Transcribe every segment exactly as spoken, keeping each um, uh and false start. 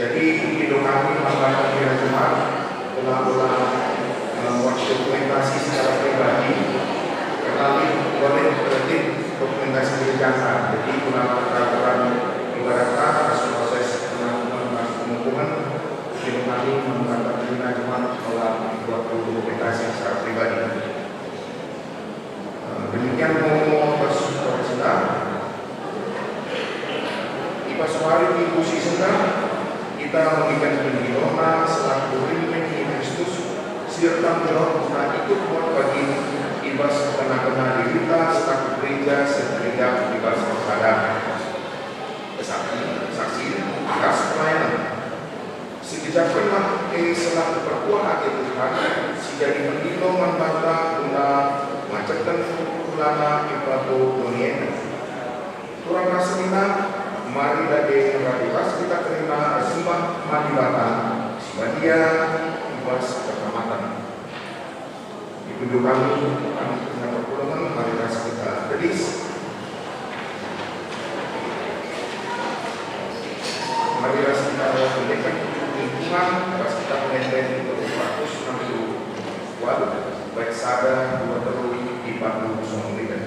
Jadi, ipindo kami man banta kerina jemaat, ola-ola, eh, muat dokumentasi secara pribadi, kerna lit, lit dokumentasi gereja. Jadi, guna keterangan ibadah ras proses penangguhan ras pemungkunen, ipindo kami man banta kerina jemaat ola buat dokumentasi secara pribadi. Demikian momo persumpah cinta. I bas wari minggu si enda, kita megiken pendilona selaku rimeng ni Kristus, si ertanggung jawab guna ikut buat bagin i bas kena-kena dirita selaku gereja segereja i bas persada. Saksi, saksi, ras pelayanan. Sigejapenlah e selaku perkuah ate Tuhan, si jadi pendilo man banta guna maceken perpulana i babo doni enda. Turang ras senina, mari dage radu ras kita kerina ersembah man Dibata si Badia i bas keselamaten. Ipindo kami, kami kerina perpulungen, mari ras kita tedis. Mari ras kita pendekah lingkungan, ras kita pengendeng empat ratus enam puluh waluh, baik sada, dua, telu, empat puluh sembilan.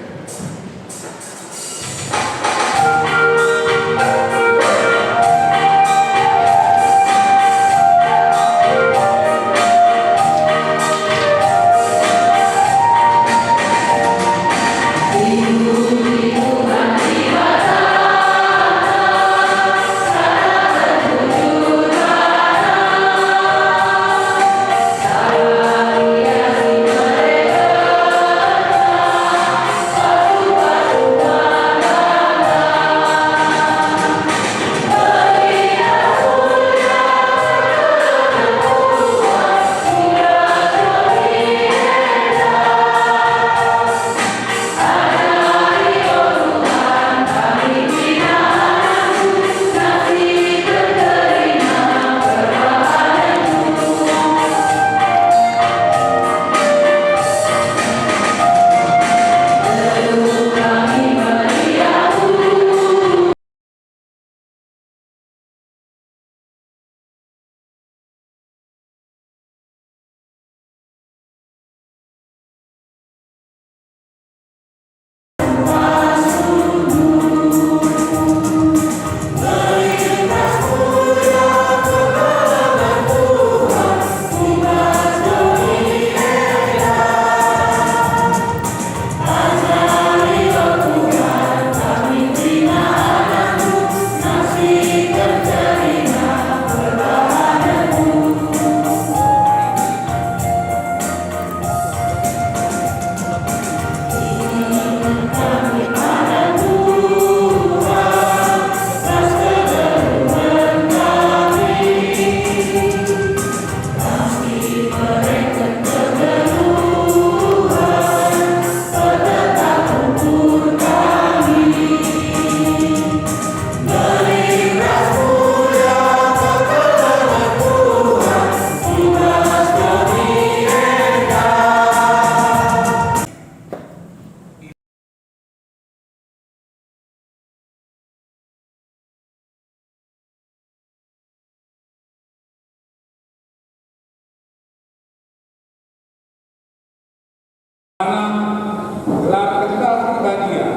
Gelar kenca si Badia,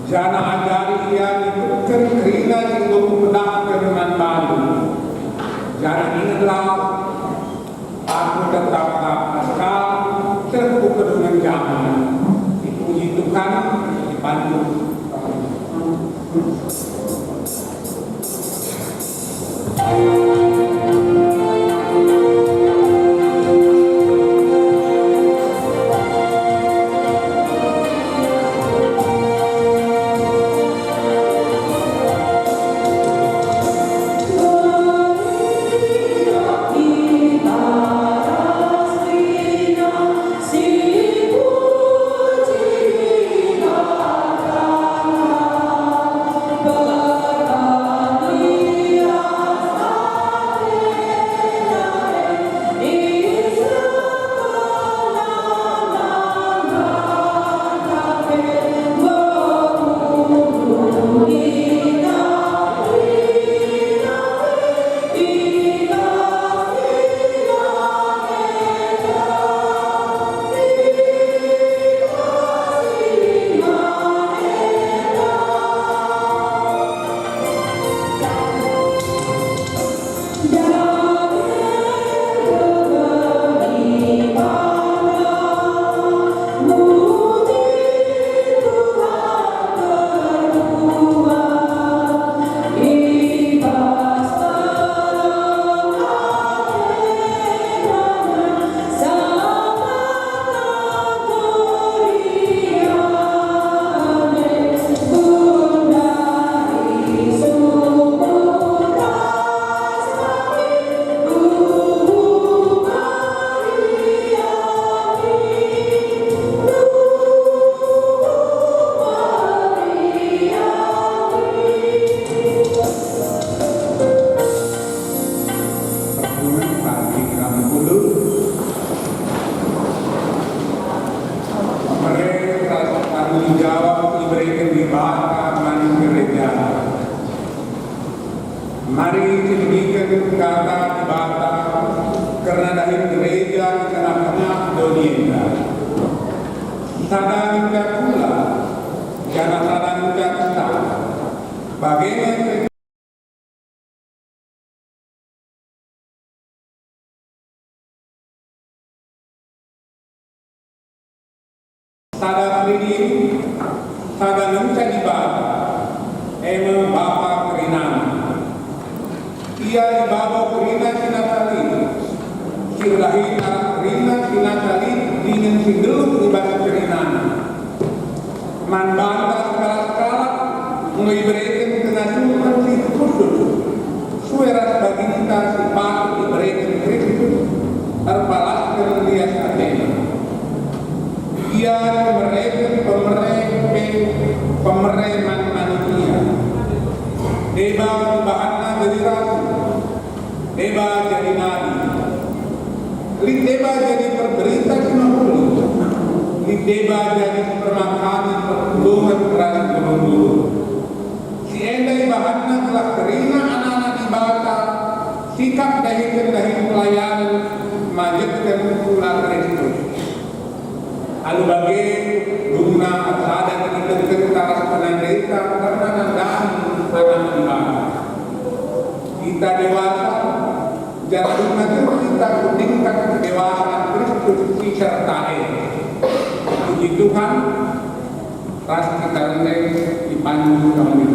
janah ajari ia ngikutken kerina si enggo kupedahken man bandu. Janah ingetlah, aku tetaplah kekal seh ku kedungen jaman. Dipuji Tuhan, dipandu. Sada ngenca kula, janah sada ngenca esa. Bage nge pe sada Sidin, sada ngenca Dibata, e me Bapa kerinana. Ia i babo kerina si nasa lit, si erdahin arah kerina si nasa lit dingen si nggeluh i bas kerinana. Man banta sekalak-sekalak enggo ibereken pengasupen si khusus, sue ras baginta si patut ibereken Kristus, erpalasken lias ateNa. Ia si mereken pemere pe pemere man manusia. Deba ibahanNa jadi rasul, deba jadi nabi, lit deba jadi perberita si mehuli, lit deba jadi si permakani perpulungen ras guru-guru. Si enda ibahanNa gelah kerina anak-anak Dibata sikap dahiken dahin pelayanen majetken kula Kristus. Alu bage, dungna ersada kiniteken ras penandenta kerna nandangi Anak Dibata. Kita dewasa, janah dungna tek kita ku tingkat kedewasaan Kristus si serta e. Puji Tuhan, ras kita rende ipandu kami.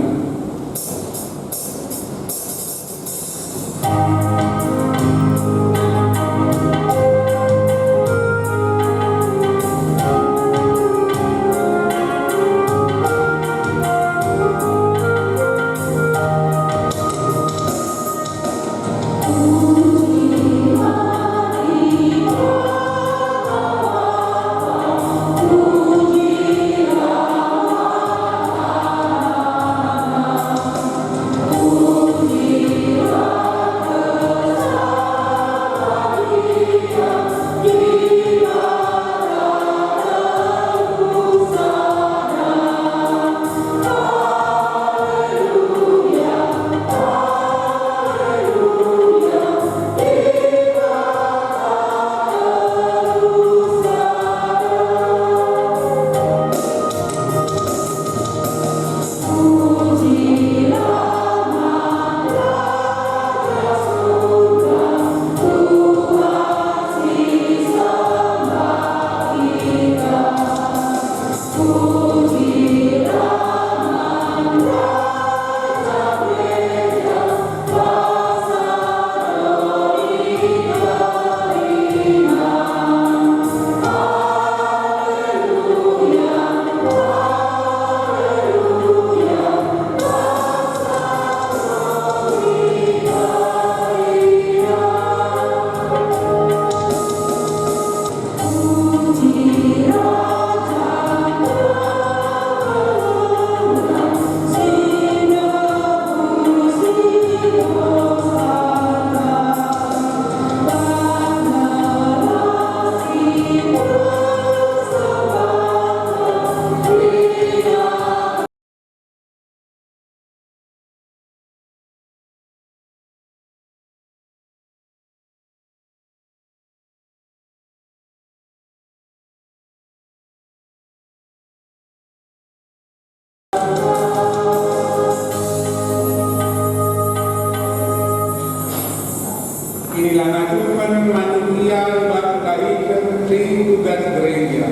Inilah ngasupen manusia i bas dahiken tugas gereja.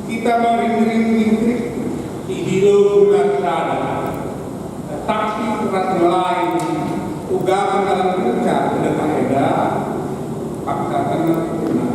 Kita meringi-ringi Kristus, idilo guna sada, saksi ras ngelai uga pengalamenta kedekah enda, paksaken guna.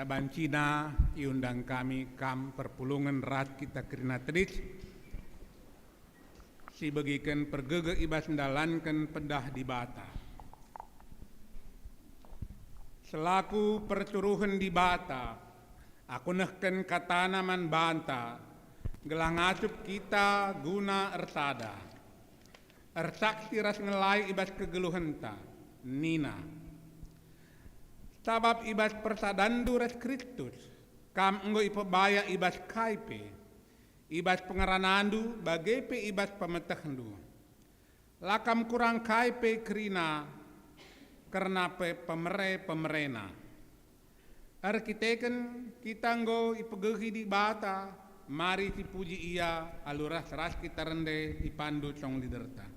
Bancina iundang kami kam perpulungen ras kita kerina tedis, sibegiken pergegeh i bas ndalanken pedah Dibata. Selaku persuruhen Dibata, aku nehken katana man banta, gelah ngasup kita guna ersada, ersaksi ras ngelai i bas kegeluhenta, nina, "Sabap i bas persadanndu ras Kristus, kam enggo ipebaya i bas kai pe, i bas pengeranandu bage pe i bas pemetehndu. La kam kurang kai pe kerina kerna pe pemere-pemerena." Erkiteken kita enggo ipegehi Dibata, mari sipuji Ia alu ras-ras kita rende ipandu song leaderta.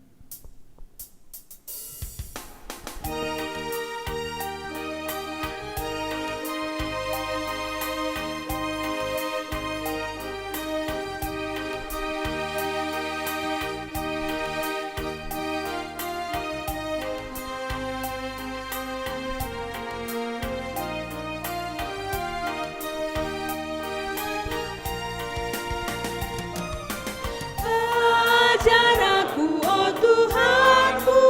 Ajar aku, o Tuhanku,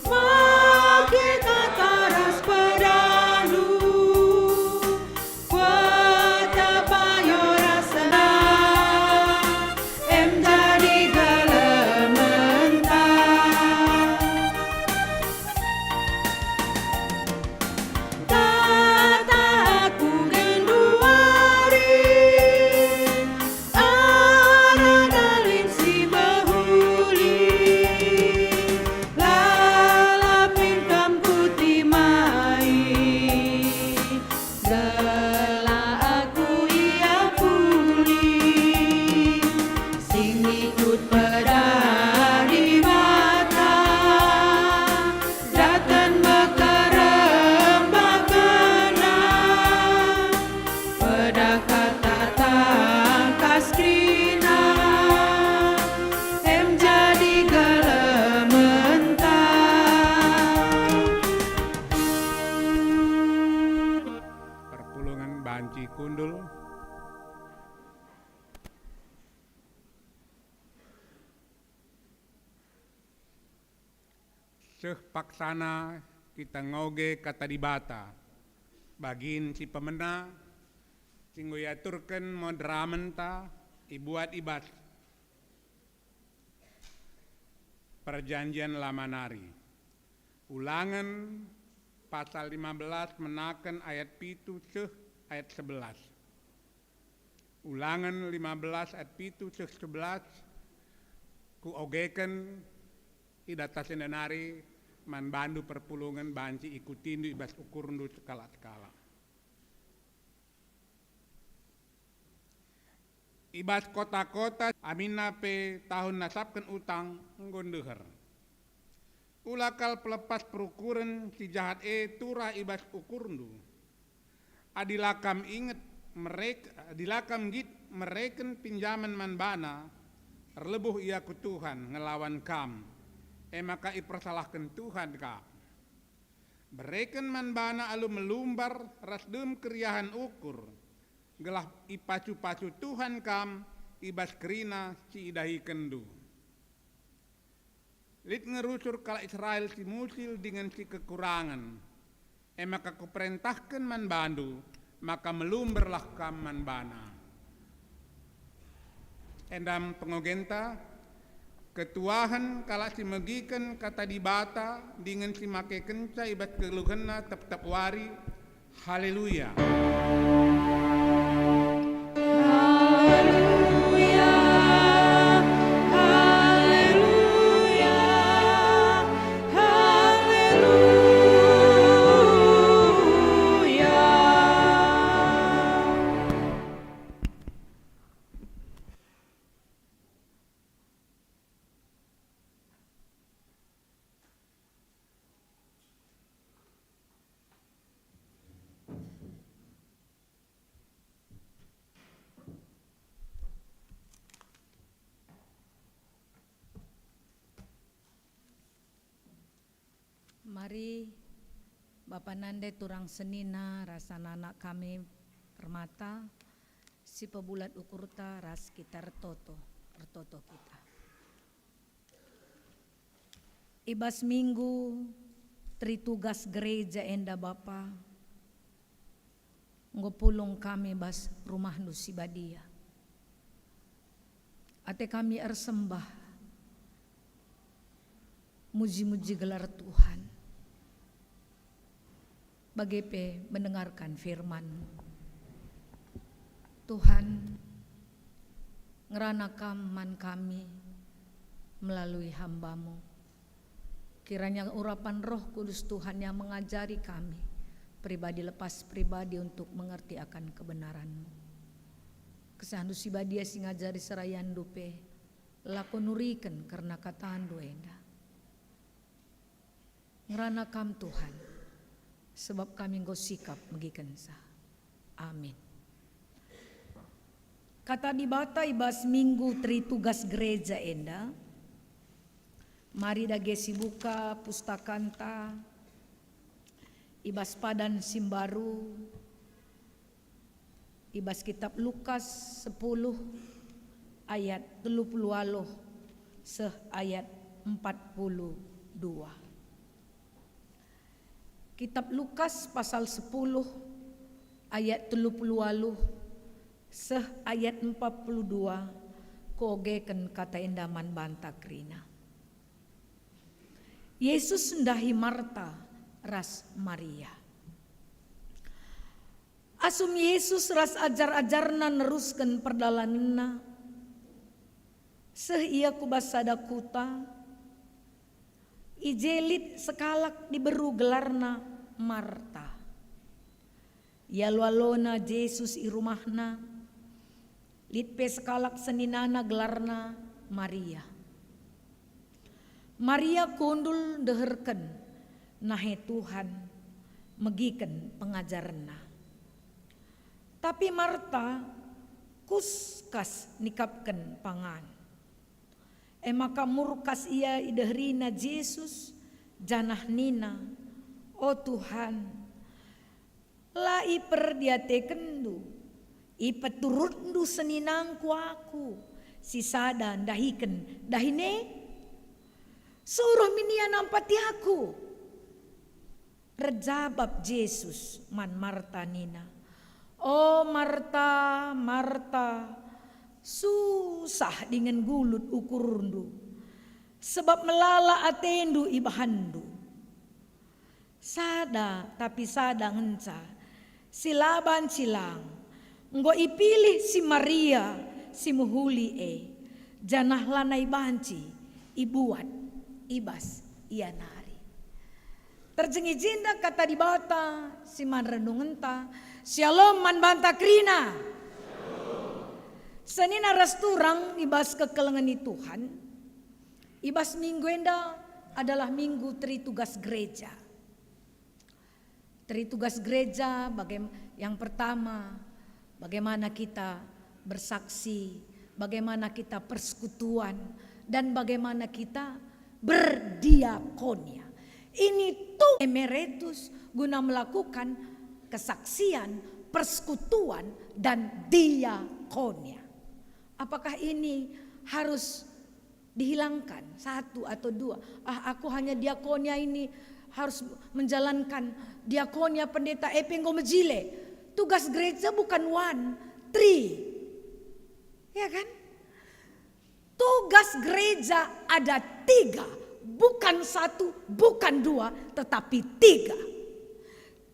make kata ras pedahndu, kueteh payo ras senang, em jadi gelementa. Kataku genduari, arah dalan si mehuli, lalap min kam kutimai, gelah aku ia pulih. Sing ngikut pedah Dibata, dateng mekerem bakena, pedah kata tangkas kerina, em jadi gelementa. Perpulungen banci kundul. Seh paksana kita ngoge Kata Dibata, bagin si pemena, si enggo iaturken modramenta ibuat i bas Perjanjian Lama nari. Ulangen pasal lima belas menaken ayat pitu seh ayat sebelas. Ulangen lima belas ayat pitu seh sebelas, kuogeken i datas enda nari man bandu perpulungen banci ikutindu i bas ukurndu sekalak-sekalak. I bas kota-kota, aminna pe tahun nasapken utang enggo ndeher. Ula kal pelepas perukuren si jahat e turah i bas ukurndu. Adi la kam inget merek-, adi la kam nggit mereken pinjamen man bana, erlebuh ia ku Tuhan ngelawan kam, e maka ipersalahken Tuhan kam. Bereken man bana alu melumbar ras dem keriahen ukur, gelah ipacu-pacu Tuhan kam i bas kerina si idahikenndu. Lit nge rusur kalak Israel si musil dingen si kekurangen, e maka kuperentahken man bandu maka melumberlah kam man bana. Enda me pengogenta, ketuahen kalak si megiken Kata Dibata dingen si makekenca i bas kegeluhenna tep-tep wari. Haleluya! Haleluya! Haleluya! Haleluya! Bapa nande turang senina ras anak-anak kami permata, si pebulat ukurta ras kita ertoto, ertoto kita. I bas minggu Tritugas Gereja enda Bapa, enggo pulung kami bas rumahNdu si badia. Ate kami ersembah, muji-muji gelar Tuhan, bage pe mendengarkan firman-Mu. Tuhan, ngerana Kam man kami melalui hamba-Mu. Kiranya urapan Roh Kudus Tuhan yang mengajari kami, pribadi lepas pribadi, untuk mengerti akan kebenaran-Mu. KesahNdu si badia si ngajari serayanNdu pe, lako nuriken kerna kataNdu enda. Ngerana Kam, Tuhan, sebab kami enggo sikap megikenca. Amin. Kata Dibata i bas Minggu Tritugas Gereja enda, mari dage sibuka pustakanta i bas padan si mbaru, i bas Kitap Lukas sepuluh ayat telu puluh waluh seh ayat empat puluh dua. Kitap Lukas pasal sepuluh ayat telu puluh waluh seh ayat empat puluh dua, kuogeken kata enda man banta kerina. Yesus ndahi Marta ras Maria. Asum Yesus ras ajar-ajarNa nerusken perdalanenNa, seh Ia ku bas sada kuta. I je lit sekalak diberu gelarna Marta. Ialo-alona Jesus i rumahna. Lit pe sekalak seninana gelarna Maria. Maria kundul ndeherken nahe Tuhan, megiken pengajarenNa. Tapi Marta kuskas nikapken pangan. E maka murkas ia ideherina Jesus, janah nina, "O Tuhan, la iperdiatekenndu, ipeturutndu seninangku aku si sada ndahiken dahin e? Suruh min ia nampati aku." Erjabap Jesus man Marta nina, "O Marta, Marta, susah dingen gulut ukurndu, sebab melala atendu ibahanndu. Sada, tapi sada ngenca, si la banci lang, enggo ipilih si Maria si mehuli e, janah lanai banci ibuat i bas ia nari." Terjeng i jenda kata Dibata si man renungenta. Syalom man banta kerina. Senina ras turang i bas kekelengen ni Tuhan, i bas minggu enda adalah minggu Tritugas Gereja. Tritugas Gereja, bagaim-, yang pertama, bagaimana kita bersaksi, bagaimana kita persekutuan, dan bagaimana kita berdiakonia. Ini tugas emeritus guna melakukan kesaksian, persekutuan, dan diakonia. Apakah ini harus dihilangkan satu atau dua? "Ah, aku hanya diakonia ini, harus menjalankan diakonia pendeta, e pe enggo mejile." Tugas gereja bukan one, three. Ya kan? Tugas gereja ada tiga, bukan satu, bukan dua, tetapi tiga.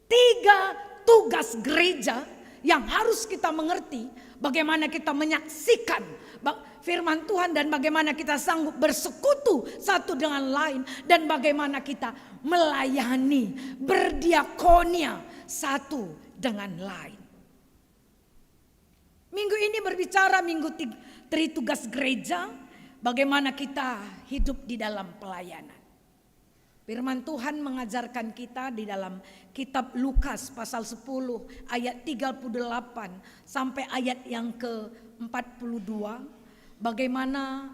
Tiga tugas gereja yang harus kita mengerti, bagaimana kita menyaksikan ba-, firman Tuhan dan bagaimana kita sanggup bersekutu satu dengan lain dan bagaimana kita melayani, berdiakonia satu dengan lain. Minggu ini berbicara Minggu Tig-, Tritugas Gereja, bagaimana kita hidup di dalam pelayanan. Firman Tuhan mengajarkan kita di dalam kitab Lukas pasal sepuluh ayat tiga puluh delapan sampai ayat yang ke empat puluh dua, bagaimana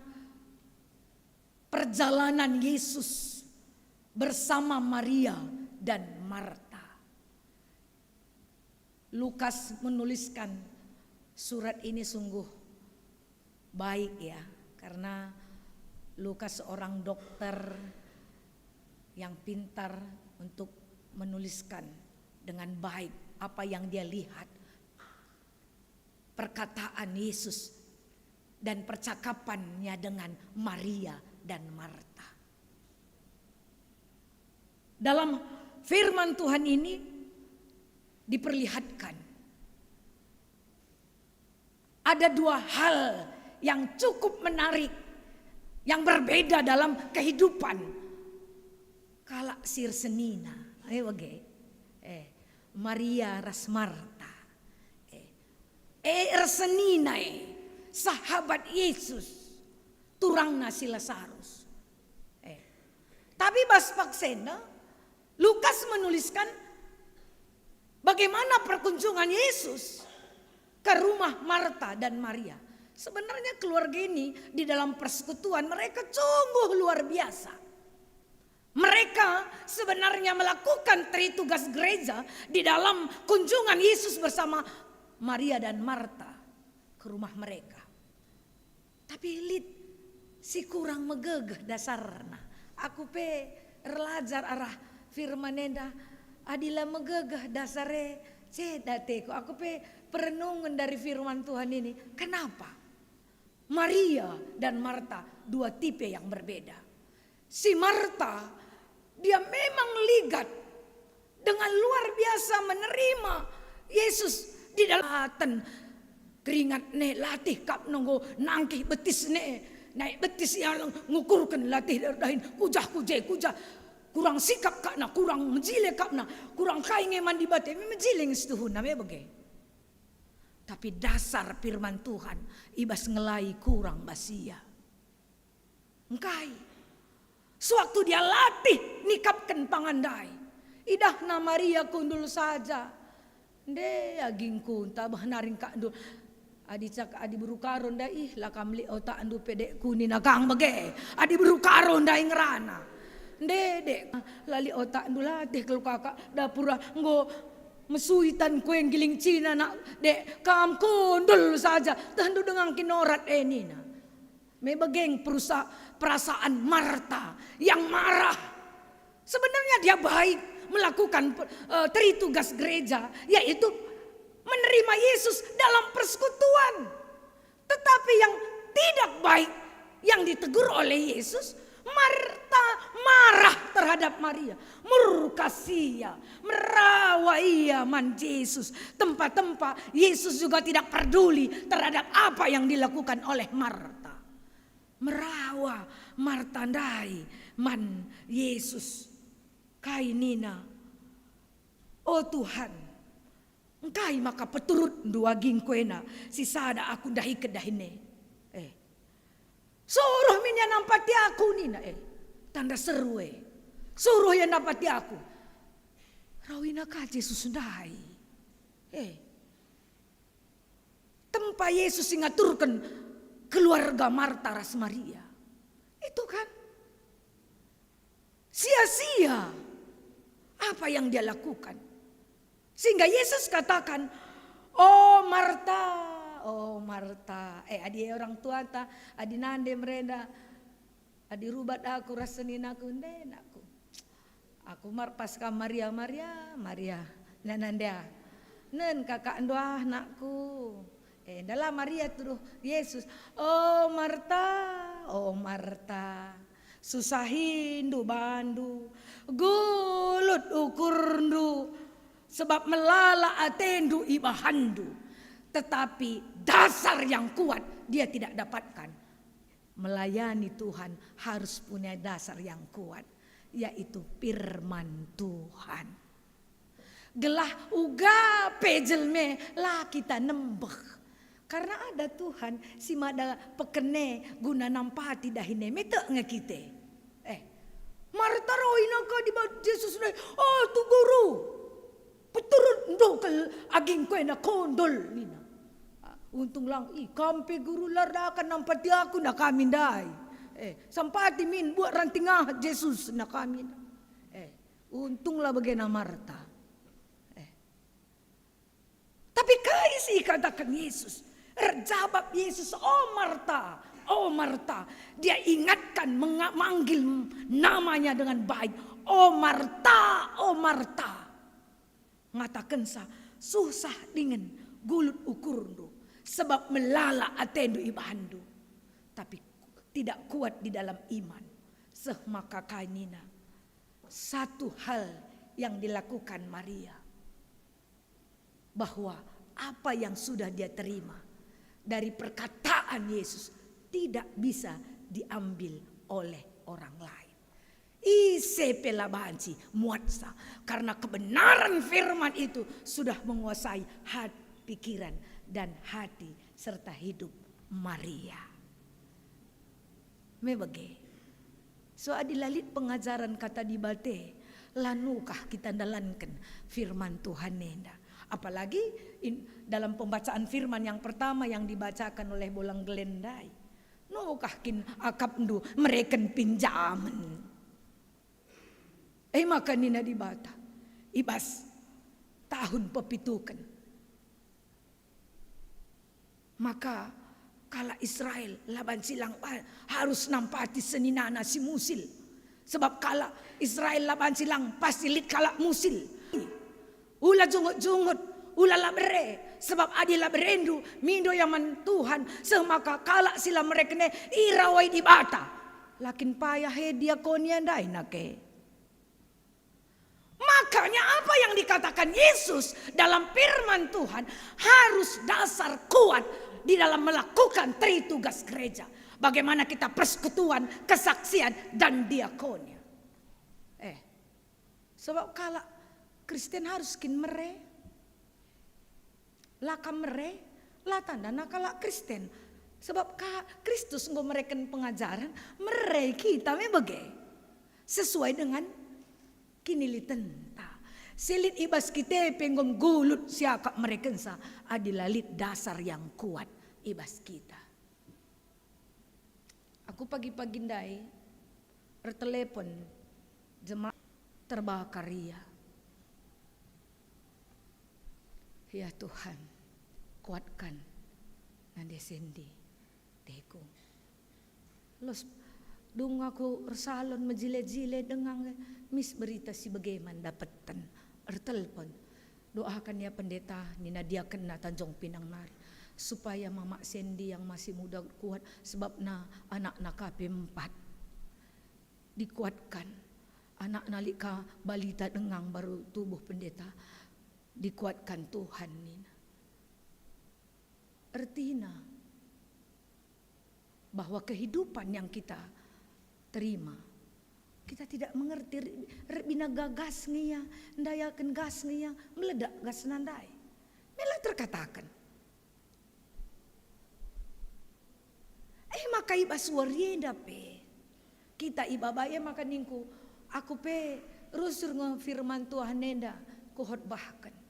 perjalanan Yesus bersama Maria dan Marta. Lukas menuliskan surat ini sungguh baik, ya, karena Lukas seorang dokter yang pintar untuk menuliskan dengan baik apa yang dia lihat, perkataan Yesus dan percakapannya dengan Maria dan Marta. Dalam firman Tuhan ini diperlihatkan ada dua hal yang cukup menarik, yang berbeda dalam kehidupan kalak si ersenina. Ayo bage. Eh, Maria ras Marta. Eh, eh, ersenina, eh, sahabat Yesus, turangna si Lasarus. Eh, tapi bas paksena, Lukas menuliskan bagaimana perkunjungan Yesus ke rumah Marta dan Maria. Sebenarnya keluarga ini di dalam persekutuan mereka sungguh luar biasa. Mereka sebenarnya melakukan tri tugas gereja di dalam kunjungan Yesus bersama Maria dan Marta ke rumah mereka. Tapi lit si kurang megegeh dasarna. Aku pe erlajar arah firman enda, adi la megegeh dasar e, ceda ateku. Aku pe perenungen dari firman Tuhan ini. Kenapa? Maria dan Marta, dua tipe yang berbeda. Si Marta, dia memang ligat dengan luar biasa menerima Yesus di dalam aten. Keringat ne latih kap nenggo nangkih betis ne, naik betis ia ngukurken latih dahin, kujah kuje, kujah kurang sikap kakna, kurang mejile kakna, kurang kai nge man Dibata, me mejile nge situhuna me bage. Tapi dasar firman Tuhan i bas ngelai kurang bas ia. Engkai? Sewaktu dia latih nikapken pangan ndai, idahna Maria kundul saja. Nde agingku, ntah bah nari ngkak ndul. Adi cak, adi beru Karo ndai, ih, la kam lit otakndu pe, dekku, nina kang bage. Adi beru Karo ndai ngerana. Nde, dek, la lit otakndu, latih kal kakak dapur ah, enggo mesui tan kue nggiling cina nak, dek, kam kundul saja, tehndu denga kin orat e, nina. Me bage perusa-, perasaan Marta yang marah. Sebenarnya dia baik melakukan, eh, tri tugas gereja, yaitu menerima Yesus dalam persekutuan. Tetapi yang tidak baik yang ditegur oleh Yesus, Marta marah terhadap Maria, murka sia, merawa ia man Jesus. Tempa-tempa Yesus juga tidak peduli terhadap apa yang dilakukan oleh Marta. Merawa Marta ndai man Jesus. Kai nina, "O Tuhan, engkai maka peturutndu agingku ena si sada aku ndahiken dahin e? Eh, suruh min ia nampati aku," nina, eh, tanda seru e. "Suruh ia nampati aku." Rau ina ka Jesus ndai. Eh, tempa Jesus si ngaturken keluarga Marta ras Maria. Itu kan sia-sia apa yang dia lakukan. Sehingga Yesus katakan, "O Marta, o Marta." Eh, adi orang tuanta, adi nande merenda, adi rubat aku ras seninaku, nde nakku. Aku marpas kam Maria, Maria, Maria. Nana ndia. Nen kakakndu ah, nakku. Eh, ndalah Maria tuduh Jesus, "O Marta, o Marta, susahindu bandu, gulut ukurndu, sebab melala atendu ibahanndu." Tetapi dasar yang kuat dia tidak dapatkan. Melayani Tuhan harus punya dasar yang kuat, yaitu firman Tuhan. Gelah uga pe jelma la kita nembeh. Karena ada Tuhan si mada pekene guna nampati dahin e, metek nge kite. Eh, Marta roi naka dibat Jesus ndai, "Oh, tu Guru, peturutndu kal agingku ena kundul," nina. Ah, untung lang, "Ih, kam pe Guru la erdakan nampati aku," nina kami ndai. Eh, "Sampati min, buat ranting ah Jesus," nina kami. Eh, untung la bagena Marta. Eh. Tapi kai si ikataken Yesus? Erjabap Yesus, "O Marta, o Marta." Dia ingatkan, menga-, manggil namanya dengan baik. "O Marta, o Marta." Ngatakensa, "Susah dingen gulut ukurndu, sebab melala atendu ibahanndu, tapi tidak kuat di dalam iman." Seh maka kai nina, satu hal yang dilakukan Maria, bahwa apa yang sudah dia terima dari perkataan Yesus tidak bisa diambil oleh orang lain. Ise pe la banci muatsa, karena kebenaran firman itu sudah menguasai hat-, pikiran dan hati serta hidup Maria. Me bage. So adi la lit pengajaren Kata Dibata, la nukah kita ndalanken firman Tuhan enda. Apalagi in-, dalam pembacaan firman yang pertama yang dibacakan oleh Bolang Glenn ndai. Nukah kin akapndu mereken pinjamen? E maka nina Dibata, i bas tahun pepituken, maka kalak Israel la banci lang ba-, harus nampati seninana si musil. Sebab kalak Israel la banci lang, pasti lit kalak musil. Ula jungut-jungut, ula la bere, sebab adi la berendu, mindo ia man Tuhan, seh maka kalak si la mereken e irawai Dibata. Lakin payah e diakonia ndai nake. Makanya apa yang dikatakan Yesus dalam firman Tuhan harus dasar kuat di dalam melakukan tri tugas gereja. Bagaimana kita persekutuan, kesaksian, dan diakonia. Eh, sebab kalak Kristen harus kin mere. La kam mere, la tandana kalak Kristen. Sebab ka-, Kristus enggo mereken pengajaren, mere kita me bage. Sesuai dengan kinilitenta. Si lit i bas kita pe enggo mgulut siakap merekensa adi la lit dasar yang kuat i bas kita. Aku pagi-pagi ndai ertelepon jemaat terbakar ia. Ya Tuhan, kuatkan Nande Sendi, teku. Los dung aku ersalon mejile-jile denga nge, mis berita si bage man dapeten. Ertelpon. Doakan ya pendeta, nina diakenna Tanjung Pinang nari, supaya Mamak Sendi yang masih muda kuat, sebabna anakna ka pe empat. Dikuatkan. Anakna lit ka balita denga baru tubuh pendeta. Dikuatkan Tuhan, nina. Ertina bahwa kehidupan yang kita terima, kita tidak mengerti, re-, erbina gagas nge ia, ndayaken gas nge ia, meledak gasna ndai. Mela terkataken. Eh, maka i bas wari enda pe, kita i baba e maka ningku, aku pe rusur nge firman Tuhan enda kuhotbahken.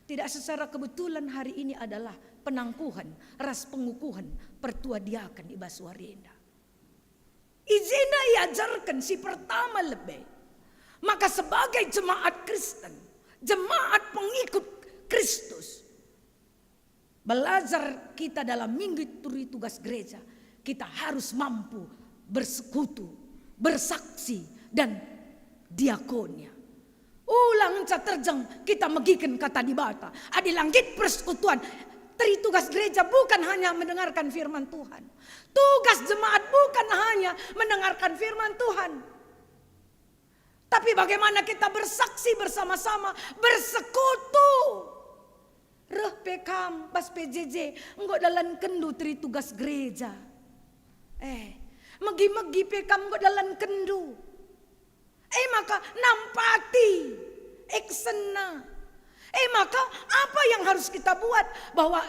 Tidak secara kebetulan hari ini adalah penangkuhen ras pengukuhen pertua diaken i bas wari enda. I jenda iajarken si pertama lebe, maka sebagai jemaat Kristen, jemaat pengikut Kristus, belajar kita dalam minggu tri tugas gereja, kita harus mampu bersekutu, bersaksi, dan diakonia. Ulang ngenca terjeng kita megiken Kata Dibata. Adi la nggit persekutuan, tri tugas gereja bukan hanya mendengarkan firman Tuhan. Tugas jemaat bukan hanya mendengarkan firman Tuhan. Tapi bagaimana kita bersaksi bersama-sama, bersekutu. Reh pe kam bas P J J, enggo dalankenndu tri tugas gereja. Eh, megi-megi pe kam enggo dalankenndu. Eh, maka nampati eksenna. Eh, maka apa yang harus kita buat bahwa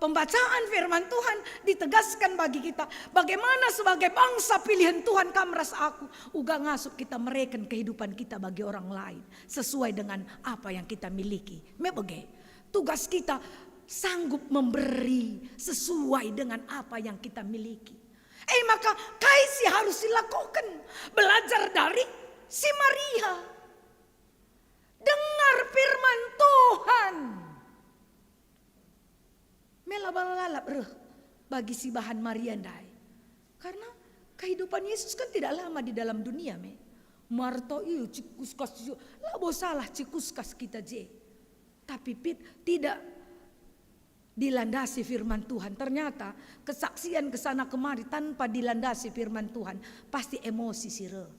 pembacaan firman Tuhan ditegaskan bagi kita bagaimana sebagai bangsa pilihan Tuhan kam ras aku uga ngasup kita mereken kehidupan kita bagi orang lain sesuai dengan apa yang kita miliki. Me bage, tugas kita sanggup memberi sesuai dengan apa yang kita miliki. Eh, maka kai si harus dilakukan? Belajar dari si Maria. Dengar firman Tuhan. Ela bala lalap reh bagi si bahan Maria ndai. Karena kehidupan Yesus kan tidak lama di dalam dunia me. Marta iyo cikuskas, labo salah cikuskas kita je. Tapi pit tidak dilandasi firman Tuhan. Ternyata kesaksian kesana kemari tanpa dilandasi firman Tuhan, pasti emosi si reh.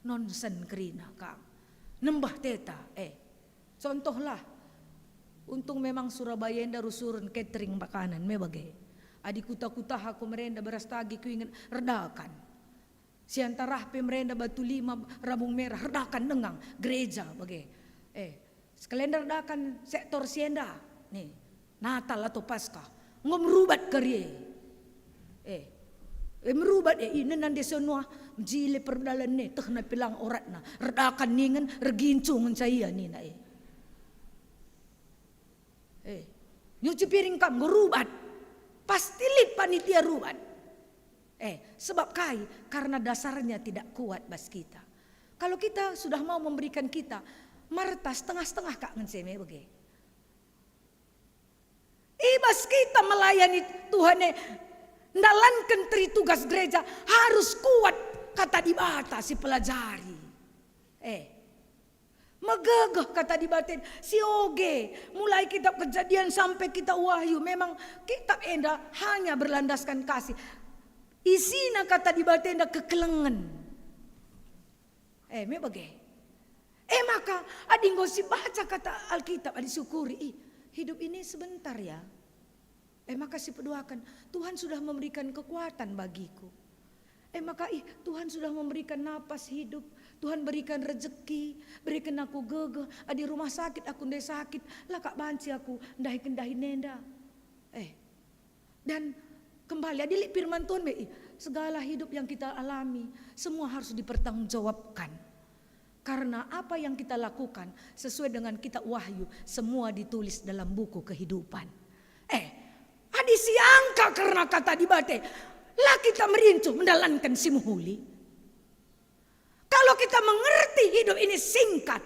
Nonsen kerina kang. Nembah teta, eh. Contohlah, untung memang Surabaya enda rusuren catering makanan me bage. Adi kuta-kuta aku merenda beras tagi kuinget erdakan. Siantarah pe merenda Batu Lima, Rabung Merah, erdakan dengang, gereja bage. Eh, sekalenda erdakan sektor si enda. Nih, Natal atau Paskah. Enggo merubat kari e. Eh, eh, merubat e, inen nande senua, mejile perdalan e, tehna pelang oratna. Erdakan ningen, ergincu ngenca ia nina e. Eh, nyuci piring kam, enggo rubat. Pasti lit panitia rubat. Eh, sebab kai? Karena dasarnya tidak kuat bas kita. Kalau kita sudah mau memberikan kita, Marta setengah-setengah kak ngence me bage. I bas kita melayani Tuhan e, ndalanken teri tugas gereja, harus kuat kata Dibata si pelajari. Eh, megegeh kata Dibata si oge, mulai kitab Kejadian sampai kitab Wahyu, memang kitab enda hanya berlandaskan kasih. Isina kata Dibata enda kekelengen. Eh, me bage. Eh, maka, adi enggo sibaca kata Alkitab, adi syukuri, ih, hidup ini sebentar ya. Eh, maka sipeduaken, Tuhan sudah memberikan kekuatan bagiku. Eh, maka, ih, Tuhan sudah memberikan napas hidup, Tuhan berikan rejeki, berikan aku gegeh, adi rumah sakit aku ndai sakit, la kak banci aku ndahiken dahin enda. Eh, dan kembali, adi lit firman Tuhan me, ih, segala hidup yang kita alami, semua harus dipertanggungjawabkan. Karena apa yang kita lakukan sesuai dengan kitab Wahyu, semua ditulis dalam buku kehidupan. Eh, adi siangka kerna kata Dibata, la kita merincuh mendalanken si mehuli. Kalau kita mengerti hidup ini singkat,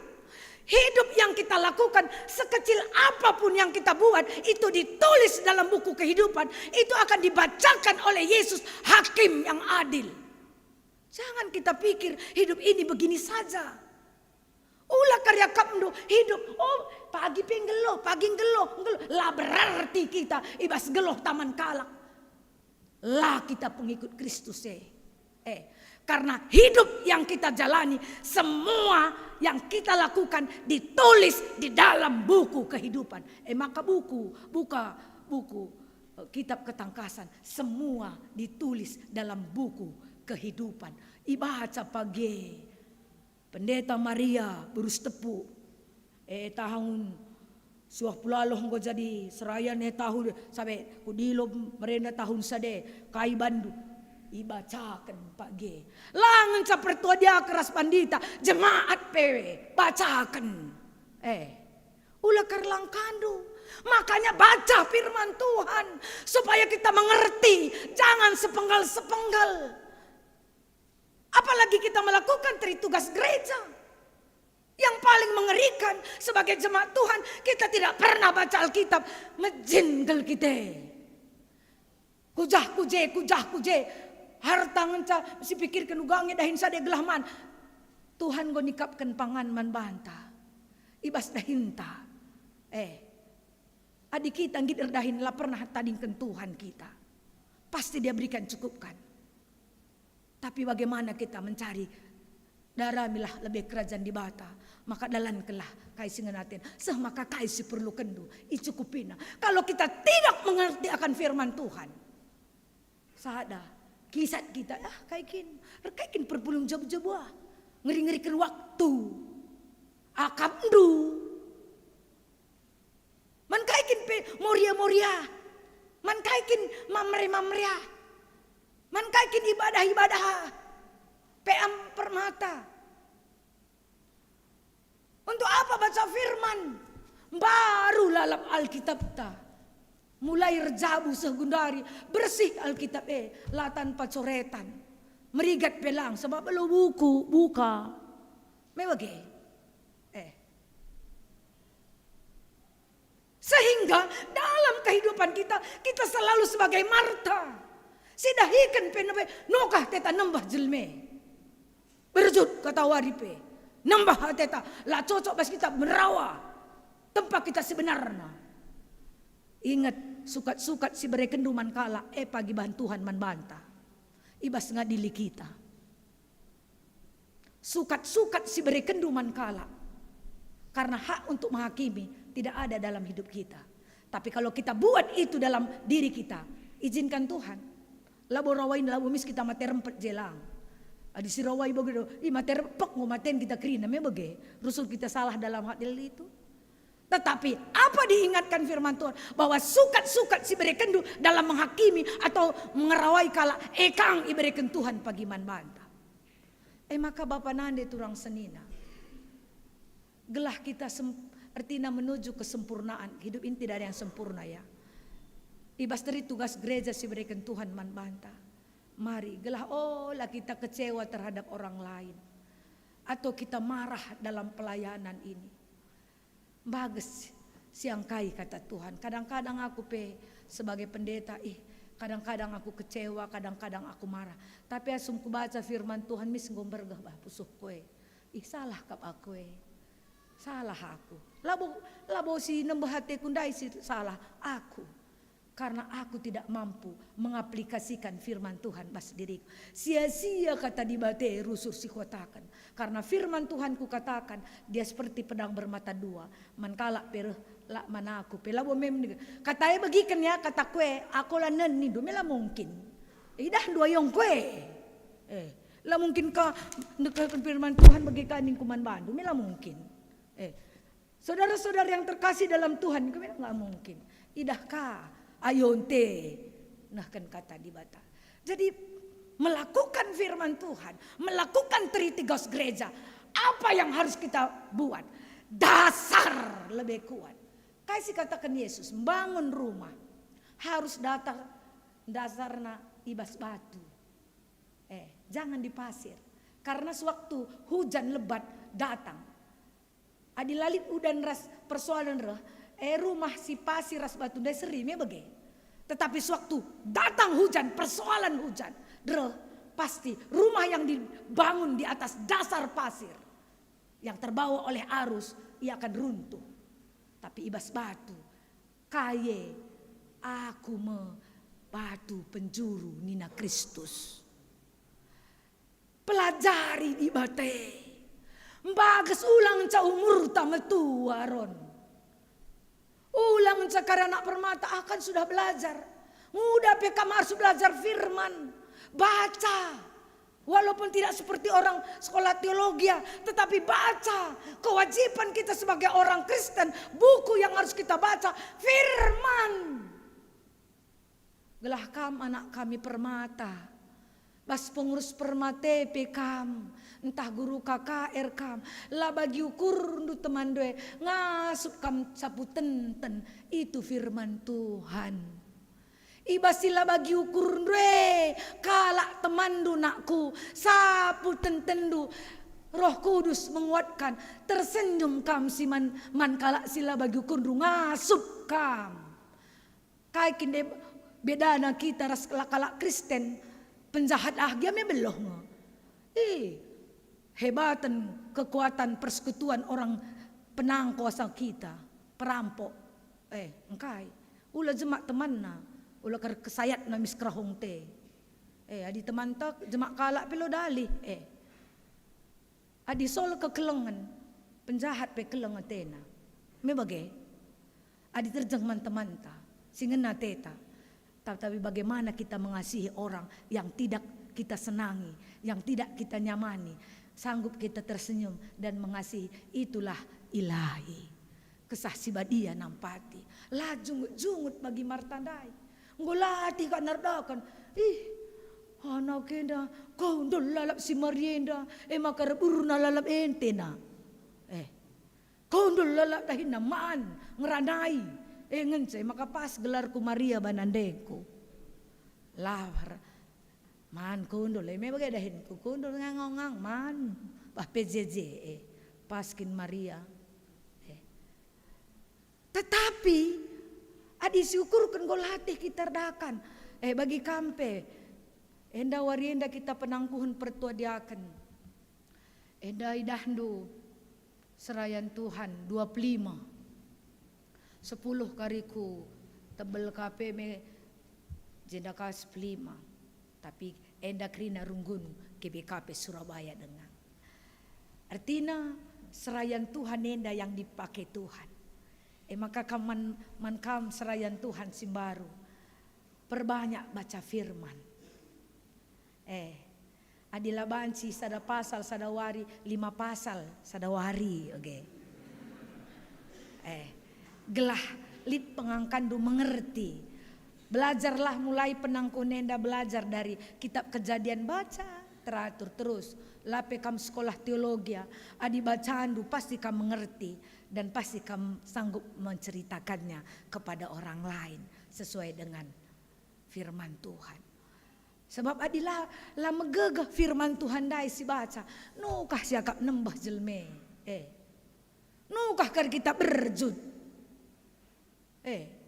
hidup yang kita lakukan, sekecil apapun yang kita buat, itu ditulis dalam buku kehidupan, itu akan dibacakan oleh Yesus, Hakim yang adil. Jangan kita pikir hidup ini begini saja. Ula kari akapndu hidup, oh, pagi pe nggeluh, pagi nggeluh, nggeluh. La berarti kita i bas geluh taman kalak. La kita pengikut Kristus e. Eh, karena hidup yang kita jalani, semua yang kita lakukan ditulis di dalam buku kehidupan. Eh, maka buku, buka buku, eh, kitab ketangkasan, semua ditulis dalam buku kehidupan. Ibaca page. Pendeta Maria beru Sitepu. E, tahun suah pulaloh enggo jadi serayan e tahun, sabe kudilo merenda tahun sade, kai bandu? Ibacaken page. La ngenca pertua diaken ras pandita, jemaat pe bacaken. Eh, ula kerlangkandu. Makanya baca firman Tuhan supaya kita mengerti, jangan sepenggal-sepenggal. Apalagi kita melakukan teri tugas gereja. Yang paling mengerikan, sebagai jemaat Tuhan, kita tidak pernah baca Alkitab, mejin gel kita. Kujah kuje, kujah kuje. Harta ngenca sipikirken uga nge dahin sade gelah man. Tuhan enggo nikapken pangan man banta. I bas dahinta. Eh, adi kita nggit erdahin la pernah tadingken Tuhan kita, pasti Dia berikan, cukupkan. Tapi bagaimana kita mencari, daramilah lebih kerajaan Dibata, maka dalankenlah kai si ngena aten, seh maka kai si perlukenndu, icukupina. Kalau kita tidak mengerti akan firman Tuhan, sada, kisat kita, ah, kai kin, erkai kin perpulung jabu-jabu ah, ngeri-ngeriken waktu, akapndu. Man kai kin pe Moria-Moria? Man kai kin Mamre-Mamre? Man kai kin ibadah-ibadah? P M Permata. Untuk apa baca firman? Baru lalap Alkitabta. Mulai erjabu seh gundari, bersih Alkitab e, la tanpa coretan. Merigat pe lang, sebab elo buku, buka. Me bage. Eh. Sehingga dalam kehidupan kita, kita selalu sebagai Marta. Sidahiken pe nebe, nokah teta nembah jelme. Berjut kata wari pe. Nembah ateta, la cocok bas kita merawa tempa kita sebenarna. Inget, sukat-sukat si berekenndu man kalak, e pagi bahan Tuhan man banta. I bas ngadili kita. Sukat-sukat si berekenndu man kalak, karena hak untuk menghakimi tidak ada dalam hidup kita. Tapi kalau kita buat itu dalam diri kita, izinkan Tuhan. Labo rawain, labo mis kita mate rempet jelang. Adi si rawai bage do, i mate rempek ngo maten kita kerina me bage. Rusur kita salah dalam hal itu. Tetapi apa diingatkan firman Tuhan? Bahwa sukat-sukat si berekenndu dalam menghakimi atau mengerawai kalak, e kang ibereken Tuhan pagi man banta. E maka bapa nande turang senina, gelah kita sem-, ertina menuju kesempurnaan. Hidup ini tidak ada yang sempurna, ya. I bas teri tugas gereja si bereken Tuhan man banta. Mari, gelah ola kita kecewa terhadap orang lain, atau kita marah dalam pelayanan ini. Bages siangkai kata Tuhan. Kadang-kadang aku pe sebagai pendeta, ih, kadang-kadang aku kecewa, kadang-kadang aku marah. Tapi asum kubaca firman Tuhan, mis enggo mbergeh bah pusuhku e. Ih, salah kap aku e. Salah aku. Labo, labo si nembeh ateku ndai si salah, aku. Karena aku tidak mampu mengaplikasikan firman Tuhan bas diriku. Sia-sia kata Dibata e rusur si kuataken. Karena firman Tuhan kukatakan, dia seperti pedang bermata dua. Man kalak pe reh, la man aku pe, labo mem ni. Kata e begiken ya, kata kue, aku la nen nindu, me la mungkin. Idah dua yong kue. Eh, la mungkin ka ndekekken firman Tuhan bagi ka ningku man bandu, me la mungkin. Eh, Saudara-saudara yang terkasih dalam Tuhan, nggak mungkin. Idah ka, ayo ente nehken kata Dibata. Jadi, melakukan firman Tuhan, melakukan teri tugas gereja, apa yang harus kita buat? Dasar lebih kuat. Kai si katakan Yesus, membangun rumah harus datar, dasarna i bas batu. Eh, jangan di pasir. Karena sewaktu hujan lebat datang, adi la lit udan ras persoalan reh, eh, rumah si pasir ras batu ndai seri me bage. Tetapi sewaktu datang hujan, persoalan hujan reh, pasti rumah yang dibangun di atas dasar pasir yang terbawa oleh arus, ia akan runtuh. Tapi i bas batu, kai e, aku me batu penjuru, nina Kristus. Pelajari Dibata e. Mbages ulang nca umurta metua, Ron. Ulang nca kari anak permata, ah, kan sudah belajar. Nguda pe kam harus belajar firman. Baca. Walaupun tidak seperti orang sekolah teologi, ya, tetapi baca. Kewajiban kita sebagai orang Kristen, buku yang harus kita baca, firman. Gelah kam anak kami permata. Bas pengurus permata e pe kam, ntah guru K K R kam, la bagi ukurndu temanndu e, ngasup kam sapu tenten, itu firman Tuhan. I bas si la bagi ukurndu e, kalak temanndu nakku, sapu tentenndu, Roh Kudus menguatkan, tersenyum kam si man, man kalak si la bagi ukurndu, ngasup kam. Kai kin de bedana kita ras kalak-kalak Kristen? Penjahat ah gia me beluh nge. Ih, hebaten kekuatan persekutuan orang penangko asal kita, perampok. Eh, engkai? Ula jemak temanna, ula ker-, kesayatna mis kerahung te. Eh, adi temanta jemak kalak pe lo dalih. Eh. Adi sol kekelengen, penjahat pe keleng atena. Me bage, adi terjeng man temanta, si ngena ateta. Ta-, tapi bagaimana kita mengasihi orang yang tidak kita senangi, yang tidak kita nyamani, sanggup kita tersenyum dan mengasihi, itulah Ilahi. Kesah si Badia nampati. La jungut-jungut bagi Marta ndai. Enggo latih kak nardakan. Ih, anak enda, kundul lalap si Maria enda, e maka erburna lalap ente na. Eh, kundul lalap dahinna man, ngeranai. Eh, ngenca, e maka pas gelarku Maria bana ndengku. Lah, man kundul, e me bage dahinku, kundul ngangang-ngang, man. Bah P J J, eh, pas kin Maria. Eh. Tetapi adi siukurken enggo latih kita erdakan, eh, bagi kam pe, enda wari enda kita penangkuhen pertua diaken. Enda idahndu serayan Tuhan dua puluh lima. Sepuluh kari ku tebel ka pe me jenda ka sepuluh lima. Tapi enda kerina runggun G B K P Surabaya denga. Artina serayan Tuhan enda yang dipake Tuhan. E maka kam man, man kam serayan Tuhan si mbaru, perbanyak baca firman. Eh, adi la banci sada pasal sada wari, lima pasal sada wari, oke. Eh, gelah lit pengangkanndu mengerti. Belajarlah mulai penangkuh enda, belajar dari kitab Kejadian, baca teratur terus. La pe kam sekolah teologia, adi bacandu pasti kam mengerti dan pasti kam sanggup menceritakannya kepada orang lain sesuai dengan firman Tuhan. Sebab adi la, la megegeh firman Tuhan ndai si baca, nukah siakap nembeh jelme. Eh. Nukah kari kita berjut. Eh.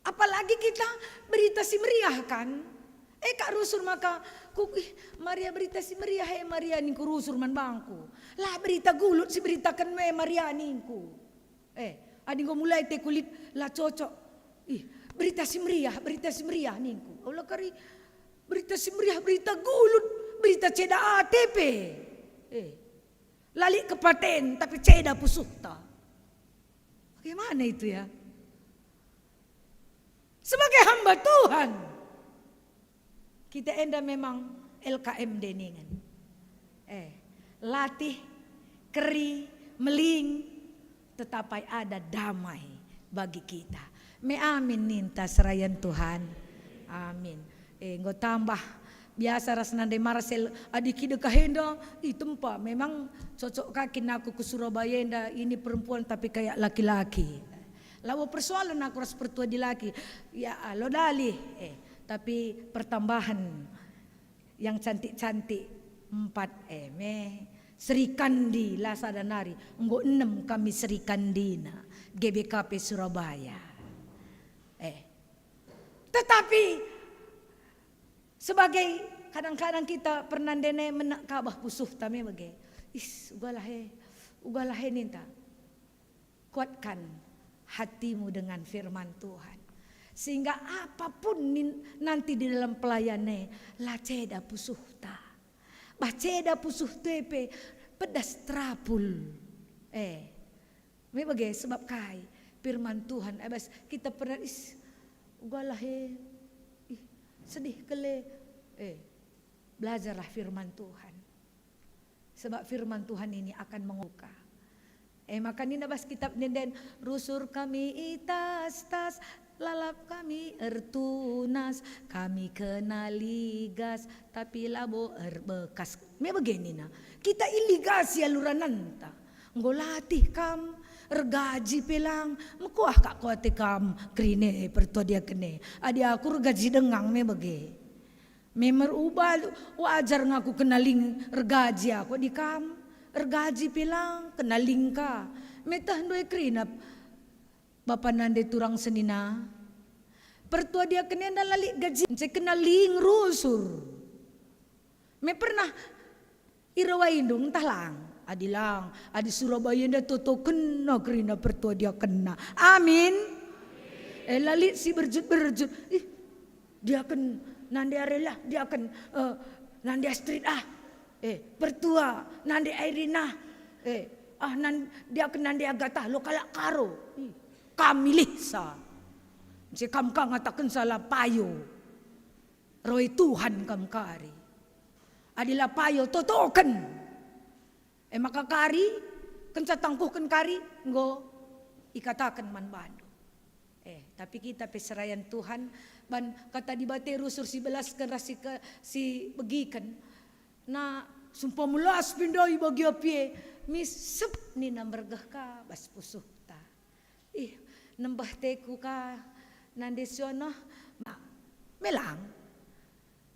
Apalagi kita Berita Si Meriah, kan? Eh, kak rusur maka ku, "Ih, Maria, Berita Si Meriah, eh, Maria," ningku rusur man bangku. "La berita gulut si beritaken me, Maria," ningku. Eh, adi enggo mulai te kulit la cocok. "Ih, Berita Si Meriah, Berita Si Meriah," ningku. Ola kari Berita Si Meriah, berita gulut, berita ceda ate pe. Eh, la lit kepaten, tapi ceda pusuhta. Bagaimana itu, ya? Sebagai hamba Tuhan, kita enda memang L K M D ningen. Eh, latih, keri, meling, tetapi ada damai bagi kita. Me amin ninta serayan Tuhan. Amin. Eh, enggo tambah biasa ras nande Marcel, adi kidekah enda, ih, tempa, memang cocok ka kin aku ku Surabaya enda, ini perempuan tapi kayak laki-laki. Labo persoalen aku ras pertua dilaki. Ya, lo dalih. Eh, tapi pertambahan yang cantik-cantik empat, eh, me. Sri Kandi la sada nari, enggo enem kami Sri Kandina, G B K P Surabaya. Eh. Tetapi sebagai, kadang-kadang kita pernah ndene menek kabah pusuhta me bage. Is, ugalah e, ugalah e ninta. Kuatkan hatimu dengan firman Tuhan. Sehingga apapun nin-, nanti di dalam pelayanan e, la ceda pusuhta. Bah ceda pusuhta pe pedas terapul. Eh, me bage sebab kai? Firman Tuhan, eh, bas kita pernah, is, ugalah e, ih, sedih kele. Eh, belajarlah firman Tuhan. Sebab firman Tuhan ini akan menguka. Eh, maka nina bas kitab enden, "Rusur kami i tas-tas, lalap kami ertunas, kami kena ligas, tapi labo erbekas." Me bage nina, kita iligasi alurananta. Enggo latih kam, ergaji pe lang, mekuah kak kuate kam, kerine pertua diaken e. Adi aku ergaji dengang me bage. Memer uba, wajar ngaku kena ling ergaji aku, adi kam ergaji pe lang kena ling ka. Meteh ndoi kerina bapa nande turang senina. Pertua diaken enda la lit gaji, nce kena ling rusur. Me pernah irawai ndung ntah lang? Adi lang, adi Surabaya enda toto kena kerina pertua diakenna. Amin. Eh, la lit si berjut-berjut. Ih, diaken nande Arela, diaken, eh, nande Astrid ah. Eh, pertua nande Irina. Eh, ah, nan, diaken nande Agatha, lo kalak Karo. Ih, kam milihsa. Nce kam ka ngatakensa la payo. Roi Tuhan kam kari. Adi la payo, totoken. E maka kari, kenca tangkuhken kari, enggo ikataken man bandu. Eh, tapi kita pe serayan Tuhan, ban kata Dibata rusur si belasken ras si ke-, si begiken. Na, sumpa melas pe ndai bagi api e, misep nina mergeh ka bas pusuhta. Ih, nembeh teku ka nande sionoh, ma, melang.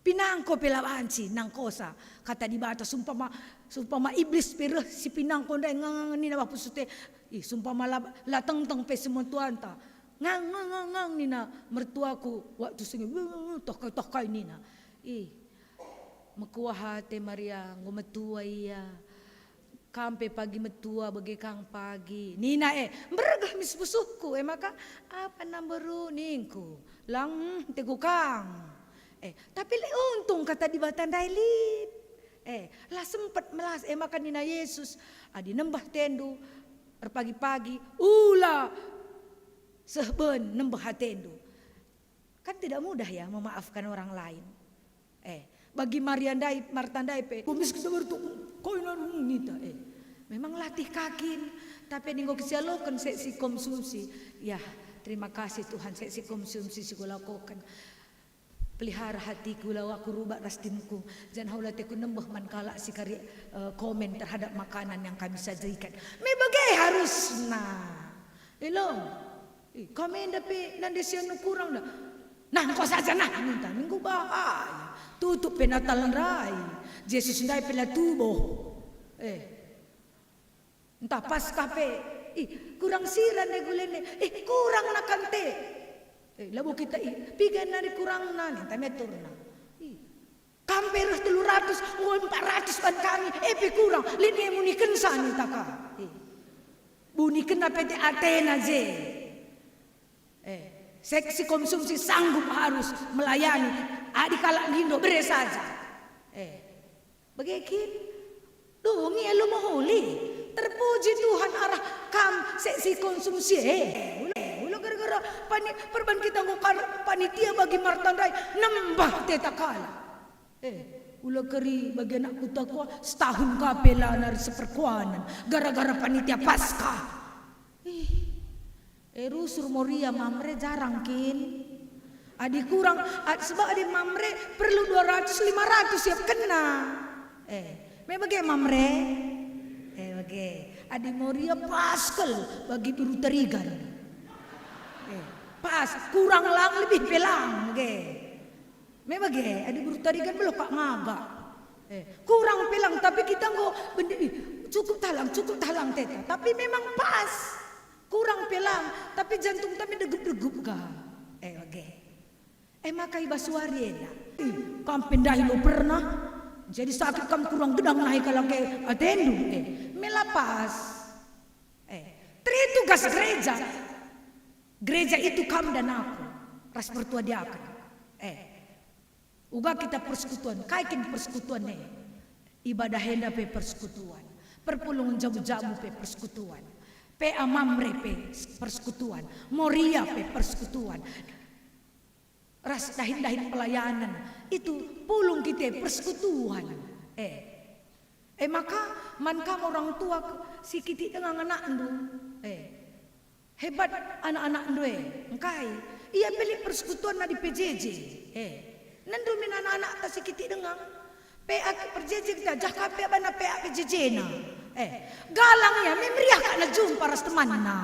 Pinangko pe la banci nangkosa Kata Dibata, sumpama, sumpama Iblis pe reh si pinangko ndai ngang nina bas pusuh e, ih, sumpama la, la tengteng pe semetuanta, ngang, ngang, ngang, ngang nina mertuaku waktu sengi, tohkai, tohkai nina. Ih, mekuah ate Maria, enggo metua ia. Kam pe pagi metua bage kang pagi. Nina e, mbergeh mis pusuhku, e maka, apa namberu ningku, lang teku kang. Eh, tapi le untung Kata Dibata ndai lit. Eh, la sempet melas, e maka nina Jesus, adi nembeh atendu erpagi-pagi, ula seh ben nembeh atendu. Kan tidak mudah ya memaafkan orang lain. Eh, bagi Maria ndai, Marta ndai pe, kumis kita bertuk, kau ina nita, eh. Memang latih kakin, tapi adi enggo kesialoken sek si konsumsi. Ya, terima kasih Tuhan, sek si konsumsi si kulakoken. Pelihara hatiku, lau aku rubak ras timku, janah ula ateku nembeh man kalak si kari, eh, komen terhadap makanan yang kami sajikan. Me bage harusna. Elo. Ih, kam enda pe nande si anu kurang da. Nah, engko saja nah, ninta minggu bahaya. Tutup pe Natal ndai. Jesus ndai pe la tubuh. Eh. Ntah Paskah pe. Ih, kurang sira ndai gulene. Ih, kurang nakan te. Eh, labo kita, ih, piga nari kurangna, ninta meturna. Ih. Kam pe reh telu ratus, enggo empat ratus ban kami, e pe kurang, lit nge munikensa ninta ka. Eh. Bunikenna pe te atena je. Eh, sek si konsumsi sanggup harus melayani, adi kalak ngindo bere saja. Eh, bage kin? Dungi alu mehuli. Terpuji Tuhan arah kam sek si konsumsi e. Ula, ula gara-gara pani-, perban kita enggo kal-, panitia bagi Marta ndai nembeh teta kalak. Eh, ula keri bagi anak kuta kua setahun ka pe la nari seperkuanen gara-gara panitia Paskah. Ih, eh, rusur Moria Mamre jarang kin. Adi kurang, ad-, sebab adi Mamre perlu dua ratus, lima ratus siapkenna. Eh, me bage Mamre? Eh, bage. Adi Moria pas kal bagi beru Tarigan. Eh, pas, kurang lang lebih pe lang, bage. Me bage, adi beru Tarigan beluh pak ngaga. Eh, kurang pe lang, tapi kita enggo bende, ih, cukup talang, cukup talang teta. Tapi memang pas. Kurang pe lang, tapi jantung kami degup-degup ga. Eh, bage. Eh, maka i bas wari enda. Ih, kam pe ndai lo pernah. Jadi sakit kam kurang gedang nahi kalak e atendu. Eh, me la pas. Eh, teritugas gereja. Gereja itu kam dan aku, ras pertua diaken. Eh, uga kita persekutuan, kai kin persekutuan e? Ibadah enda pe persekutuan, perpulungen jabu-jabu pe persekutuan, P A Mamre pe persekutuan, Moria pe persekutuan, ras dahin-dahin pelayanan, itu pulung kita persekutuan. Eh, E maka, man kam orang tua k-, si kitik denga anakndu, eh, hebat anak-anakndu e, engkai? Ia pe lit persekutuanna di P J J, eh, nendu min anak-anakta si kitik denga. P A P J J kita, jah ka pe bana P A P J J na. Eh, galang ia, me meriah ka na jumpa ras temanna.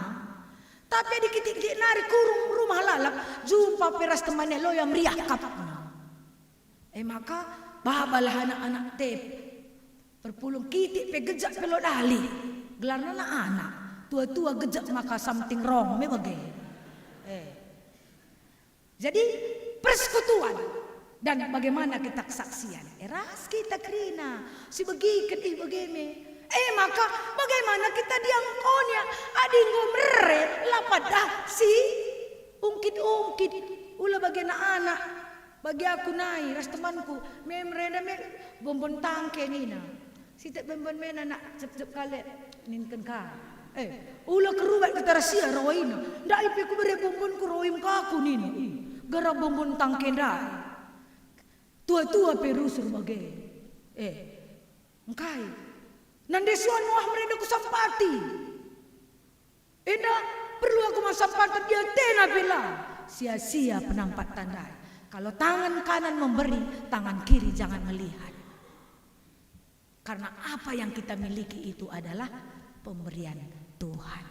Tapi adi kitik-kitik nari kurung rumah lalap, jumpa pe ras temanna lo ia meriah kapna. E maka, babalah anak-anak te. Perpulung kitik pe gejak pe lo dali. Gelarna na anak. Tua-tua gejak maka something wrong, me bage. Eh. Jadi, persekutuan dan bagaimana kita kesaksian. Eh, ras kita kerina, si begiken ih bage me. E maka, bagaimana kita diangkonia? Adi enggo mere, la padah si ungkit-ungkit. Ula bage anak-anak. Bagi aku nai ras temanku, me merenda me bombon tangke nina. Sitik bombon mena nak jep-jep kale ninken ka. Eh, ula kerubat kita rasia rawaina. Ndai pe kubere bombonku rawaim ka aku nina. Ih, gara bombon tangke ndai. Tua-tua pe rusur bage. Eh, engkai. Nande suan wah merenda kusampati. Enda perlu aku masampati dia tena bela. Sia-sia penampat tandai. Kalau tangan kanan memberi, tangan kiri jangan melihat. Karena apa yang kita miliki itu adalah pemberian Tuhan.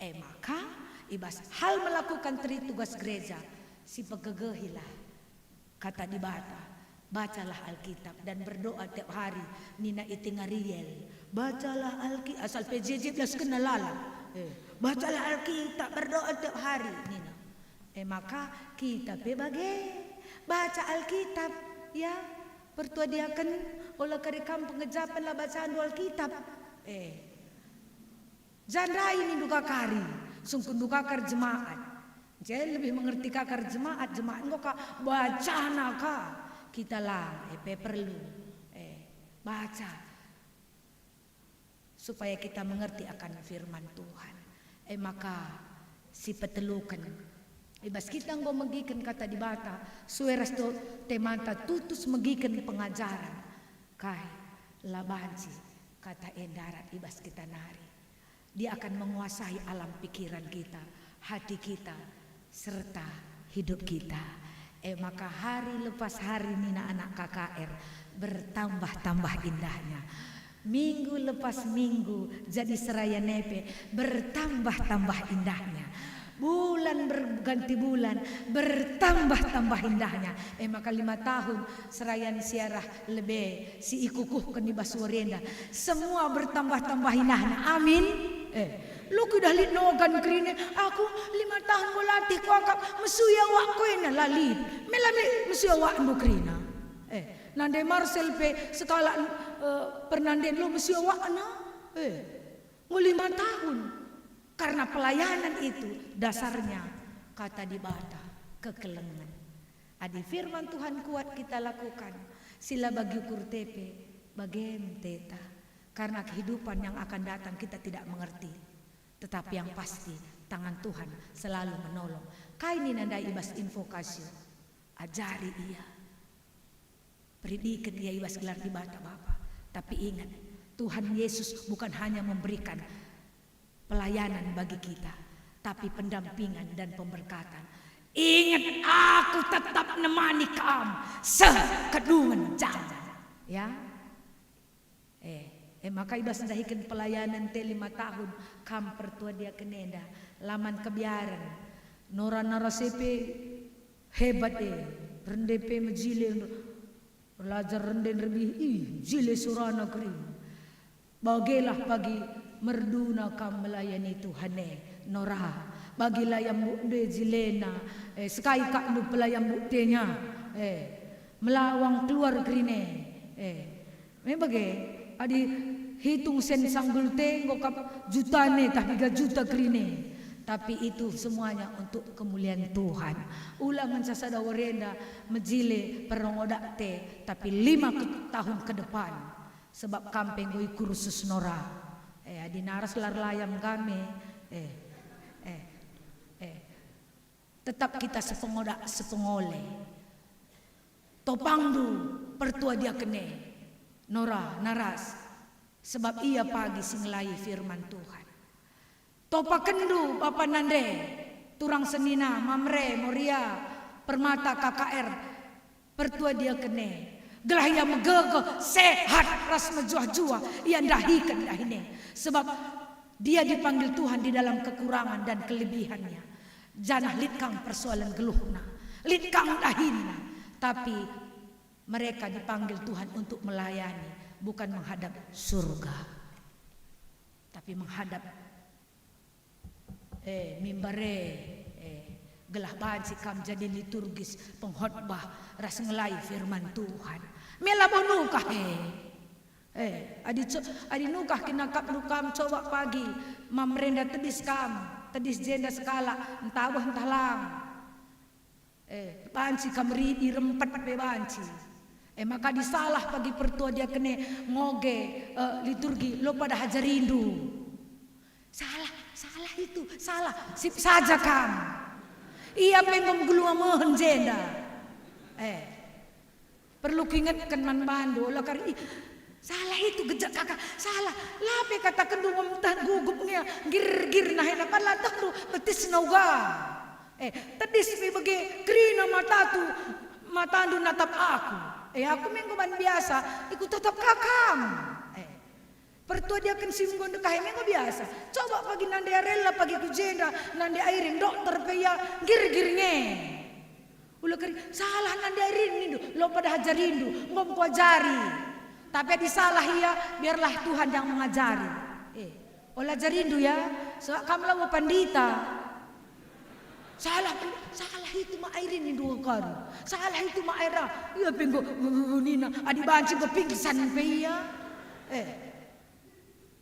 E maka, ibas hal melakukan teri tugas gereja, sipegegehilah Kata Dibata, Bacalah Alkitab dan berdoa tiap hari, nina Iting Ariel. Bacalah Alkitab, asal P J J belas kena lalap. Eh, bacalah Alkitab, berdoa tiap hari, nina. Eh, maka kita pe bage. Baca Alkitab, ya. Pertua diaken, ola kari kam pengejapen la bacandu Alkitab. Eh. Jandai nindu kakari, sungkunndu kakar jemaat. Jadi lebih mengerti kakar jemaat, jemaat enggo ka bacana ka. Kita lang, eh, pe perlu, eh, baca. Supaya kita mengerti akan firman Tuhan. Eh, maka si peteluken. I bas kita enggo megiken kata Dibata, sue ras do temanta tutus megiken pengajaren. Kai, la banci kata e ndarat i bas kita nari. Dia akan menguasai alam pikiran kita, hati kita, serta hidup kita. E maka hari lepas hari nina anak K K R, bertambah-tambah indahnya. Minggu lepas minggu jadi serayan e pe bertambah-tambah indahnya. Bulan berganti bulan bertambah-tambah indahnya. E maka lima tahun serayan siarah lebe si ikukuhken i bas wari enda, semua bertambah-tambah indahna. Amin. Eh, lo kuidah lit nogan kerina, aku lima tahun enggo latih kuakap, mesui awakku ena, la lit. Mela me mesui awakndu kerina. Eh, nande Marcel pe sekalak, eh, pernanden lo mesui awakna. Eh, enggo lima tahun. Karena pelayanan itu dasarnya kata Dibata, kekelengen. Adi firman Tuhan kuat kita lakukan, si la bagi ukur tepe, bage me teta. Karena kehidupan yang akan datang kita tidak mengerti. Tetapi yang pasti, tangan Tuhan selalu menolong. Kai nina ndai i bas invokasio? Ajari ia. Peridiken ia i bas gelar Dibata Bapa. Tapi ingat, Tuhan Yesus bukan hanya memberikan pelayanan bagi kita, tapi pendampingan dan pemberkatan. Ingat, aku tetap nemani kam sekedungen jaman. Ya. Eh, eh, maka i bas ndahiken pelayanan te lima tahun, kam pertua diaken enda, la man kebiaren. Nora naras e pe hebat e, rende pe mejile, erlajar rende nderbih, ih, jile sorana kerina. Bagelah pagi merduna kam melayani Tuhan e, Nora. Bagi la yambukndu e jilena, eh, sekai kap ndu pela yambuk tenya, eh, melawang keluar kerina e, eh. Me bage, adi hitung sen sanggul te enggo kap jutana tah piga juta kerina. Tapi itu semuanya untuk kemuliaan Tuhan. Ula ngenca sada wari enda mejile perongodak te, tapi lima ke-, tahun ke depan. Sebab kam pe enggo ikursus Nora. Eh, adi naras la erlayam kami. Eh, eh, eh. Tetap kita sepengodak, sepengole. Topangndu pertua diaken e, Nora, naras, sebab ia pagi si ngelai firman Tuhan. Topakenndu bapa nande, turang senina, Mamre, Moria, Permata, K K R, pertua diaken e, gelah ia megegeh, sehat, ras mejuah-juah, ia ndahiken dahin e. Sebab dia dipanggil Tuhan di dalam kekurangan dan kelebihannya. Janah lit kang persoalen geluhna, lit kang dahinna, tapi mereka dipanggil Tuhan untuk melayani, bukan menghadap surga, tapi menghadap, eh, mimbar e, eh, gelah banci kam jadi liturgis, pengkhotbah, ras ngelai firman Tuhan. Me labo nukah e. Eh, adi co-, adi nukah kin akapndu kam, coba pagi Mamre enda tedis kam, tedis jenda sekalak, ntah buah ntah lang. Eh, banci kam ridi rempet pe banci. Eh, maka adi salah pagi pertua diaken e ngoge, eh, liturgi, lo pada ajarindu. Salah, salah itu, salah. Sip saja kam. Ia pe enggo megeluh mehen jenda. Eh. Perlu kuingetken man bandu, ola kari, "Ih, salah itu, gejek kaka, salah." La pe katakenndu nggo meteh gugup nge, gir-gir nahena, padahal la tehndu betisna uga. Eh, tedis pe bage kerina matatu, matandu natap aku. Eh, aku me enggo man biasa, ikutatap ka kam. Eh, pertua diaken si enggo ndekah e me enggo biasa. Coba pagi nande Arella pagi ku jenda, nande Airing, dokter pe ia, gir-gir nge. Ula kari, salah nande Airin nindu, lo pada ajarindu, enggo kuajari. Tapi adi salah ia, biarlah Tuhan yang mengajari. Eh, ola ajarindu ya, sebab kam labo pandita. Salah, salah itu mak Airin nindu kari. Salah itu mak Aira. Ia pe enggo nina, adi banci enggo pingsan pe ia. Eh.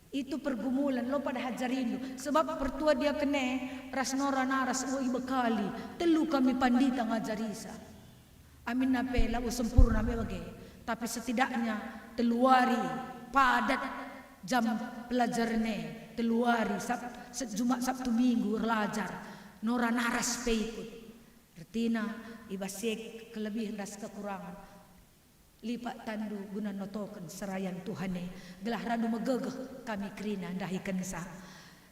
Itu pergumulan, lo pada ajarindu. Sebab pertua diaken e ras Nora naras enggo ibekali. Telu kami pandita ngajarisa. Aminna pe labo sempurna me bage. Tapi setidaknya telu wari padat jam pelajaran e. Telu wari, Sab-, se-, Jumat, Sabtu, Minggu erlajar. Nora naras pe ikut. Ertina, i bas si e kelebihen ras kekurangan. Lipat tandu guna notoken serayan Tuhan e, gelah radu megegeh kami kerina ndahikenca.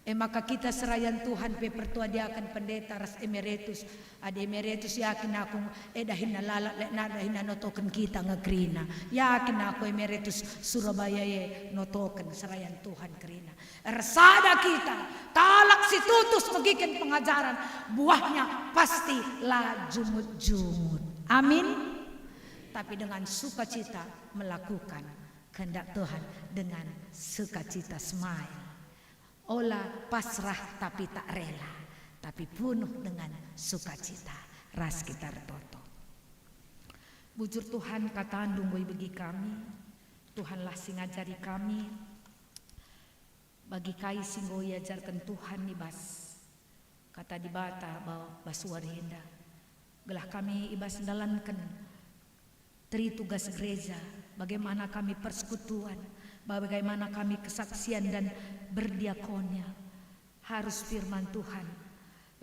E maka kita serayan Tuhan pe pertua diaken, pendeta ras emeritus. Adi emeritus yakin aku, e dahinna lalap lekna dahinna notoken kita nge kerina. Yakin aku emeritus Surabaya e notoken serayan Tuhan kerina. Ersada kita, kalak si tutus megiken pengajaran, buahnya pasti la jungut-jungut. Amin. Tapi dengan sukacita melakukan kehendak Tuhan, dengan sukacita, smile. Ola pasrah tapi tak rela, tapi punuh dengan sukacita. Ras kita ertoto. Bujur Tuhan, kataNdu enggo ibegi kami, Tuhanlah si ngajari kami. Bagi kai si enggo iajarken Tuhan i bas Kata Dibata ba-, bas wari enda, gelah kami i bas ndalanken teri tugas gereja, bagaimana kami persekutuan, bagaimana kami kesaksian dan berdiakonia, harus firman Tuhan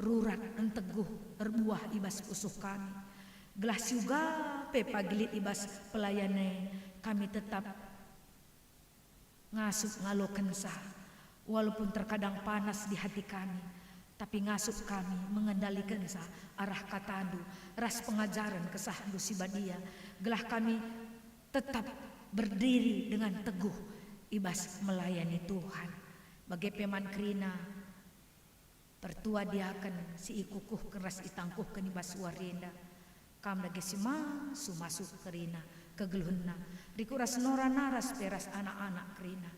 rurat, enteguh, erbuah i bas pusuh kami, gelah si uga pe pagi lit i bas pelayanen e, kami tetap ngasup ngalokenca, walaupun terkadang panas di hati kami, tapi ngasup kami mengendalikenca arah kataNdu ras pengajaren KesahNdu si badia, gelah kami tetap berdiri dengan teguh i bas melayani Tuhan. Bage pe man kerina, pertua diaken si ikukuhken ras itangkuhken i bas wari enda. Kam dage si masu-masu kerina kegeluhenna, rikut ras Nora naras pe ras anak-anak kerina.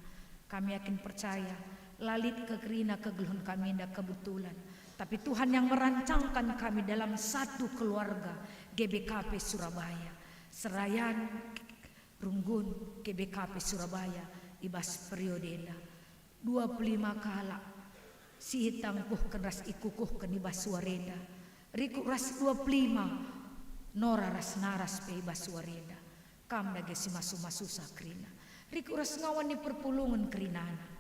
Kami yakin percaya, la lit kerina kegeluhen kami enda kebetulan, tapi Tuhan yang merancangkan kami dalam satu keluarga G B K P Surabaya. Serayan Runggun G B K P Surabaya i bas periode enda. Dua puluh lima kalak si itangkuhken ras ikukuhken i bas wari enda. Rikut ras dua puluh lima Nora ras naras pe i bas wari enda. Kam dage si masu-masusa kerina. Rikut ras ngawan ni perpulungen kerinana.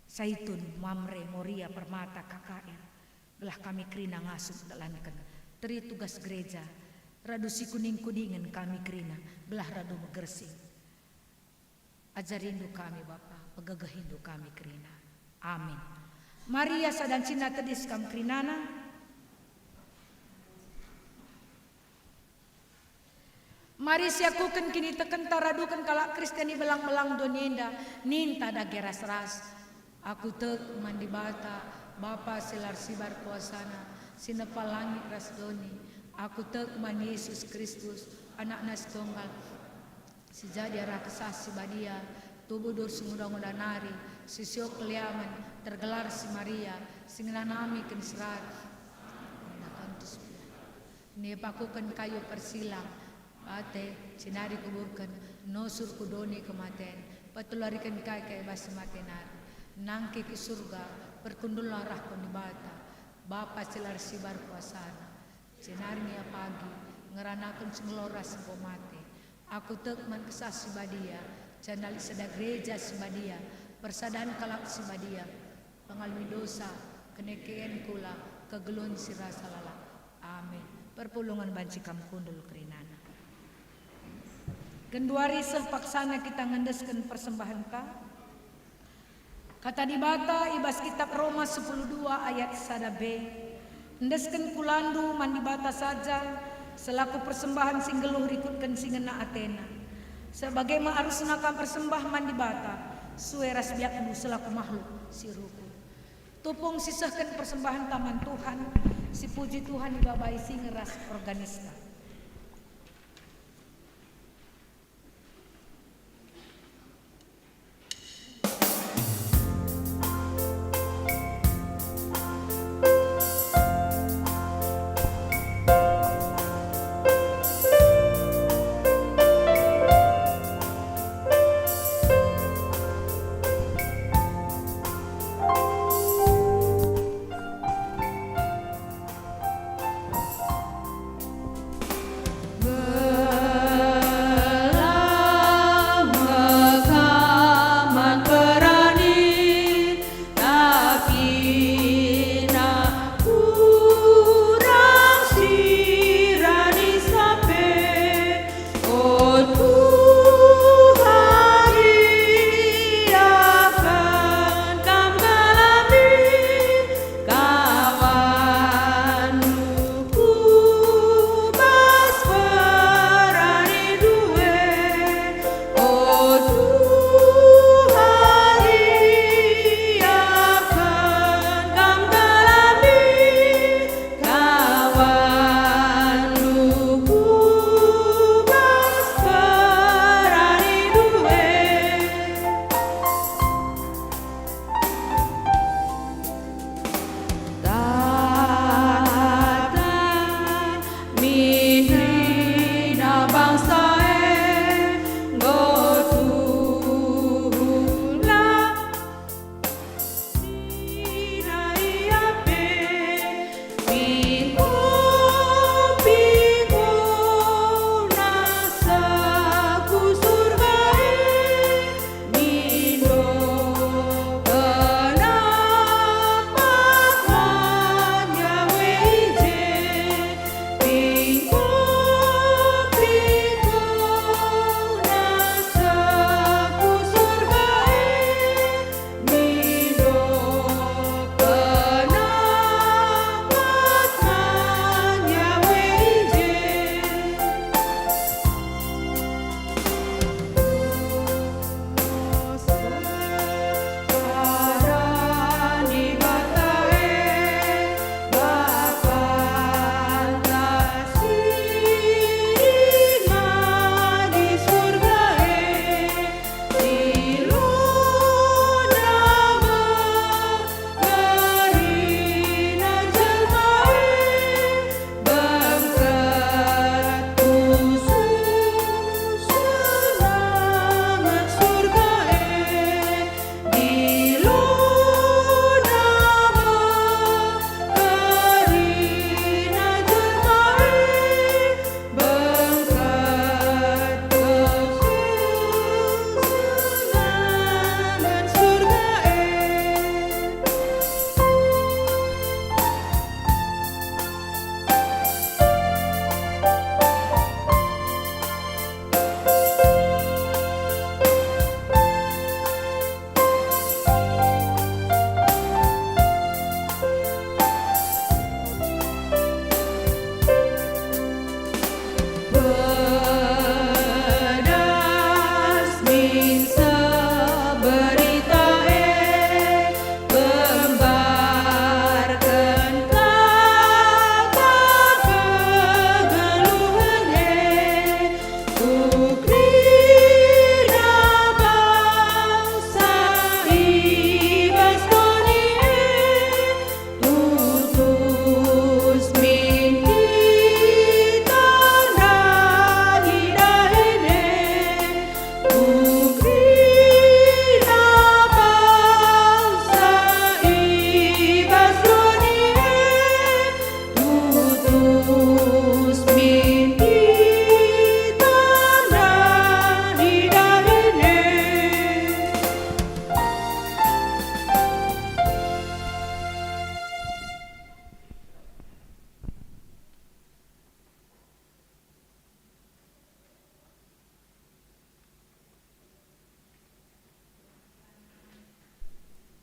Saitun, Mamre, Moria, Permata, K K R. Gelah kami kerina ngasup ndalanken teri tugas gereja, radu sikuning-kuningen kami kerina, gelah radu megersing. AjariNdu kami, Bapa, pegegehiNdu kami kerina. Amin. Maria, sada ncinta tedis kam kerinana. Mari siakuken kinitekenta raduken kalak Kristen i belang-belang doni enda, ninta dage ras-ras. Aku tek man Dibata, Bapa si la ersibar kuasaNa, si nepa langit ras doni. Aku tek man Yesus Kristus, AnakNa si Tunggal, si jadi arah Kesah Si Badia, tubuh durus nguda-nguda nari, si siok keliamen, tergelar si Maria, si ngenanami kin serat. Nipakuken kayu persilang, mate, jenari kuburken, nusur ku doni kematen, petelariken kai ka i bas si mate nari. Nangkih ku Surga, perkundulna arah ku Dibata, Bapa si la ersibar kuasaNa. Jenari nia pagi, ngeranaken si ngelo ras si enggo mate. Aku tek man Kesah Si Badia, janah lit sada gereja si badia, persadan kalak si badia, pengalemi dosa, kenekeen kula, kegeluhen si rasa lalap. Amin. Perpulungen banci kam kundul kerinana. Genduari seh paksana kita ngendesken persembahenta. Kata Dibata i bas kitab Roma sepuluh dua ayat sada b, "Endesken kulandu man Dibata saja selaku persembahen si nggeluh rikutken si ngena ateNa. Sebage me arusna kam ersembah man Dibata sue ras biakndu selaku mahluk si rukun." Tupung sisehken persembahenta man Tuhan, Sipuji Tuhan ibabai singe ras organista. O Tuhan, iakap Kam kami, kawan ku bas berani due. O Tuhan, iakap Kam kami, kawan ku bas berani due. Tata minina bangsa e, enggo tuhu lam.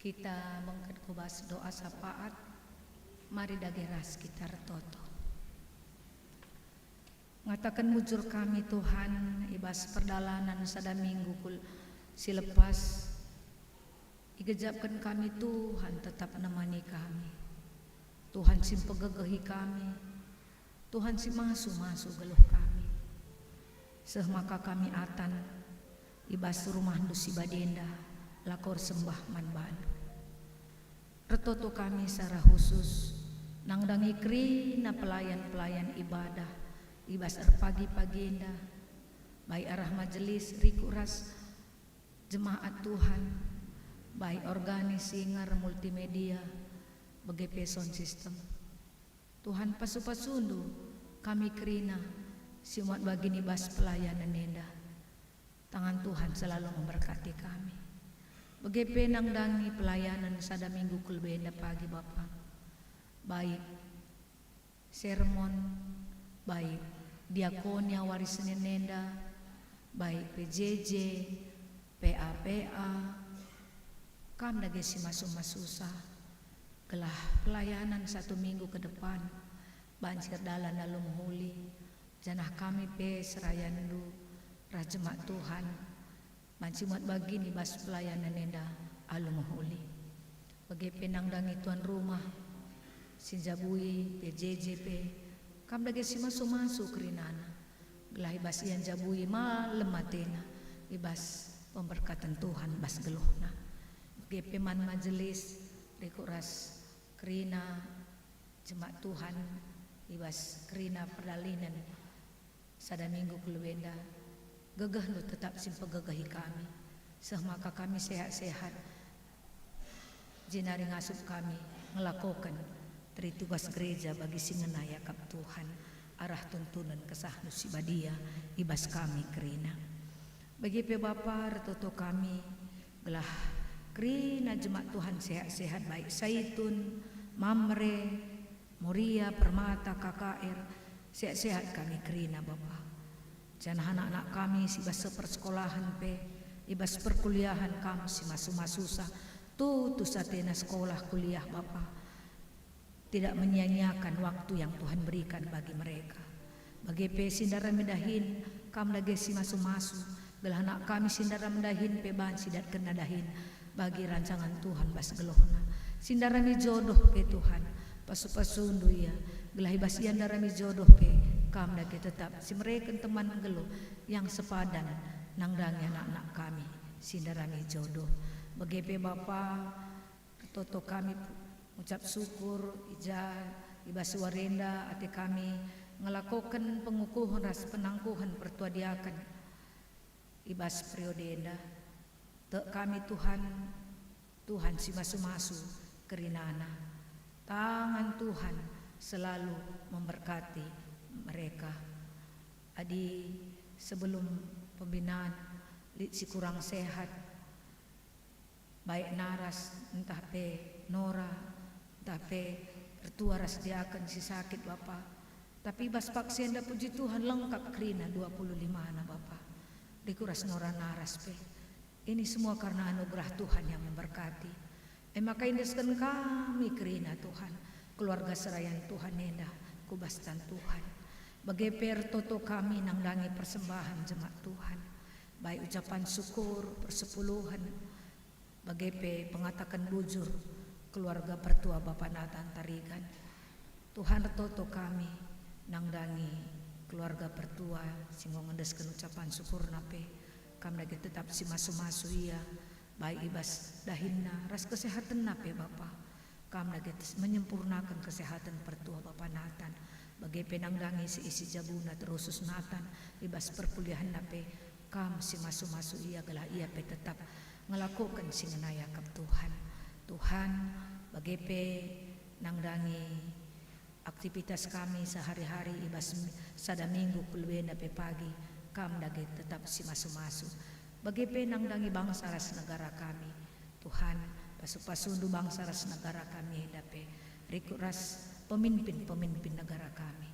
Kita bengket ku bas doa sapaat, mari dage ras kita ertoto. Ngataken mujur kami, Tuhan, i bas perdalanen sada minggu kul-, si lepas, igejapken kami, Tuhan, tetap nemani kami. Tuhan si mpegegehi kami, Tuhan si masu-masu geluh kami. Seh maka kami atan i bas rumahNdu si badia enda, lako ersembah man baNdu. Ertoto kami secara khusus nandangi kerina pelayan-pelayan ibadah i bas erpagi-pagi enda, baik arah majelis, rikut ras jemaat Tuhan, baik organis, singer, multimedia, bage pe sound system. Tuhan, pasu-pasuNdu kami kerina si muat bagin i bas pelayanen enda. Tangan Tuhan selalu memberkati kami. Bage pe nandangi pelayanen sada minggu ku lebe enda pagi, Bapa. Baik sermon, baik diakonia wari Senin enda, baik P J J, P A P A, Kam dage si masu-masusa, gelah pelayanan satu minggu ke depan banci erdalan alu mehuli, janah kami pe serayanNdu ras jemaat Tuhan banci muat bagin i bas pelayanan enda alu mehuli. Bage pe nandangi tuan rumah, si njabui P J J pe, Kam dage si masu-masu kerinana, gelah i bas ia njabui malem atena i bas pemberkaten Tuhan bas geluhna. Bage pe man majelis, rikut ras kerina jemaat Tuhan i bas kerina perdalanen sada minggu ku lebe enda, gegehNdu tetap si mpegegehi kami, seh maka kami sehat-sehat, jenari ngasup kami ngelakoken teri tugas gereja bagi si ngena iakap Tuhan, arah tuntunen KesahNdu si badia i bas kami kerina. Bage pe Bapa, ertoto kami, gelah kerina jemaat Tuhan sehat-sehat, baik Saitun, Mamre, Moria, Permata, K K R, sehat-sehat kami kerina, Bapa. Janah anak-anak kami si bas persekolahen pe, i bas perkuliahen Kam si masu-masusa, tutus atena sekolah kuliah, Bapa. Tidak menyia-nyiakan waktu yang Tuhan berikan bagi mereka. Bage pe si ndarami dahin, Kam dage si masu-masu, gelah anak kami si ndaram dahin pe banci idatkenna dahin bagi rancangan Tuhan bas geluhna. Si ndarami jodoh pe Tuhan, pasu-pasuNdu ia, gelah i bas ia ndarami jodoh pe, Kam dage tetap si mereken teman nggeluh yang sepadan nandangi anak-anak kami si ndarami jodoh. Bage pe Bapa, ertoto kami ngucap syukur i ja i bas wari enda ate kami ngelakoken pengukuhen ras penangkuhen pertua diaken i bas periode enda. Tek kami Tuhan, Tuhan si masu-masu kerinana. Tangan Tuhan selalu memberkati mereka. Adi sebelum pembinaan lit si kurang sehat, baik naras, ntah pe nora, ntah pe pertua ras diaken si sakit, Bapa. Tapi bas paksa enda, puji Tuhan, lengkap kerina dua puluh lima anak, Bapa. Rikut ras nora naras pe. Ini semua karena anugerah Tuhan yang memberkati. E maka endesken kami kerina, Tuhan, keluarga serayan Tuhan enda ku bas tan Tuhan. Bage pe ertoto kami nandangi persembahen jemaat Tuhan, baik ucapan syukur, persepuluhen, bage pe pengataken bujur keluarga pertua Bapa Nathan Tarigan. Tuhan, ertoto kami nandangi keluarga pertua si enggo ngendesken ucapan syukurna pe. Kam dage tetap si masu-masu ia, baik i bas dahinna ras kesehatenna pe, Bapa. Kam dage tes-, menyempurnaken kesehaten pertua Bapa Nathan. Bage pe nandangi si isi jabuna, terkhusus Nathan, i bas perkuliahenna pe, Kam si masu-masu ia gelah ia pe tetap ngelakoken si ngena iakap Tuhan. Tuhan, bage pe nandangi aktivitas kami sehari-hari i bas mi-, sada minggu ku lebe enda pe pagi, Kam dage tetap si masu-masu. Bage pe nandangi bangsa ras negara kami. Tuhan, pasu-pasuNdu bangsa ras negara kami enda pe, rikut ras pemimpin-pemimpin negara kami.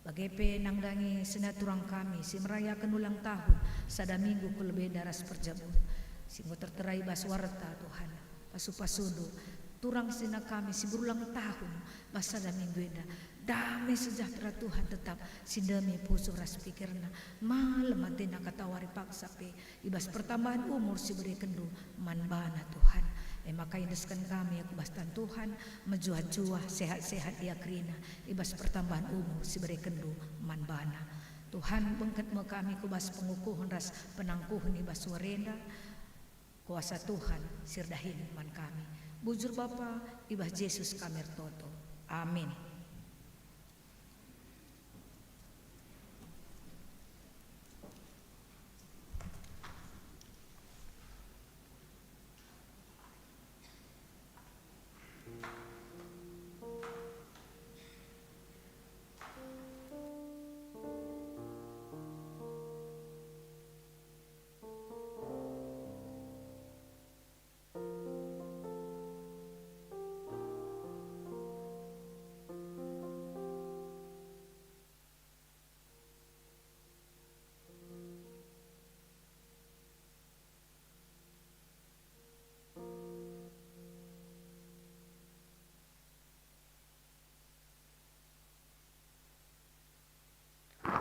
Bage pe nandangi senina turang kami si merayaken ulang tahun sada minggu ku lebe enda ras perjabun, si enggo tertera i bas warta, Tuhan. Pasu-pasuNdu turang senina kami si berulang tahun bas sada minggu enda. Dame sejahtera Tuhan tetap si ndemi pusuh ras pikirna. Malem atena katawari paksa pe i bas pertambahan umur si iberekenNdu man bana, Tuhan. E maka iendesken kami ku bas tan Tuhan, mejuah-juah, sehat-sehat ia kerina, i bas pertambahen umur si berekenNdu man bana. Tuhan, bengket me kami ku bas pengukuhen ras penangkuhen i bas wari enda. Kuasa Tuhan si erdahin man kami. Bujur Bapa, i bas Jesus kami ertoto. Amin.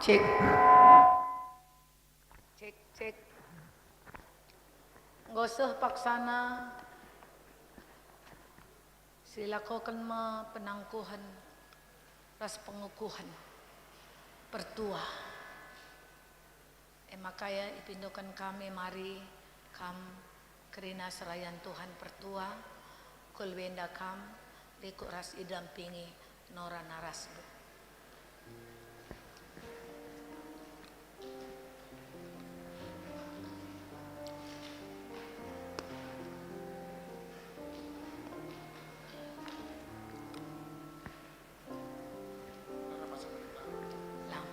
Cek. Cek, cek. Enggo seh paksana, silakoken me penangkuhen ras pengukuhen pertua. E maka ia ipindoken kami mari kam kerina serayan Tuhan pertua, kul wenda kam rikut ras idampingi nora narasndu. Lang.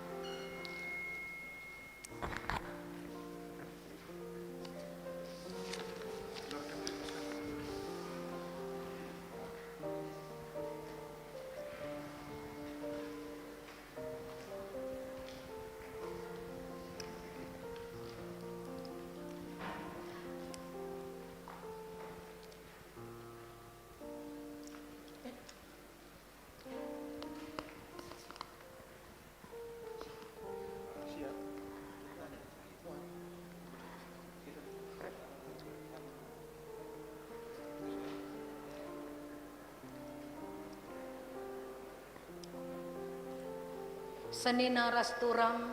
Senina ras turang,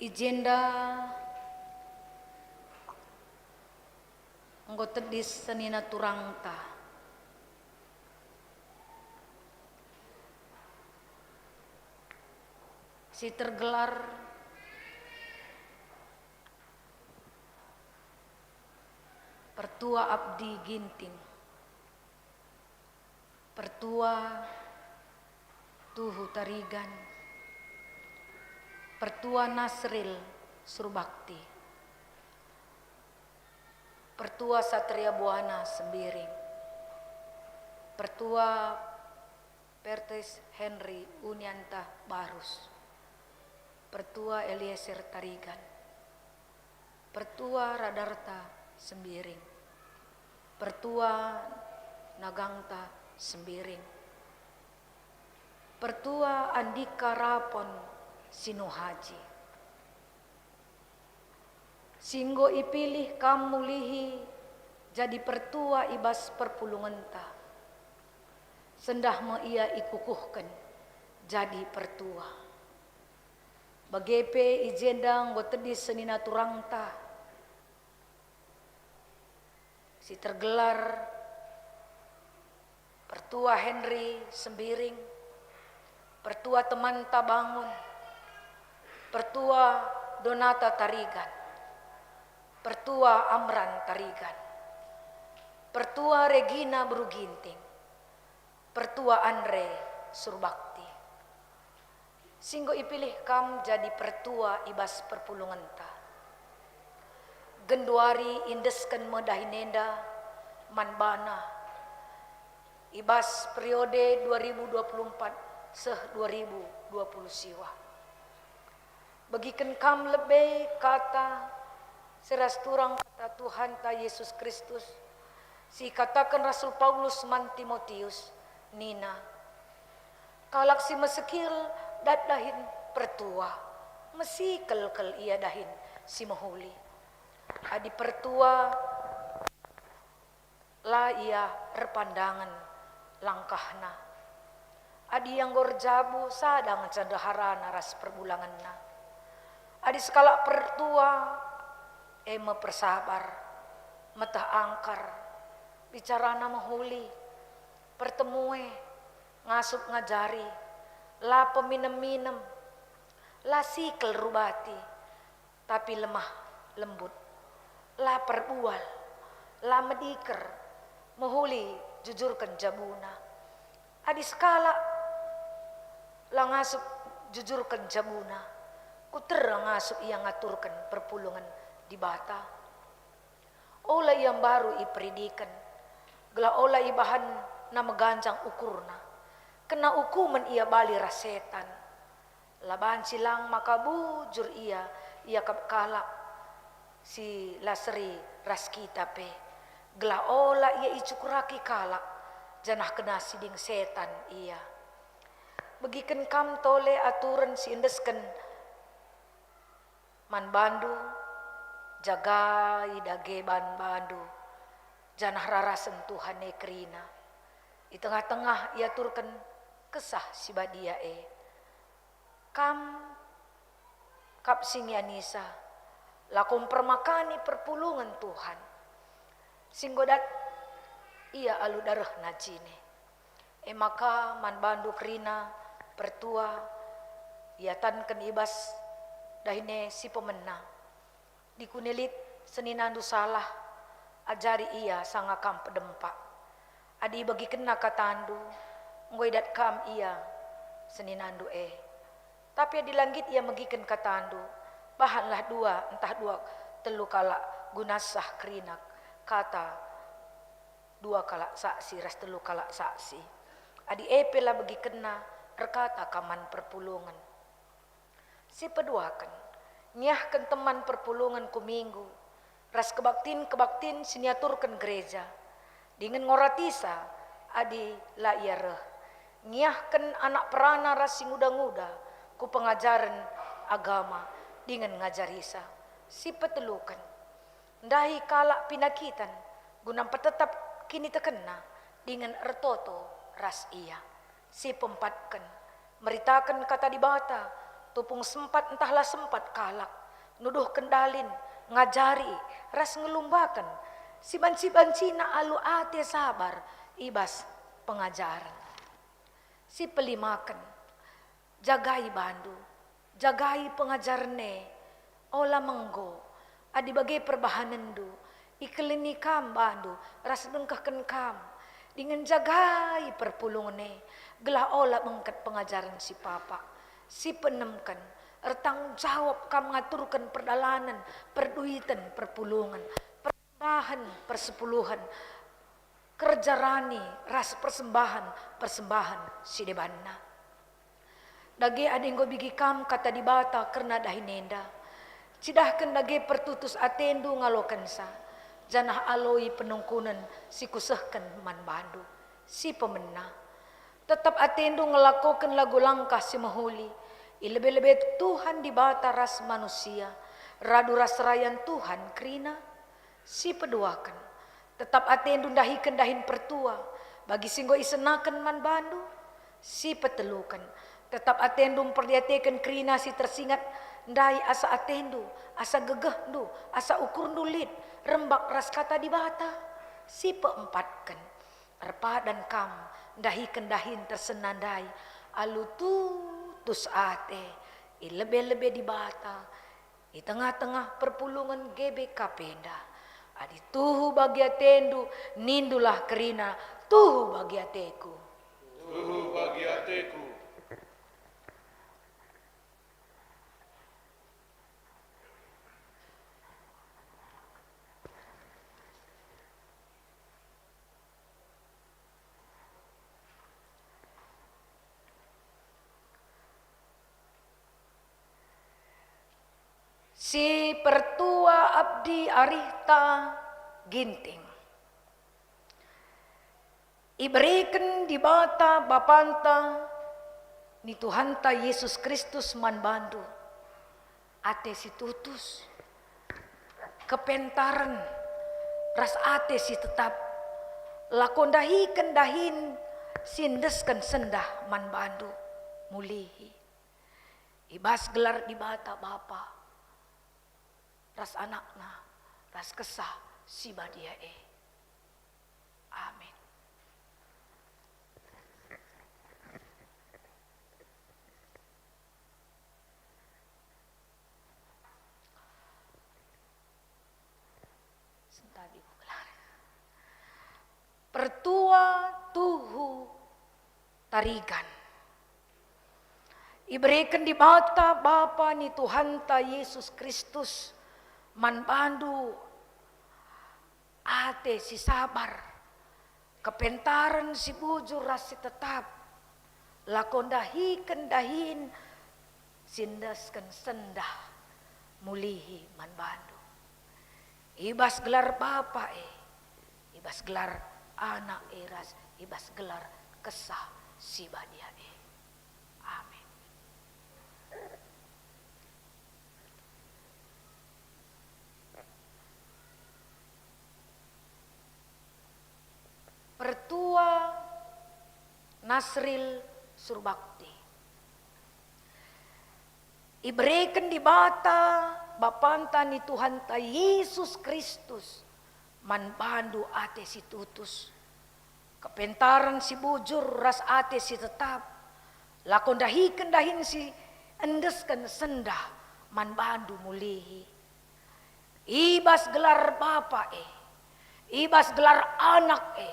i jenda enggo tedis senina turangta si tergelar Pertua Abdi Ginting, Pertua Tuhu Tarigan, Pertua Nasril Surbakti, Pertua Satria Buana Sembiring, Pertua Pertes Henry Unianta Barus, Pertua Eliezer Tarigan, Pertua Radarta Sembiring, Pertua Nagangta Sembiring, Pertua Andika Rapon Sinuhaji, si enggo ipilih kam mulihi jadi pertua i bas perpulungenta, sendah me ia ikukuhken jadi pertua. Bage pe i jenda enggo tedis senina turangta si tergelar Pertua Henry Sembiring, Pertua Temanta Bangun, Pertua Donata Tarigan, Pertua Amran Tarigan, Pertua Regina Beru Ginting, Pertua Andre Surbakti, si enggo ipilih kam jadi pertua i bas perpulungenta. Genduari iendesken me dahin enda man bana i bas periode dua ribu dua puluh empat seh dua ribu dua puluh siwa. Begiken kam lebe kata si ras turang kata Tuhanta Jesus Kristus, si ikataken Rasul Paulus man Timotius, nina, "Kalak si mesekil dat dahin pertua, mesikel kal ia dahin si mehuli." Adi pertua, la ia erpandangen langkahna. Adi ia enggo erjabu, sada ngenca ndeharana ras perbulangenna. Adi sekalak pertua, e me persabar, meteh angkar, bicarana mehuli, pertemue, ngasup ngajari, la peminem-minem, la sikel rubati, tapi lemah lembut, la perbual, la mediker, mehuli jujurken jabuna. Adi sekalak la ngasup jujurken jabuna, kuterna ngasup ia ngaturken perpulungen Dibata. Ola ia mbaru iperidiken, gelah ola ibahanna meganjang ukurna. Kena ukumen ia bali ras setan. La banci lang maka bujur ia iakap kalak si la seri ras kita pe, gelah ola ia icukuraki kalak, janah kena siding setan ia. Begiken kam tole aturen si endesken man bandu, jagai dage ban bandu, janah rarasen Tuhan e kerina. I tengah-tengah iaturken Kesah Si Badia e. Kam kap si ngianisa, lako mpermakani perpulungen Tuhan, si enggo dat ia alu darehna jine. E maka man bandu kerina pertua, iatanken i bas dahin e si pemena. Dikune lit seninandu salah, ajari ia sanga kam pedempak. Adi ibegikenna katandu, enggo idat kam ia seninandu e. Tapi adi la nggit ia megiken katandu, bahanlah dua ntah dua telu kalak guna sah kerina kata dua kalak saksi ras telu kalak saksi. Adi e pe la begikenna, erkata kam man perpulungen. Si peduaken, ngiahken teman perpulungen ku Minggu, ras kebaktin-kebaktin si niaturken gereja, dingen ngoratisa adi la ia reh. Ngiahken anak perana ras si nguda-nguda ku pengajaren agama dingen ngajarisa. Si peteluken, ndahi kalak pinakiten guna mpetetap kinitekenna dingen ertoto ras ia. Si peempatken, meritaken Kata Dibata, tupung sempat ntah la sempat kalak, nuduhken dalin, ngajari, ras ngelumbaken, si banci-bancina alu ate sabar i bas pengajaren. Si pelimaken, jagai bandu, jagai pengajaren e, ola menggo, adi bage perbahanenndu, ikelini kam bandu ras dengkehken kam, dingen jagai perpulungen e, gelah ola bengket pengajaren si papak, si peenemken, ertanggung jawab kam ngaturken perdalanen, perduiten, perpulungen, persembahen, persepuluhen, kerja rani ras persembahen-persembahen si debanna. Dage adi enggo begi kam Kata Dibata kerna dahin enda, cidahken dage pertutus atendu ngalokensa, janah aloi penungkunen si kusehken man bandu. Si pemena, tetap atendu ngelakoken lagu langkah si mehuli, i lebe-lebe Tuhan Dibata ras manusia, radu ras serayan Tuhan kerina. Si peduaken, tetap atendu ndahiken dahin pertua, bagi si enggo isenaken man bandu. Si peteluken, tetap atendu mperdiateken kerina si tersingat ndai asa atendu, asa gegehndu, asa ukurndu lit, rembak ras Kata Dibata. Si peempatken, erpadan kam ndahiken dahin tersena ndai alu tutus ate, i lebe-lebe Dibata, i tengah-tengah perpulungen G B K P enda. Adi tuhu bagi atendu, nindulah kerina, "Tuhu bagi ateku." Tuhu bagi ateku. Si pertua abdi arihta Ginting. Ibereken Dibata Bapanta ni Tuhanta Yesus Kristus man bandu ate si tutus, kepentaren ras ate si tetap, lako ndahiken dahin si endesken sendah man bandu, mulihi. I bas gelar Dibata Bapa, ras AnakNa, ras Kesah Si Badia e. Amin. Sentadi ku gelar. Pertua tuhu tarigan. Ibereken Dibata Bapa ni Tuhanta Yesus Kristus man bandu ate si sabar, kepentaren si bujur ras si tetap, lako ndahiken dahin si endesken sendah mulihi man bandu. I bas gelar Bapa e, i bas gelar Anak e ras i bas gelar Kesah Si Badia e. Amin. Pertua Nasril Surbakti. Ibereken Dibata Bapanta ni Tuhanta Yesus Kristus man bandu ate si tutus, kepentaren si bujur ras ate si tetap, lako ndahiken dahin si endesken sendah man bandu mulihi. I bas gelar Bapa e, i bas gelar Anak e,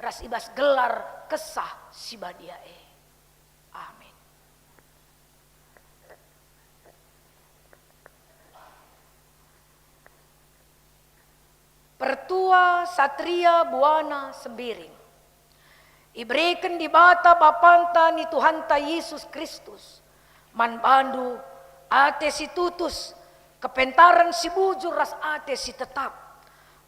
ras i bas gelar Kesah Si Badia e. Amin. Pertua Satria Buana Sembiring. Ibereken Dibata Bapanta ni Tuhanta Yesus Kristus man bandu ate si tutus, kepentaren si bujur ras ate si tetap,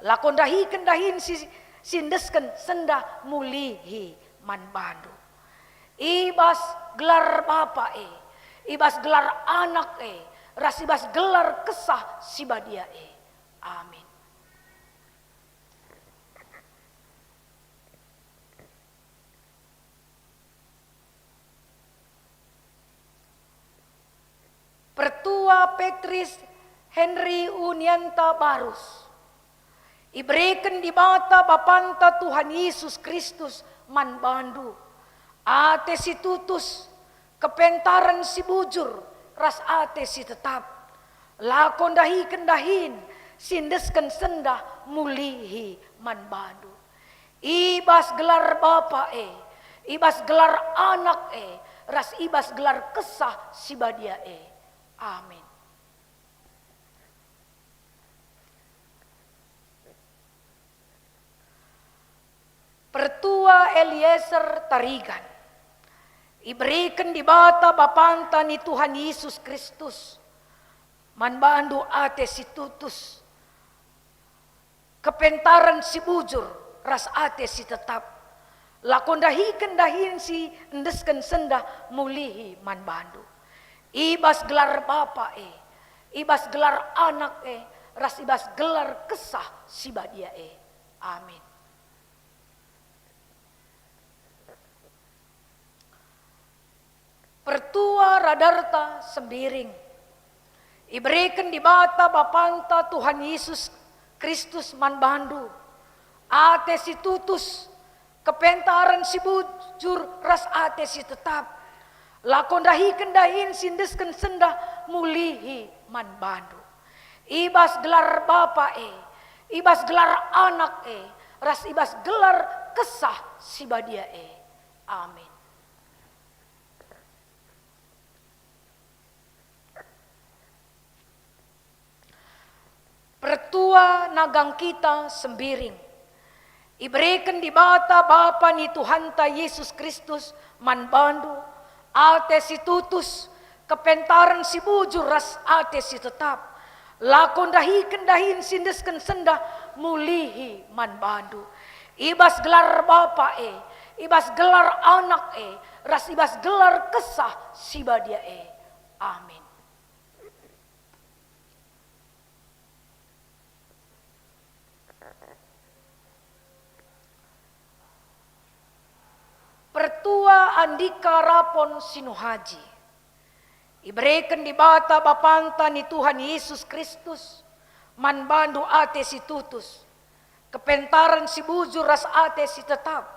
lako ndahiken dahin si, si endesken sendah mulihi man bandu. I bas gelar Bapa e, i bas gelar Anak e, ras i bas gelar Kesah Si Badia e. Amin. Pertua Petris Henry Unianta Barus. Ibereken Dibata Bapanta Tuhan Yesus Kristus man bandu ate si tutus, kepentaren si bujur, ras ate si tetap. Lako ndahiken dahin si endesken sendah mulihi man bandu. I bas gelar Bapa e, i bas gelar Anak e, ras i bas gelar Kesah Si Badia e. Amin. Pertua Eliezer Tarigan. Ibereken Dibata Bapanta ni Tuhan Yesus Kristus man bandu ate si tutus, kepentaren si bujur ras ate si tetap, lako ndahiken dahin si endesken sendah mulihi man bandu. I bas gelar Bapa e, i bas gelar Anak e, ras i bas gelar Kesah Si Badia e. Amin. Pertua Radarta Sembiring. Ibereken Dibata Bapanta Tuhan Yesus Kristus man bandu ate si tutus, kepentaren si bujur ras ate si tetap. Lako ndahiken dahin si endesken sendah mulihi man bandu. I bas gelar Bapa e, i bas gelar Anak e, ras i bas gelar Kesah Si Badia e. Amin. Pertua Nagang Kita Sembiring. Ibereken Dibata Bapa ni Tuhanta Yesus Kristus man bandu ate si tutus, kepentaren si bujur ras ate si tetap. Lako ndahiken dahin si endesken sendah mulihi man bandu. I bas gelar Bapa e, i bas gelar Anak e, ras i bas gelar Kesah Si Badia e. Amin. Pertua Andika Rapon Sinuhaji. Ibereken Dibata Bapanta ni Tuhan Yesus Kristus man bandu ate si tutus, kepentaren si bujur ras ate si tetap,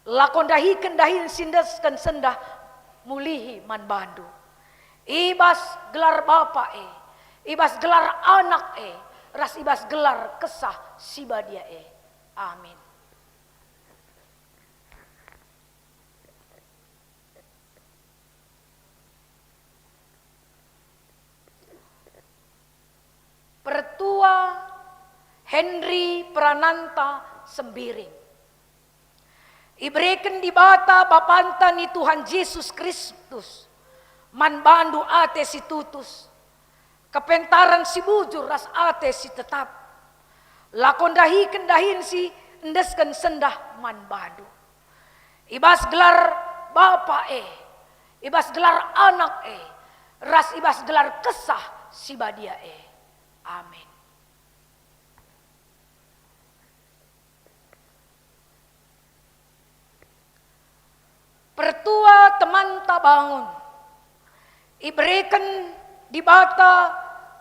lako ndahiken dahin si endesken sendah mulihi man bandu. I bas gelar Bapa e, i bas gelar Anak e, ras i bas gelar Kesah Si Badia e. Amin. Pertua Henry Prananta Sembiring. Ibereken Dibata Bapanta ni Tuhan Jesus Kristus man bandu ate si tutus, kepentaren si bujur ras ate si tetap, lako ndahiken dahin si endesken sendah man bandu. I bas gelar Bapa e, i bas gelar Anak e, ras i bas gelar Kesah Si Badia e. Amin. Pertua temanta bangun, ibereken Dibata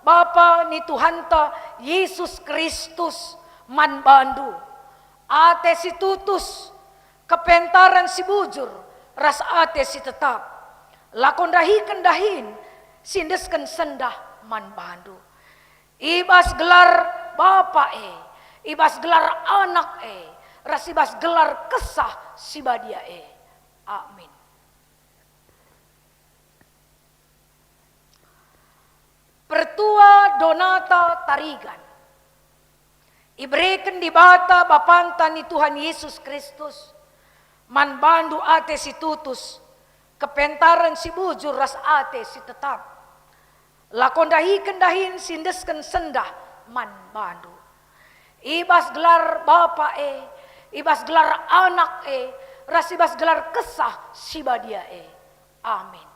Bapa ni Tuhanta Jesus Kristus man bandu ate si tutus, kepentaren si bujur, ras ate si tetap, lako ndahiken dahin si endesken sendah man bandu. I bas gelar Bapa e, i bas gelar Anak e, ras i bas gelar Kesah Si Badia e. Amin. Pertua Donata Tarigan. Ibereken Dibata Bapanta ni Tuhan Yesus Kristus man bandu ate si tutus, kepentaren si bujur ras ate si tetap. Lako ndahiken dahin si endesken sendah man bandu. I bas gelar Bapa e, i bas gelar Anak e, ras i bas gelar Kesah Si Badia e. Amin.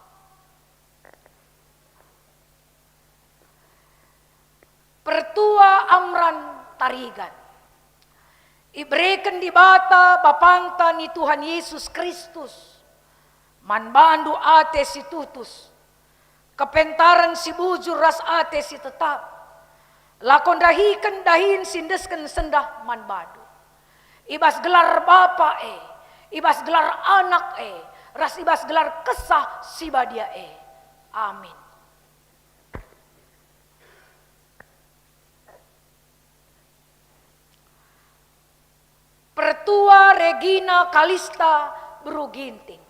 Pertua Amran Tarigan. Ibereken Dibata Bapanta ni Tuhan Yesus Kristus man bandu ate si tutus, kepentaren si bujur ras ate si tetap, lako ndahiken dahin si endesken sendah man bandu. I bas gelar Bapa e, i bas gelar Anak e, ras i bas gelar Kesah Si Badia e. Amin. Pertua Regina Kalista Beru Ginting.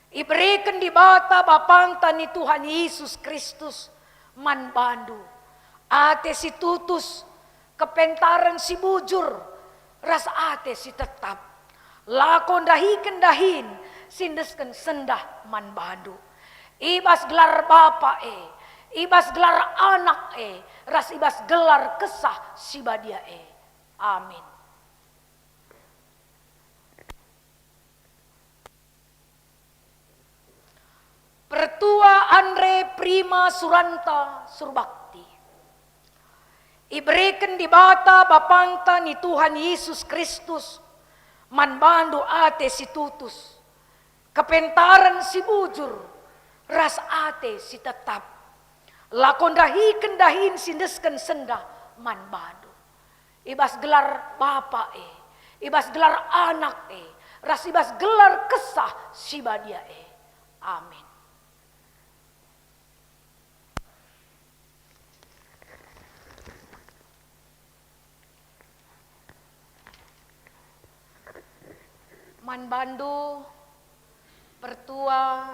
Ibereken Dibata Bapanta ni Tuhan Yesus Kristus man bandu ate si tutus, kepentaren si bujur, ras ate si tetap. Lako ndahiken dahin si endesken sendah man bandu. I bas gelar Bapa e, i bas gelar Anak e, ras i bas gelar Kesah Si Badia e. Amin. Pertua Andre Prima Suranta Surbakti. Ibereken Dibata Bapanta ni Tuhan Yesus Kristus man bandu ate si tutus, kepentaren si bujur, ras ate si tetap. Lako ndahiken dahin si endesken sendah man bandu. I bas gelar Bapa e, i bas gelar Anak e, ras i bas gelar Kesah Si Badia e. Amin. Man bandu, pertua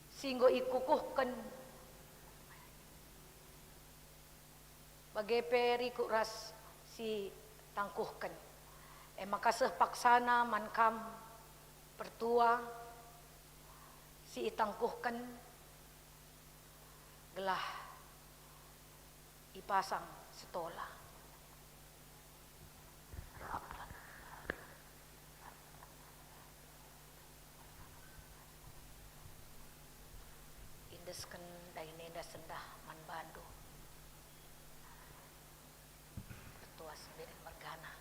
si enggo ikukuhken, bage pe rikut ras si tangkuhken. E maka seh paksana man kam, pertua si itangkuhken, gelah ipasang setola. Indesken dahin enda sendah man bandu, pertua Sembiring mergana.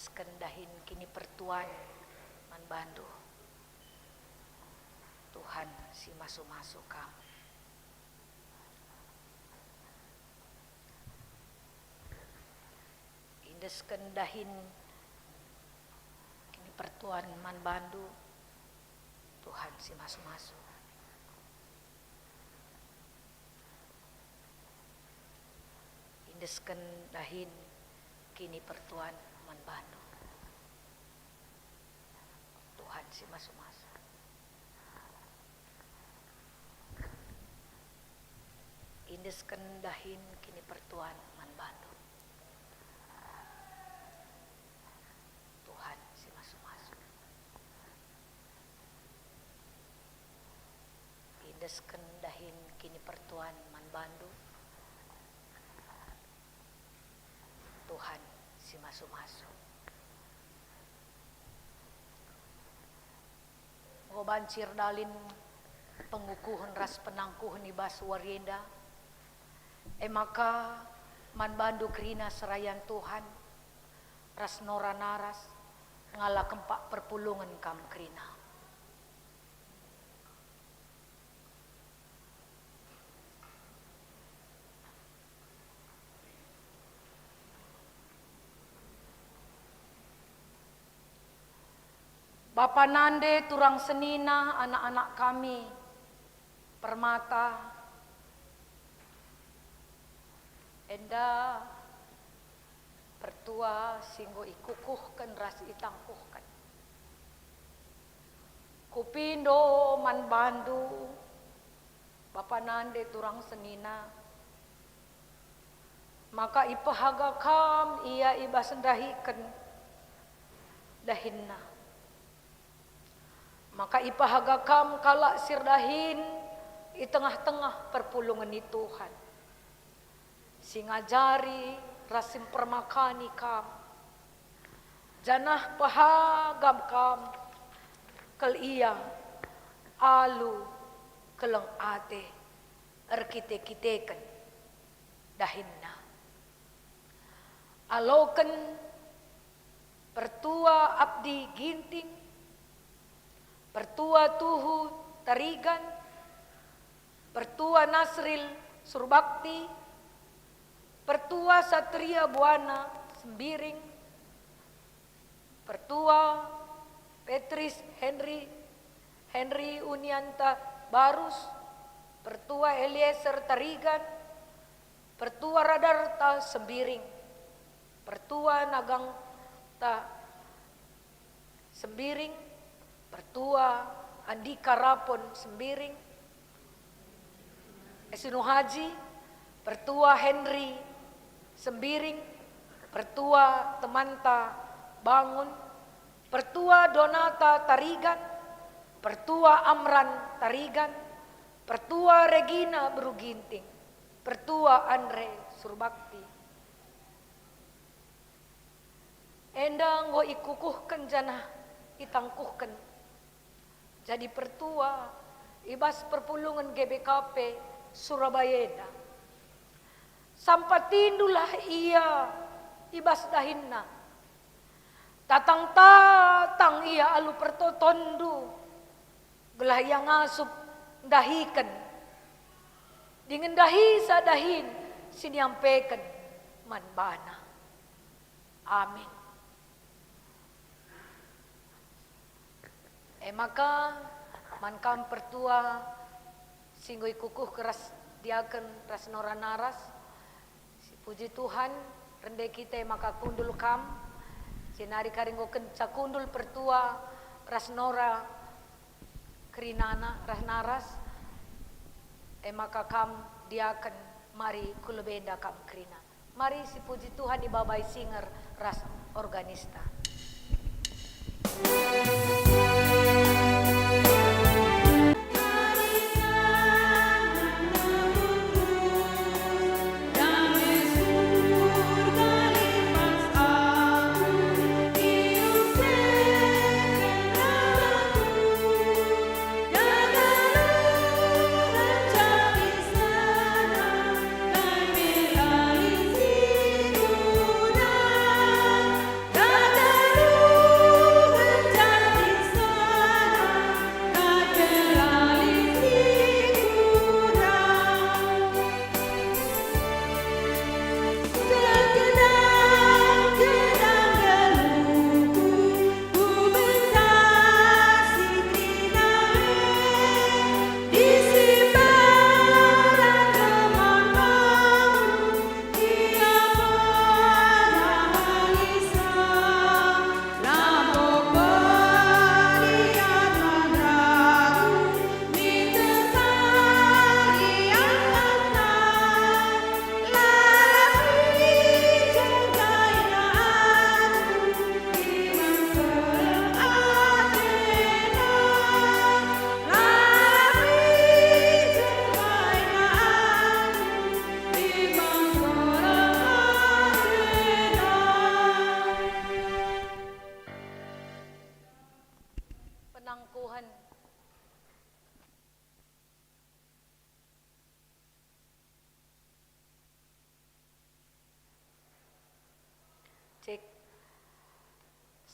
Endesken dahin kinipertuan man bandu. Tuhan si masu-masu kam. Endesken dahin kinipertuan man bandu, Tuhan si masu-masu. Endesken dahin kinipertuan man bandu, Tuhan si masu-masu. Endesken dahin kinipertuan man bandu, Tuhan si masu-masu. Endesken dahin kinipertuan man bandu, Tuhan si masu-masu. Enggo banci erdalin pengukuhen ras penangkuhen i bas wari enda, e maka man bandu kerina serayan Tuhan ras Nora Naras ngala kempak perpulungen kam kerina. Bapa nande turang senina anak-anak kami, Permata, enda pertua si enggo ikukuhken ras itangkuhken. Kupindo man bandu, bapa nande turang senina, maka ipehaga kam ia i bas ndahiken dahinna. Maka ipehaga kam kalak si erdahin i tengah-tengah perpulungen ni Tuhan, si ngajari ras si mpermakani kam, janah pehaga kam kal ia alu keleng ate erkite-kiteken dahinna. Aloken Pertua Abdi Ginting, Pertua Tuhu Tarigan, Pertua Nasril Surbakti, Pertua Satria Buana Sembiring, Pertua Petris Henry, Henry Unianta Barus, Pertua Eliezer Tarigan, Pertua Radarta Sembiring, Pertua Nagangta Sembiring, Pertua Andika Rapon Sembiring, Esino Haji, Pertua Henry Sembiring, Pertua Temanta Bangun, Pertua Donata Tarigan, Pertua Amran Tarigan, Pertua Regina Beru Ginting, Pertua Andre Surbakti. Enda enggo ikukuhken janah itangkuhken jadi pertua i bas perpulungen G B K P Surabaya enda. Sampatindulah ia i bas dahinna. Tatang-tatang ia alu pertotonndu, gelah ia ngasup ndahiken dingen ndahisa dahin si niampeken man bana. Amin. E maka, man kam pertua si enggo ikukuh ras diaken ras Nora Naras, si puji Tuhan, rende kita e maka kundul kam, jenari kari enggo kenca kundul pertua ras Nora kerinana ras Naras, e maka kam diaken mari ku lebe enda kam kerina. Mari sipuji Tuhan ibabai singer ras organista.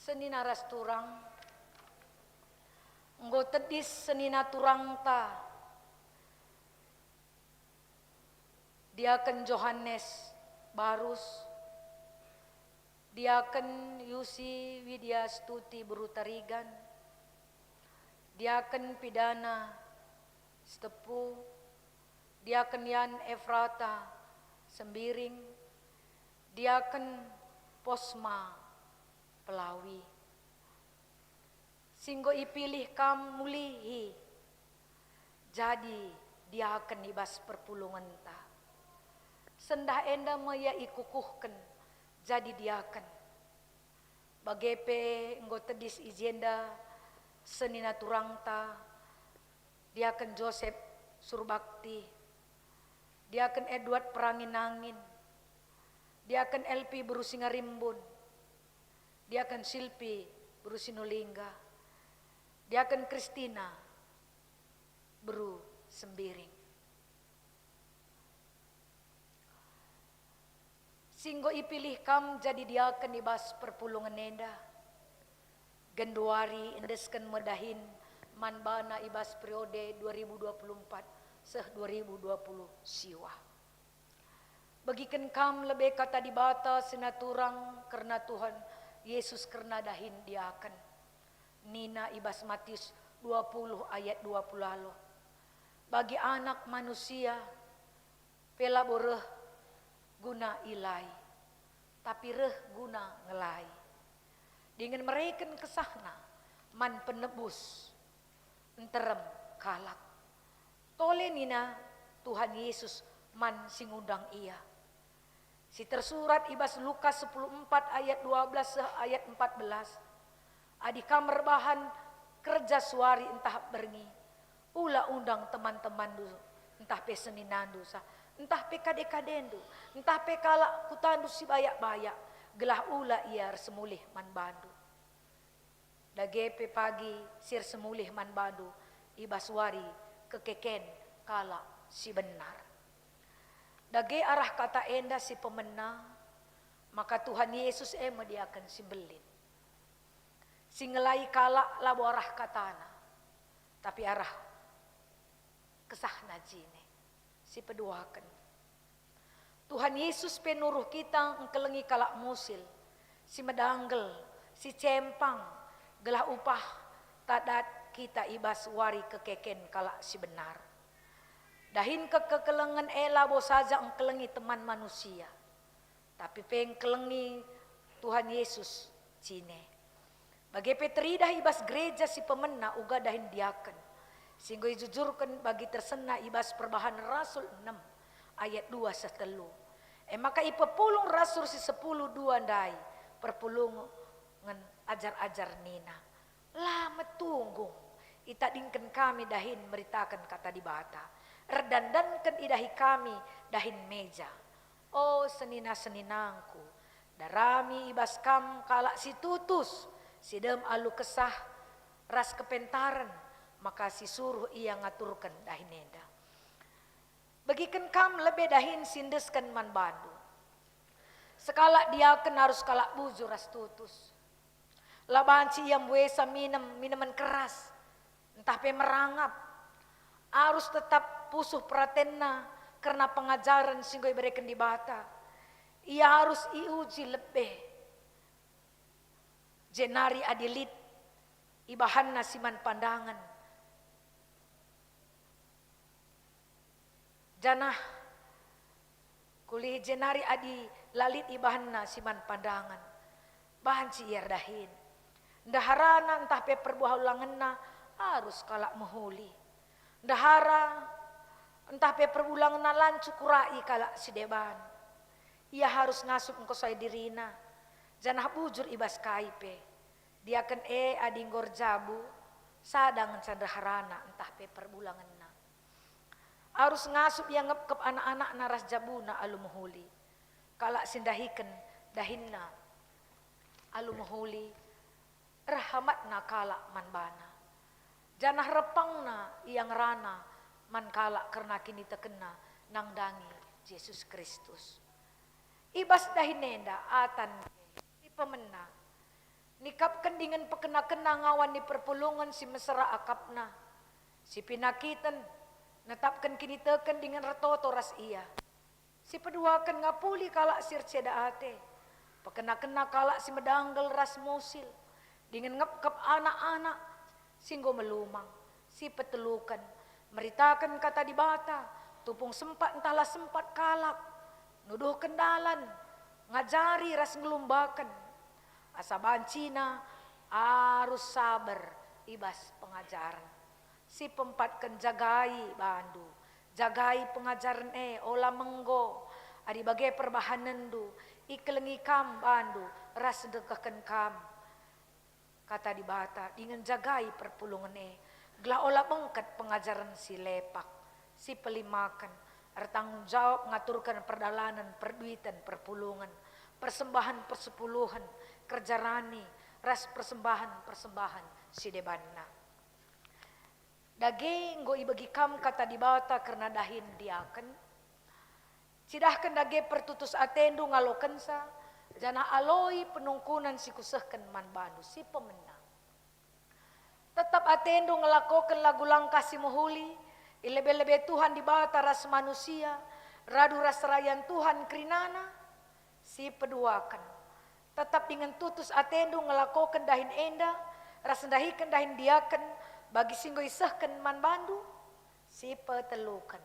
Senina ras turang, enggo tedis senina turangta, Diaken Johanes Barus, Diaken Yusi Widya Stuti Beru Tarigan, Diaken Pidana Sitepu, Diaken Yan Efrata Sembiring, Diaken Posma Pelawi. Si enggo ipilih kam mulihi jadi diaken i bas perpulungenta. Sendah enda me ia ikukuhken jadi diaken. Bage pe enggo tedis i jenda senina turangta, Diaken Josep Surbakti, Diaken Edward Perangin-angin, Diaken Elpi Beru Singarimbun, Diaken Silpi Beru Sinulingga, Diaken Kristina Beru Sembiring. Si enggo ipilih kam jadi diaken i bas perpulungen enda, genduari endesken me dahin man bana i bas periode dua ribu dua puluh empat seh dua ribu dua puluh siwah. Begiken kam lebe Kata Dibata senina turang kerna Tuhan Yesus kerna dahin diaken. Nina i bas Matius dua puluh ayat dua puluh, "Bagi Anak Manusia pe labo reh guna ilai, tapi reh guna ngelai, dingen mereken kesahNa man penebus nterem kalak." Tole nina Tuhan Yesus man si ngundang Ia. Si tersurat i bas Lukas sepuluh empat ayat dua belas seh ayat empat belas, "Adi kam erbahan kerja suari ntah berngi, ula undang teman-temanndu ntah pe seninandu sah, ntah pe kade-kadendu, ntah pe kalak kutandu si bayak-bayak, gelah ula ia ersemulih man bandu. Dage pe pagi si ersemulih man bandu i bas wari kekeken kalak si benar." Dage arah kata enda si pemena, maka Tuhan Yesus e me diaken si mbelin. Si ngelai kalak labo arah katana, tapi arah kesahna jine. Si peduaken. Tuhan Yesus pe nuruh kita engkelengi kalak musil, si medanggel, si cempang, gelah upah tadat kita i bas wari kekeken kalak si benar. Dahin kekekelengen e labo saja engkelengi teman manusia, tapi pe engkelengi Tuhan Yesus jine. Bage pe teridah i bas gereja si pemena uga dahin diaken, si enggo ijujurken bagi tersena i bas Perbahan Rasul enem ayat dua seh telu. E maka ipepulung rasul si sepuluh dua ndai perpulungen ajar-ajar nina, "La metunggung itadingken kami dahin meritaken Kata Dibata, erdandanken idahi kami dahin meja. O senina-seninangku, darami i bas kam kalak si tutus, si dem alu kesah ras kepentaren, maka si suruh ia ngaturken dahin enda. Begiken kam lebe dahin si endesken man bandu. Sekalak diaken arus kalak bujur ras tutus. La banci ia mbuesa minem, minemen keras, ntah pe merangap. Arus tetap pusuh peratenna kerna pengajaren si enggo ibereken Dibata. Ia arus iuji lebe, jenari adi lit ibahanna si man pandangen, janah kulih jenari adi la lit ibahanna si man pandangen, banci ia erdahin. Ndeharana ntah pe perbulangenna arus kalak mehuli. Ndehara ntah pe perbulangenna la ncukurai kalak si deban. Ia arus ngasup engkosai dirina, janah bujur i bas kai pe. Diaken e adi enggo erjabu, sada ngenca ndeharana ntah pe perbulangenna. Arus ngasup ia ngepkep anak-anakna ras jabuna alu mehuli. Kalak si ndahiken dahinna alu mehuli, erhamatna kalak man bana, janah repangna ia ngerana man kalak kerna kinitekenna nandangi Jesus Kristus. I bas dahin enda atan si pemena, Nikapken dingen pekena-kena ngawan ni perpulungen si mesera akapna, si pinakiten, netapken kiniteken dingen ertoto ras ia. Si peduaken ngapuli kalak si erceda ate, pekena-kena kalak si medanggel ras musil, dingen ngepkep anak-anak si enggo melumang. Si peteluken, meritaken Kata Dibata, tupung sempat ntah la sempat kalak, nuduhken dalan, ngajari ras ngelumbaken. Asa bancina arus saber i bas pengajaren. Si peempatken, jagai bandu, jagai pengajaren e, ola menggo. Adi bage perbahanenndu, ikelengi kam bandu ras ndengkehken kam Kata Dibata dingen jagai perpulungen e, gelah ola bengket pengajaren si lepak. Si pelimaken, ertanggung jawab ngaturken perdalanen, perduiten, perpulungen, persembahen persepuluhen, kerja rani, ras persembahen-persembahen si debanna. Dage enggo ibegi kam Kata Dibata kerna dahin diaken? Cidahken dage pertutus atendu ngalokenca, janah aloi penungkunen si kusehken man bandu. Si pemena, tetap atendu ngelakoken lagu langkah si mehuli, i lebe-lebe Tuhan Dibata ras manusia, radu ras serayan Tuhan kerinana. Si peduaken, tetap dingen tutus atendu ngelakoken dahin enda, ras ndahiken dahin diaken bagi si enggo isehken man bandu. Si peteluken,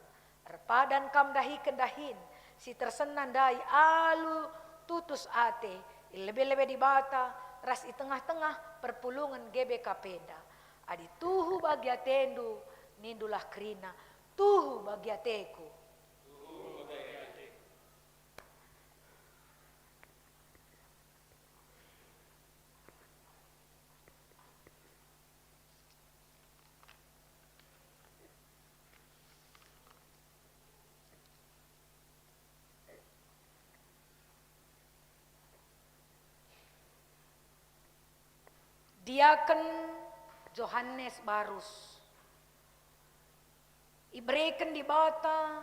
erpadan kam ndahiken dahin si tersena ndai alu tutus ate, i lebe-lebe Dibata ras i tengah-tengah perpulungen G B K P enda. Adi tuhu bagi atendu, nindulah kerina, "Tuhu bagi ateku." Diaken Johanes Barus. Ibereken Dibata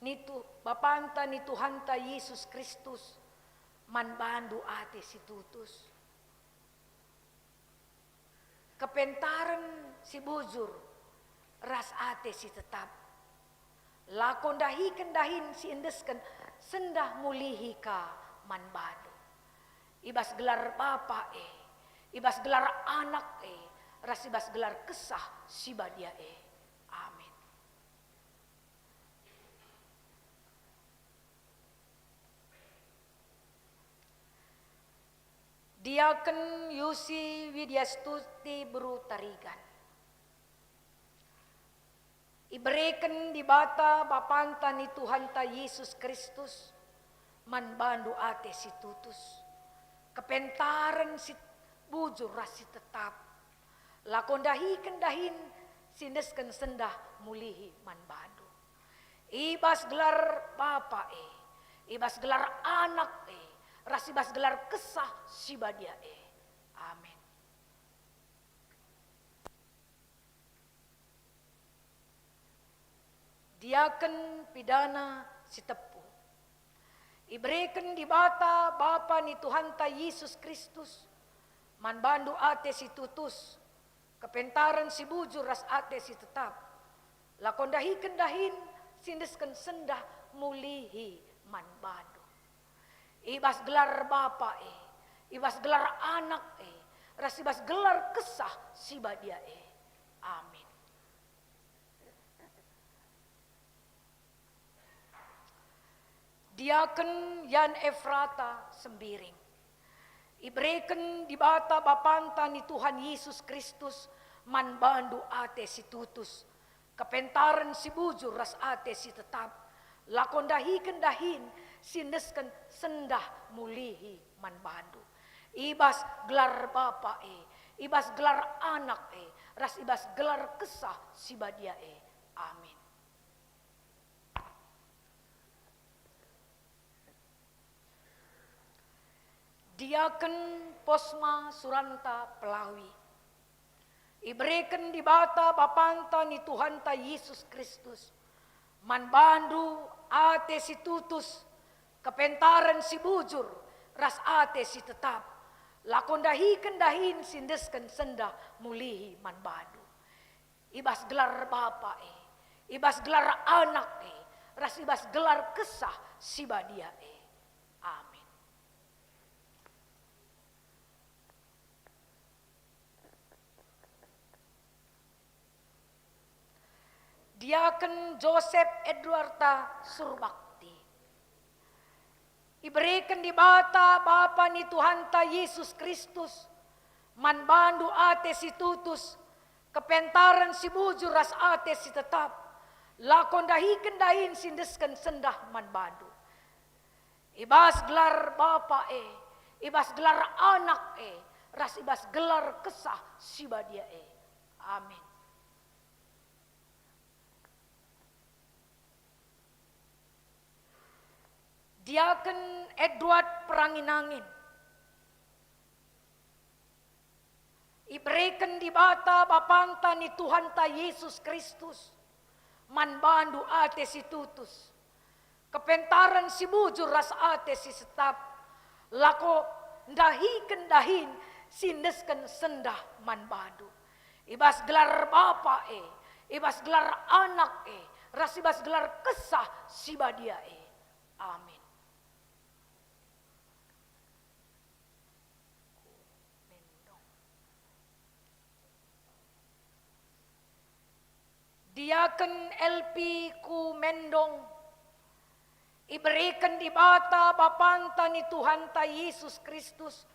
ni Tu-, Bapanta ni Tuhanta Yesus Kristus man bandu ate si tutus, kepentaren si bujur ras ate si tetap. Lako ndahiken dahin si endesken sendah mulihi ka man bandu. I bas gelar Bapa e, i bas gelar Anak e, ras i bas gelar Kesah Si Badia e. Amin. Diaken Yusi Widiastuti beru Tarigan. Ibereken Dibata Bapanta ni Tuhanta Yesus Kristus man bandu ate si tutus, kepentaren si bujur ras si tetap. Lako ndahiken dahin si endesken sendah mulihi man bandu. I bas gelar Bapa e, i bas gelar Anak e, ras i bas gelar Kesah Si Badia e. Amin. Diaken Pidana Sitepu. Ibereken Dibata Bapa ni Tuhanta Yesus Kristus man bandu ate si tutus, kepentaren si bujur ras ate si tetap. Lako ndahiken dahin si endesken sendah mulihi man bandu. I bas gelar Bapa e, i bas gelar Anak e, ras i bas gelar Kesah Si Badia e. Amin. Diaken Yan Efrata Sembiring. Ibereken Dibata Bapanta ni Tuhan Yesus Kristus man bandu ate si tutus, kepentaren si bujur ras ate si tetap, lako ndahiken dahin si endesken sendah mulihi man bandu. I bas gelar Bapa e, i bas gelar Anak e, ras i bas gelar Kesah Si Badia e. Amin. Diaken Posma Suranta Pelawi. Ibereken Dibata Bapanta ni Tuhanta Yesus Kristus man bandu ate si tutus, kepentaren si bujur, ras ate si tetap, Lako ndahiken dahin si endesken sendah mulihi man bandu. I bas gelar Bapa e, i bas gelar Anak e, ras i bas gelar Kesah Si Badia e. Amin. Diaken Josep Edwarta Surbakti. Ibereken Dibata Bapa ni Tuhanta Yesus Kristus man bandu ate si tutus, kepentaren si bujur ras ate si tetap, lako ndahiken dahin si endesken sendah man bandu. I bas gelar Bapa e, i bas gelar Anak e, ras i bas gelar Kesah Si Badia e. Amin. Diaken Edward Peranginangin. Ibereken Dibata Bapanta ni Tuhanta Yesus Kristus man bandu ate si tutus, kepentaren si bujur ras ate si setap, lako ndahiken dahin si endesken sendah man bandu. I bas gelar Bapa e, i bas gelar Anak e, ras i bas gelar Kesah Si Badia e. Amin. Diaken L P Kumendong. Ibereken Dibata Bapanta ni Tuhanta Yesus Kristus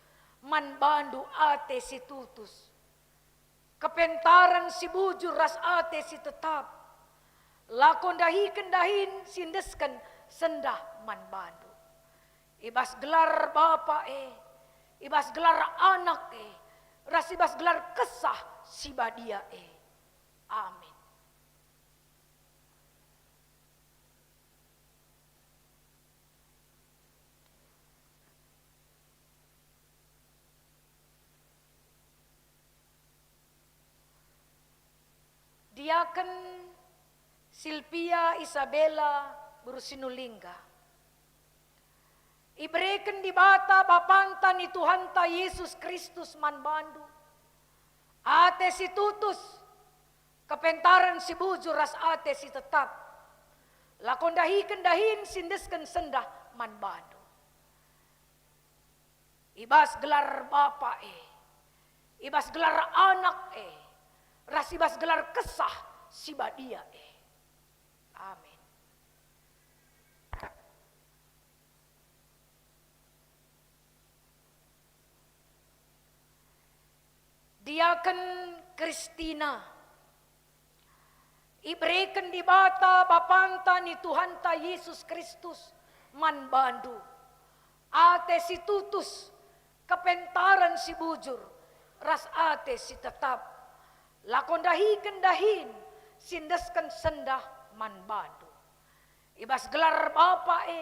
man bandu ate si tutus, kepentaren si bujur ras ate si tetap, lako ndahiken dahin si endesken sendah man bandu. I bas gelar Bapa e, i bas gelar Anak e, ras i bas gelar Kesah Si Badia e. Amin. Diaken Silvia Isabella Bursinulingga. Ibereken Dibata Bapanta ni Tuhanta Yesus Kristus man bandu ate si tutus, kepentaren si bujur ras ate si tetap, lako ndahiken dahin si endesken sendah man bandu. I bas gelar Bapa e, i bas gelar Anak e, ras i bas gelar Kesah Si Badia e. Amin. Diaken Kristina. Ibereken Dibata Bapanta ni Tuhanta Yesus Kristus man bandu ate si tutus, kepentaren si bujur, ras ate si tetap, lako ndahiken dahin si endesken sendah man bandu. I bas gelar Bapa e,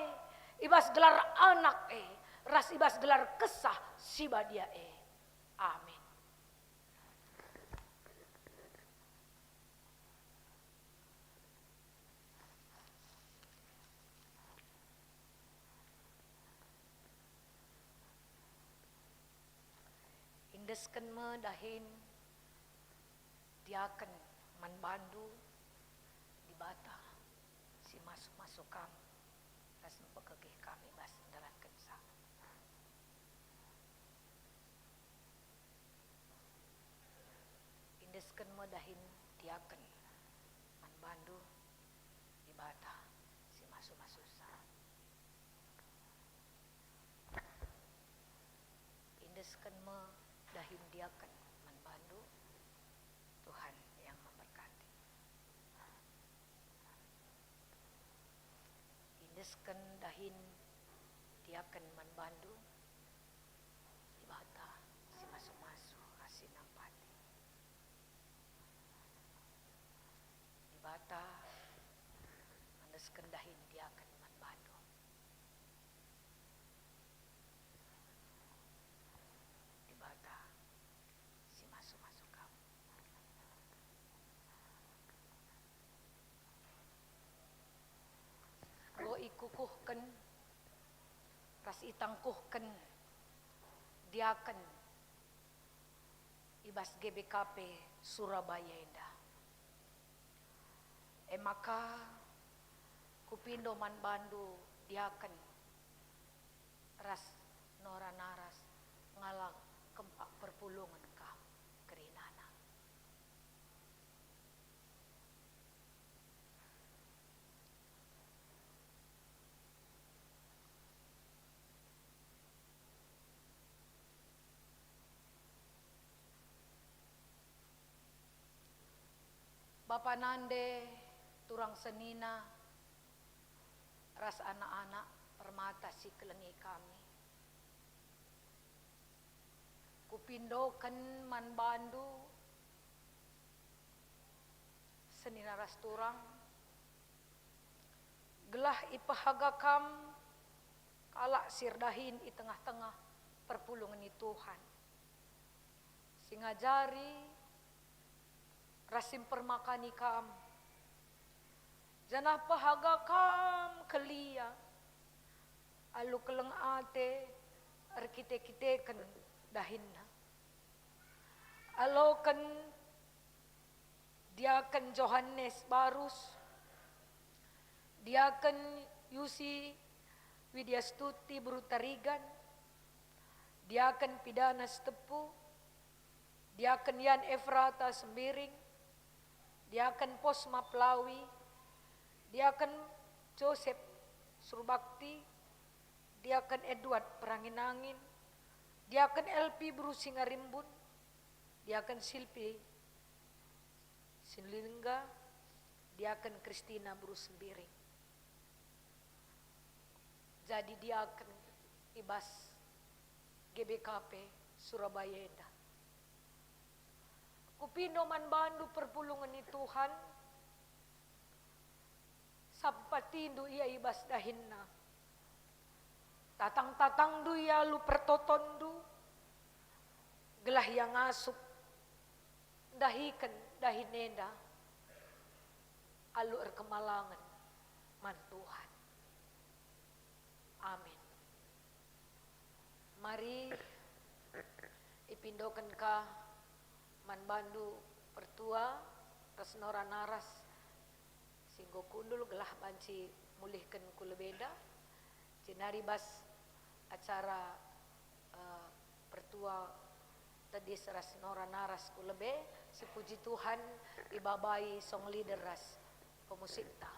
i bas gelar Anak e, ras i bas gelar Kesah Si Badia e. Amin. Endesken me dahin diaken man bandu, Dibata si masu-masu kam ras mpekegeh kam i bas ndalankenca. Endesken me dahin diaken man bandu, Dibata si masu-masusa. Endesken me dahin diaken man bandu, Tuhan yang memberkati. Endesken dahin diaken man bandu, Dibata si masu-masu ras si nampati. Dibata endesken dahin diaken man bandu. Dibata si masu-masu kam. Enggo ikukuhken ras itangkuhken diaken i bas G B K P Surabaya enda. E maka, kupindo man bandu diaken ras Nora Naras ngalap kempak perpulungen ka kerinana. Bapa nande, turang senina, ras anak-anak permata si kelengi kami. Kupindoken man bandu, senina ras turang, gelah ipehaga kam kalak si erdahin i tengah-tengah perpulungen ni Tuhan, si ngajari ras si mpermakani kam, janah pehaga kam kelia alu keleng ate erkite-kiteken dahinna. Aloken Diaken Johanes Barus, Diaken Yusi Widiastuti Beru Tarigan, Diaken Pidana Sitepu, Diaken Yan Efrata Sembiring, Diaken Posma Pelawi, Diaken Josep Surbakti, Diaken Edward Perangin-angin, Diaken Elpi Beru Singarimbun, Diaken Silpi Sinulingga, Diaken Kristina Beru Sembiring. Jadi diaken i bas G B K P Surabaya enda. Kupindo man bandu perpulungen ni Tuhan, sampatindu ia i bas dahinna. Tatang-tatangndu ia alu pertotonndu, gelah ia ngasup ndahiken dahin enda alu erkemalangen man Tuhan. Amin. Mari ipindoken ka man bandu pertua ras Nora Naras si enggo kundul gelah banci mulihken ku lebe enda. Jenari bas acara, eh, pertua tedis ras Nora Naras ku lebe, sipuji Tuhan ibabai song leader ras pemusikta.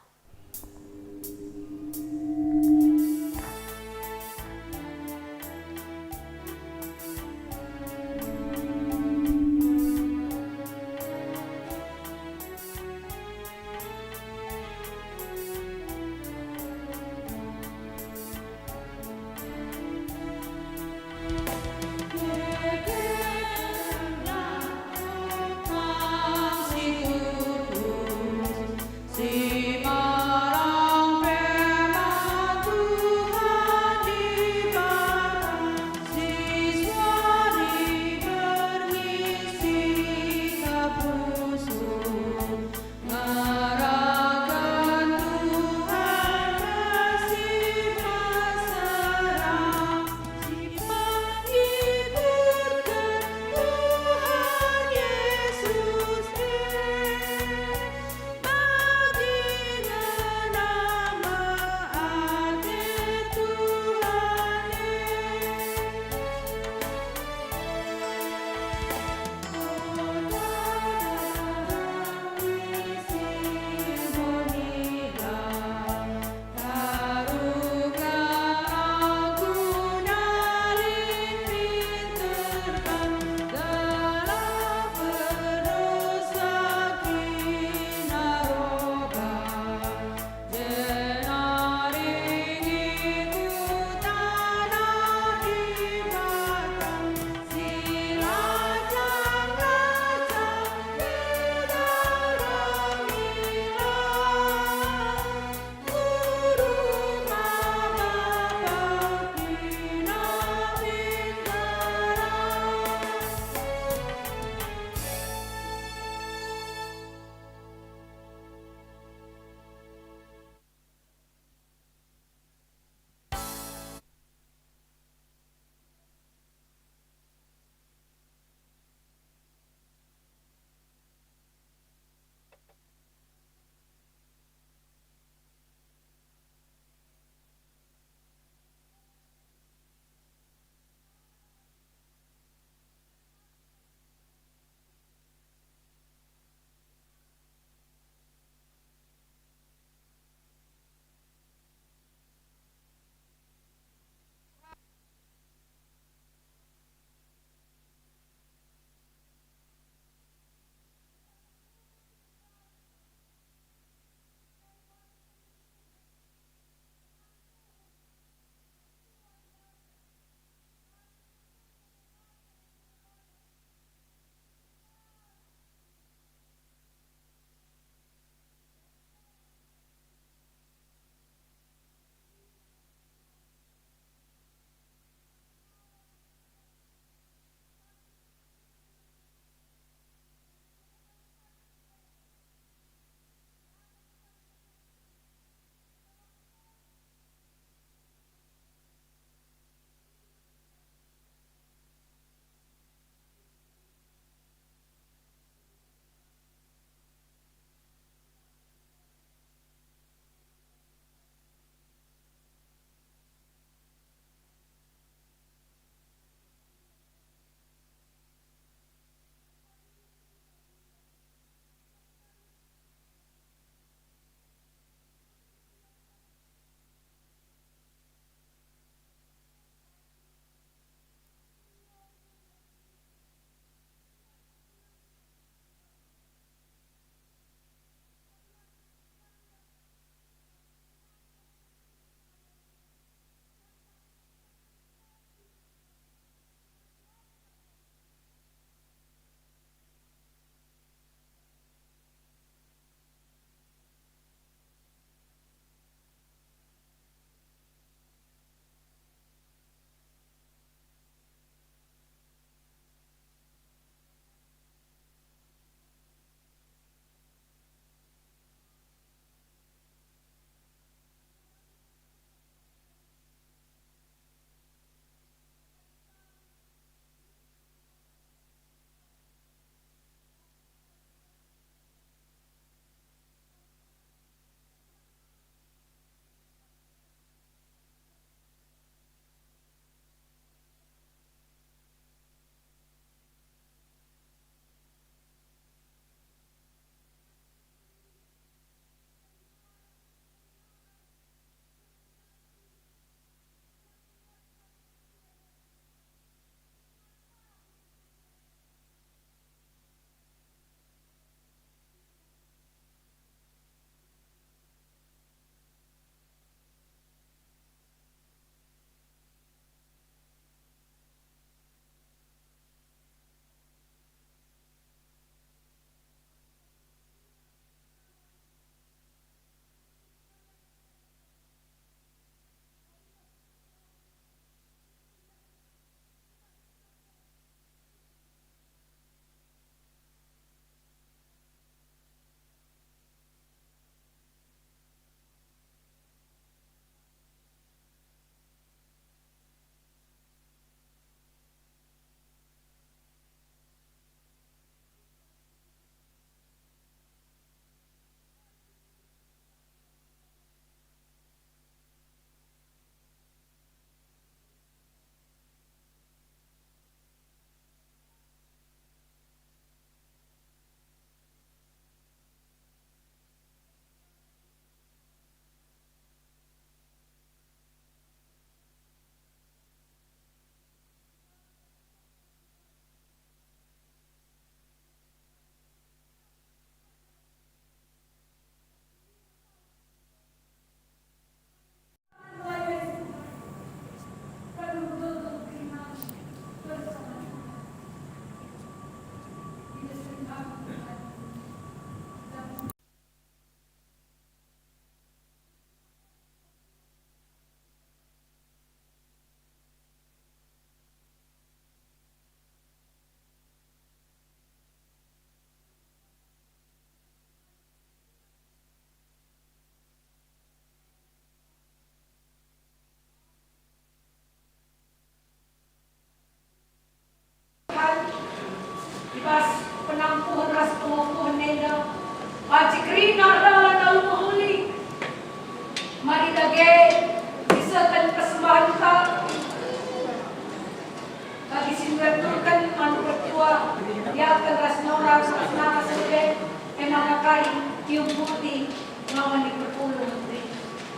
Tiup putih, ngawan diperpulung menteri.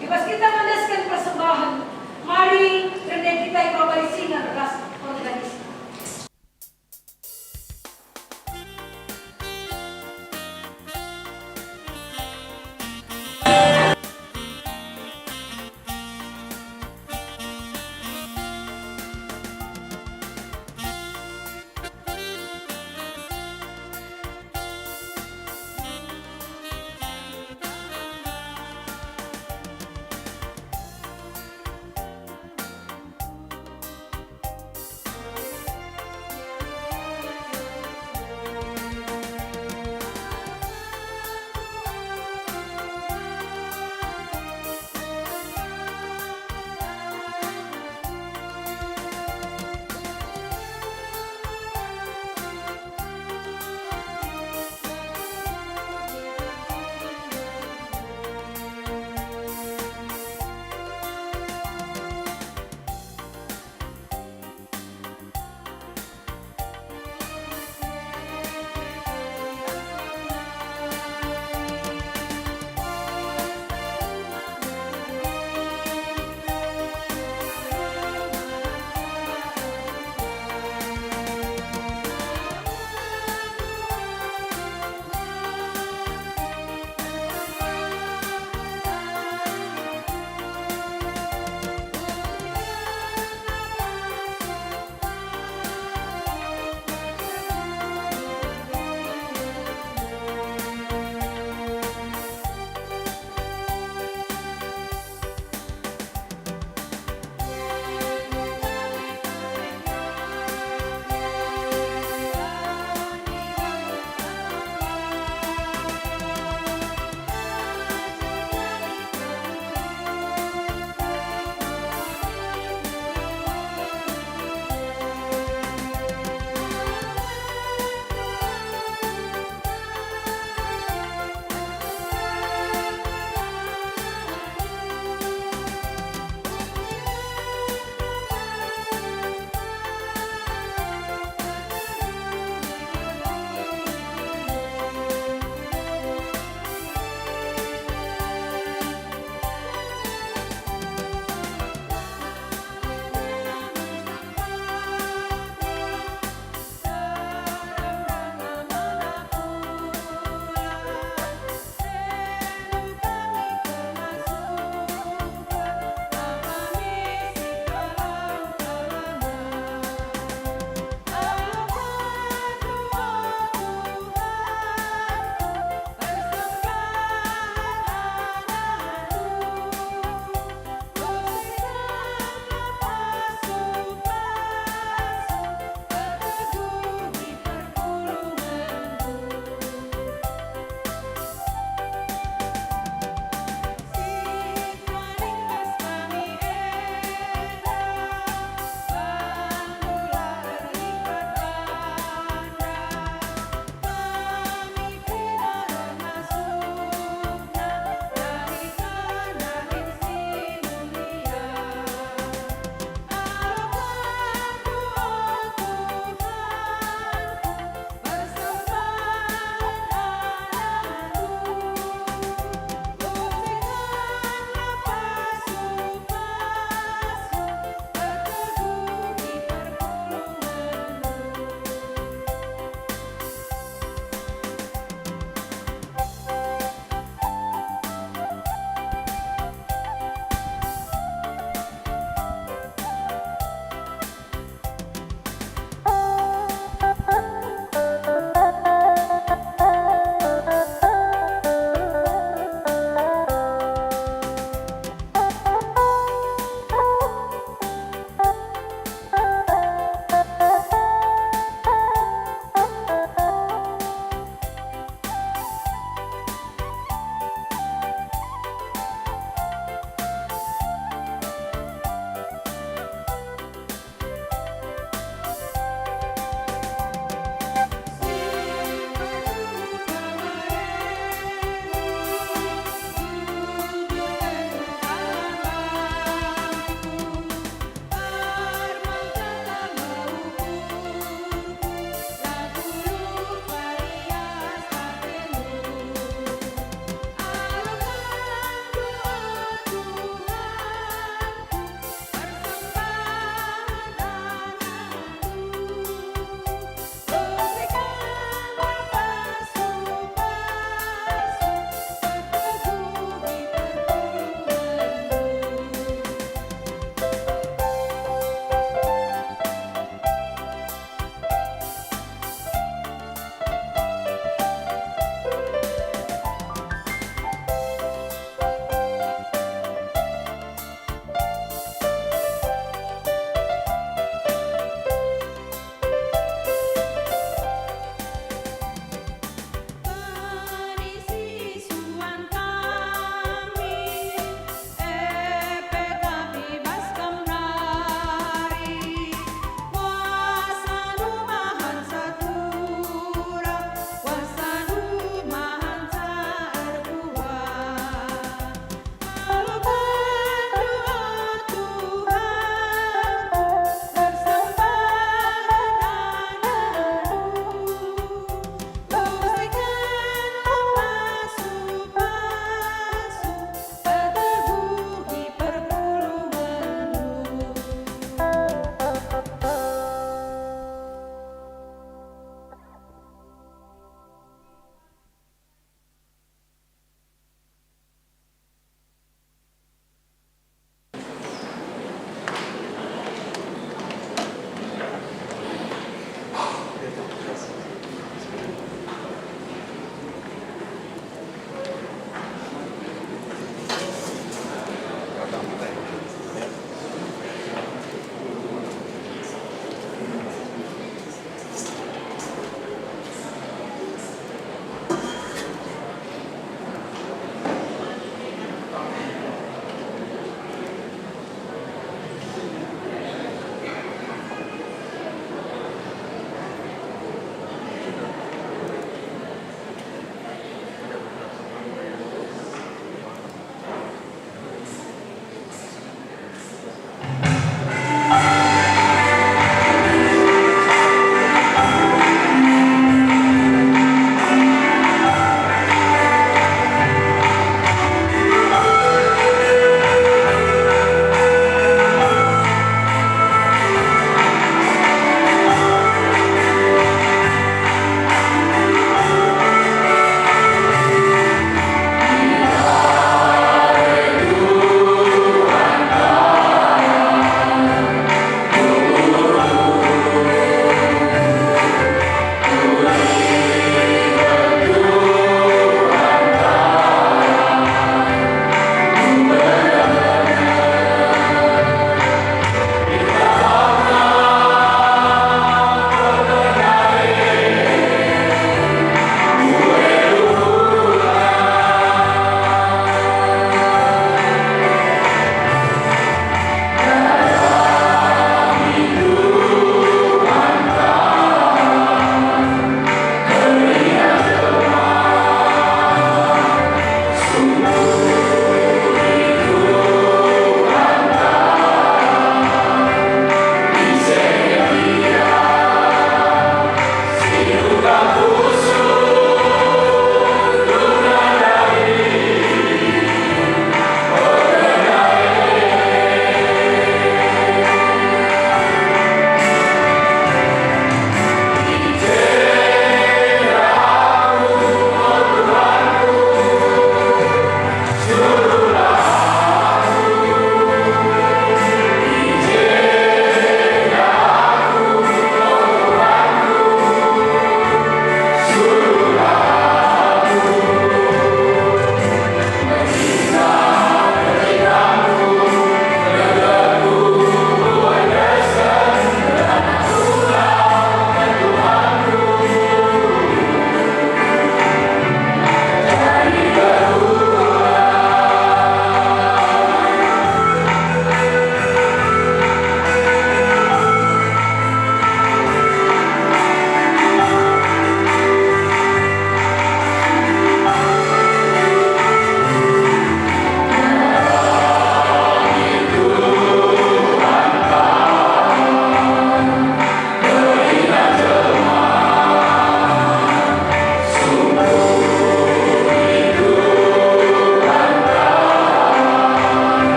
I bas kita mandesken persembahen, mari rende kita ipabai singan ras organisasi.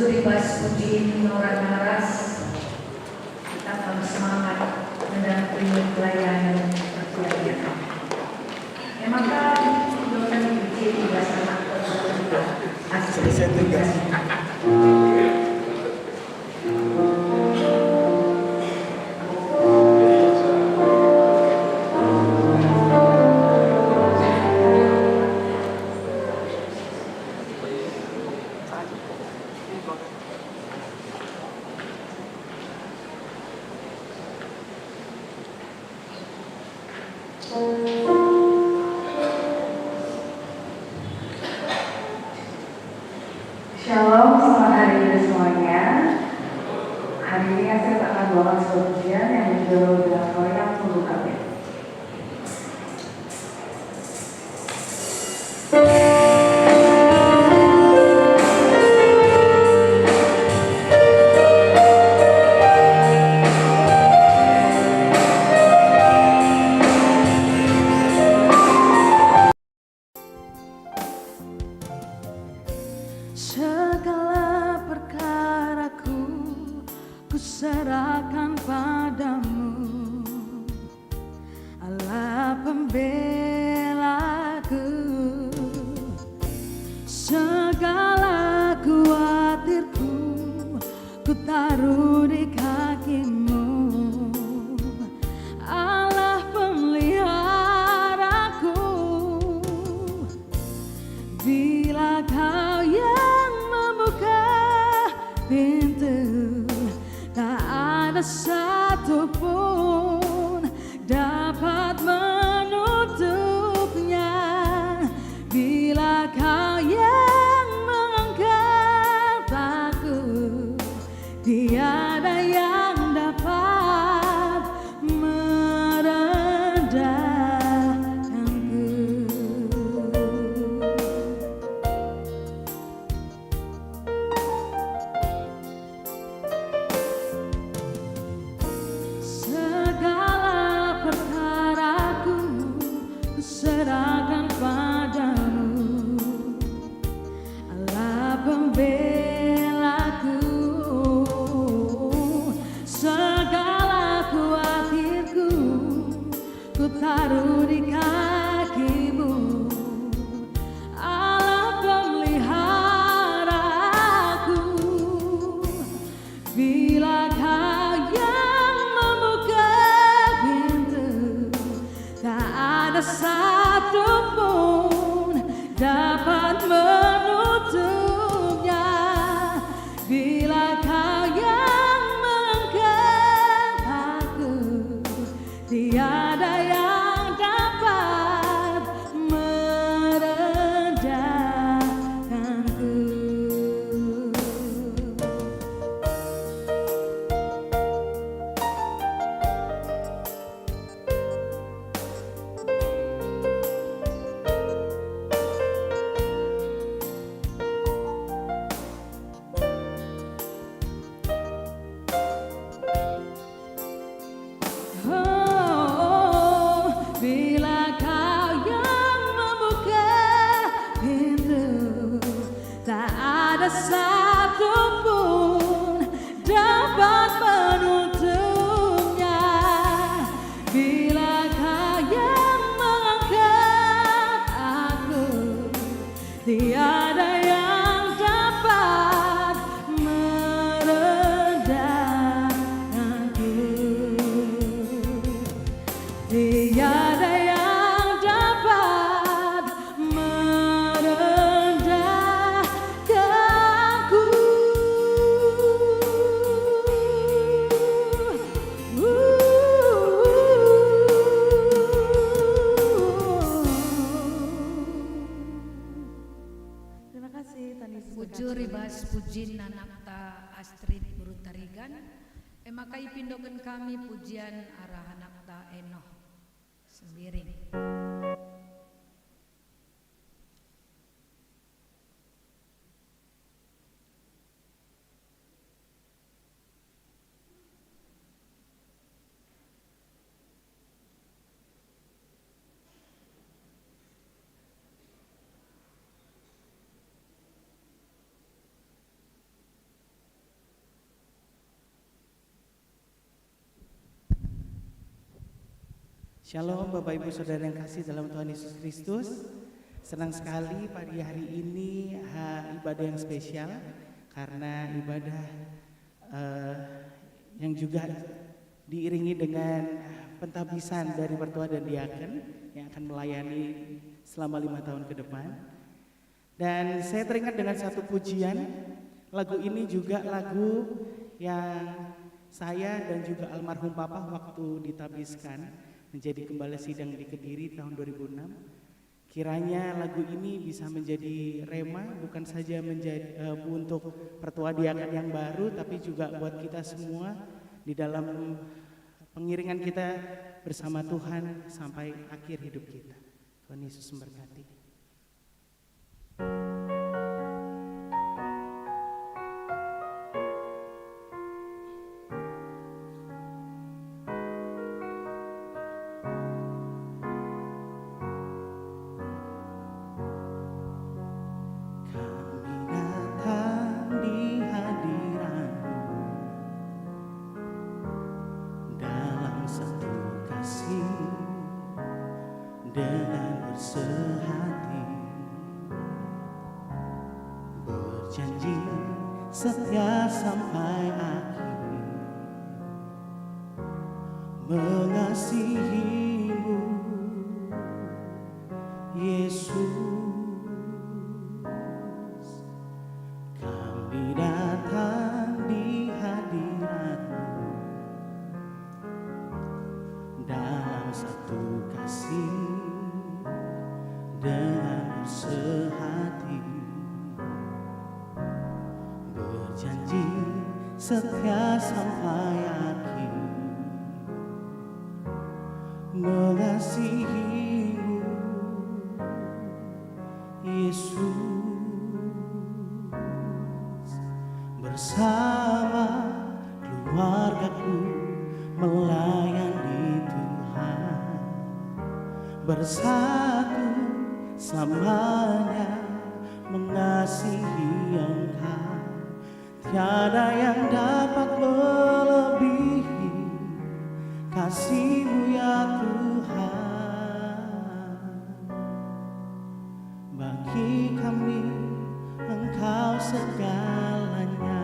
Bas pujin Nora Naras, tetap semangat mendampingi pelayanan perkuliahan. E maka, dosen pujin di bas anak Astrid. Selesai tugas. Shalom, selamat hari Ibu semuanya. Hari ini Astrid akan bawakan sebuah pujian yang berjudul Belas Korintus minggu K B. Segala perkaraku kuserahkan padamu, Allah pembelaku. Segala kuatirku kutaruh di kakimu, Allah pemeliharaku. Bila Kau yang membuka pintu, tak ada satu pun dapat menutupnya. Bila Kau yang mengangkat aku, tiada yang dapat merendahkanku. Segala perkaraku kuserahkan padamu, Allah pembelaku. Segala kuatirku kutaruh di kakimu, Allah pemeliharaku. Bila Kau yang membuka pintu, tak ada satu pun dapat menutupnya. Bila Kau yang mengangkat aku, tiada yang dapat merendahkanku. Oh, bila Kau yang membuka pintu, tak ada satu pun dapat menutupnya. Bila Kau yang mengangkat aku, tiada yang dapat merendahkanku. Tiada yang dapat merendahkanku. Terima kasih, Tani. Bujur i bas pujin anakta Astrid Guru Tarigan, e maka ipindoken kami pujian arah anakta Enoh Sembiring. Shalom Bapak Ibu Saudara yang kasih dalam Tuhan Yesus Kristus. Senang sekali pagi hari ini, ha, ibadah yang spesial karena ibadah, eh, yang juga diiringi dengan pentabisan dari mertua dan diaken yang akan melayani selama lima tahun ke depan. Dan saya teringat dengan satu pujian. Lagu ini juga lagu yang saya dan juga almarhum Papa waktu ditabiskan menjadi gembala sidang di Kediri tahun dua ribu enam. Kiranya lagu ini bisa menjadi rema, bukan saja menjadi, eh, untuk pertua diaken yang baru, tapi juga buat kita semua di dalam pengiringan kita bersama Tuhan sampai akhir hidup kita. Tuhan Yesus memberkati. Kami datang di hadirat-Mu dalam satu kasih, dengan bersehati, berjanji setia sampai akhir, mengasihi-Mu, Yesus. Kami datang di hadirat-Mu dalam satu kasih, dengan bersehati, berjanji setia sampai akhir, mengasihi-Mu, Yesus. Bersama keluargaku melayani Tuhan, bersatu selamanya mengasihi Engkau. Tiada yang dapat melebihi kasih-Mu, ya Tuhan. Bagi kami Engkau segalanya.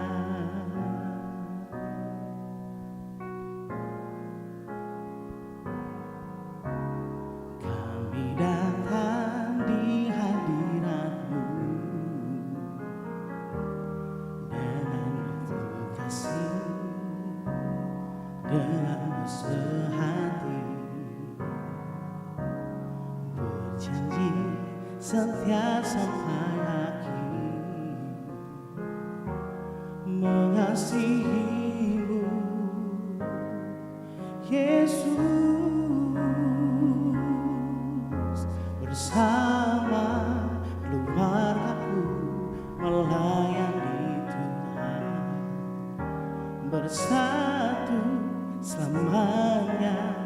Kami datang di hadirat-Mu dengan penuh kasih, dengan bersehati, berjanji setia sampai akhir, mengasihi-Mu, Yesus. Bersama keluargaku melayani Tuhan, bersatu selamanya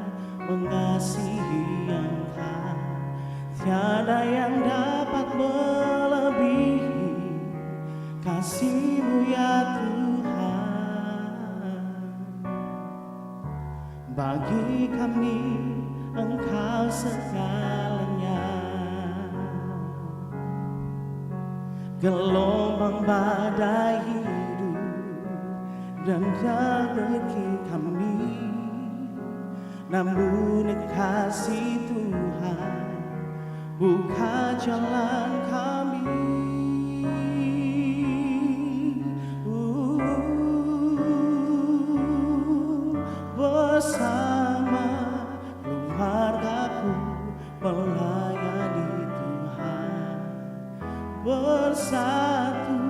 mengasihi Engkau. Tiada yang dapat melebihi kasih-Mu, ya Tuhan. Bagi kami Engkau segalanya. Gelombang badai hidup dan rezeki kami, namun kasih Tuhan buka jalan kami. Uh, bersama keluargaku melayani Tuhan, bersatu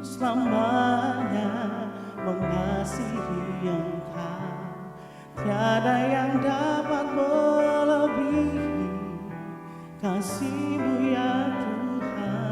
selamanya mengasihi Engkau. Tiada yang dapat melebihi kasih-Mu, ya Tuhan.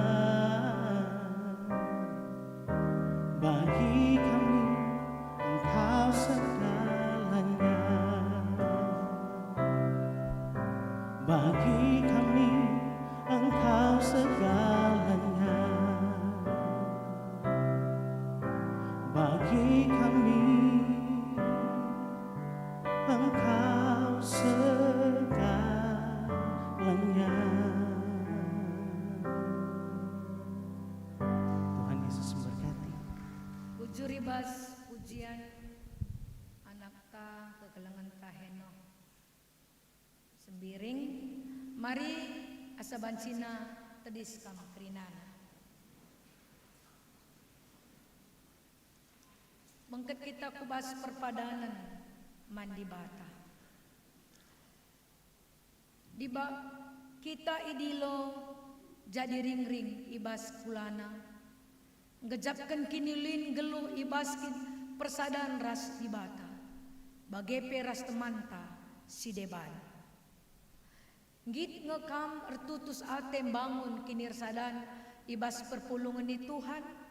bas pujian anakta kekelengenta Henokh Sembiring, mari asa bancina tedis kam kerinana. Bengket kita ku bas perpadanen man Dibata. Diba kita idilo jadi ringring i bas kulana, nggejapken kiniulin nggeluh i bas kin-, persadan ras Dibata, bage pe ras temanta si deban. Nggit nge kam ertutus ate mbangun kinirsadan i bas perpulungen ni Tuhan?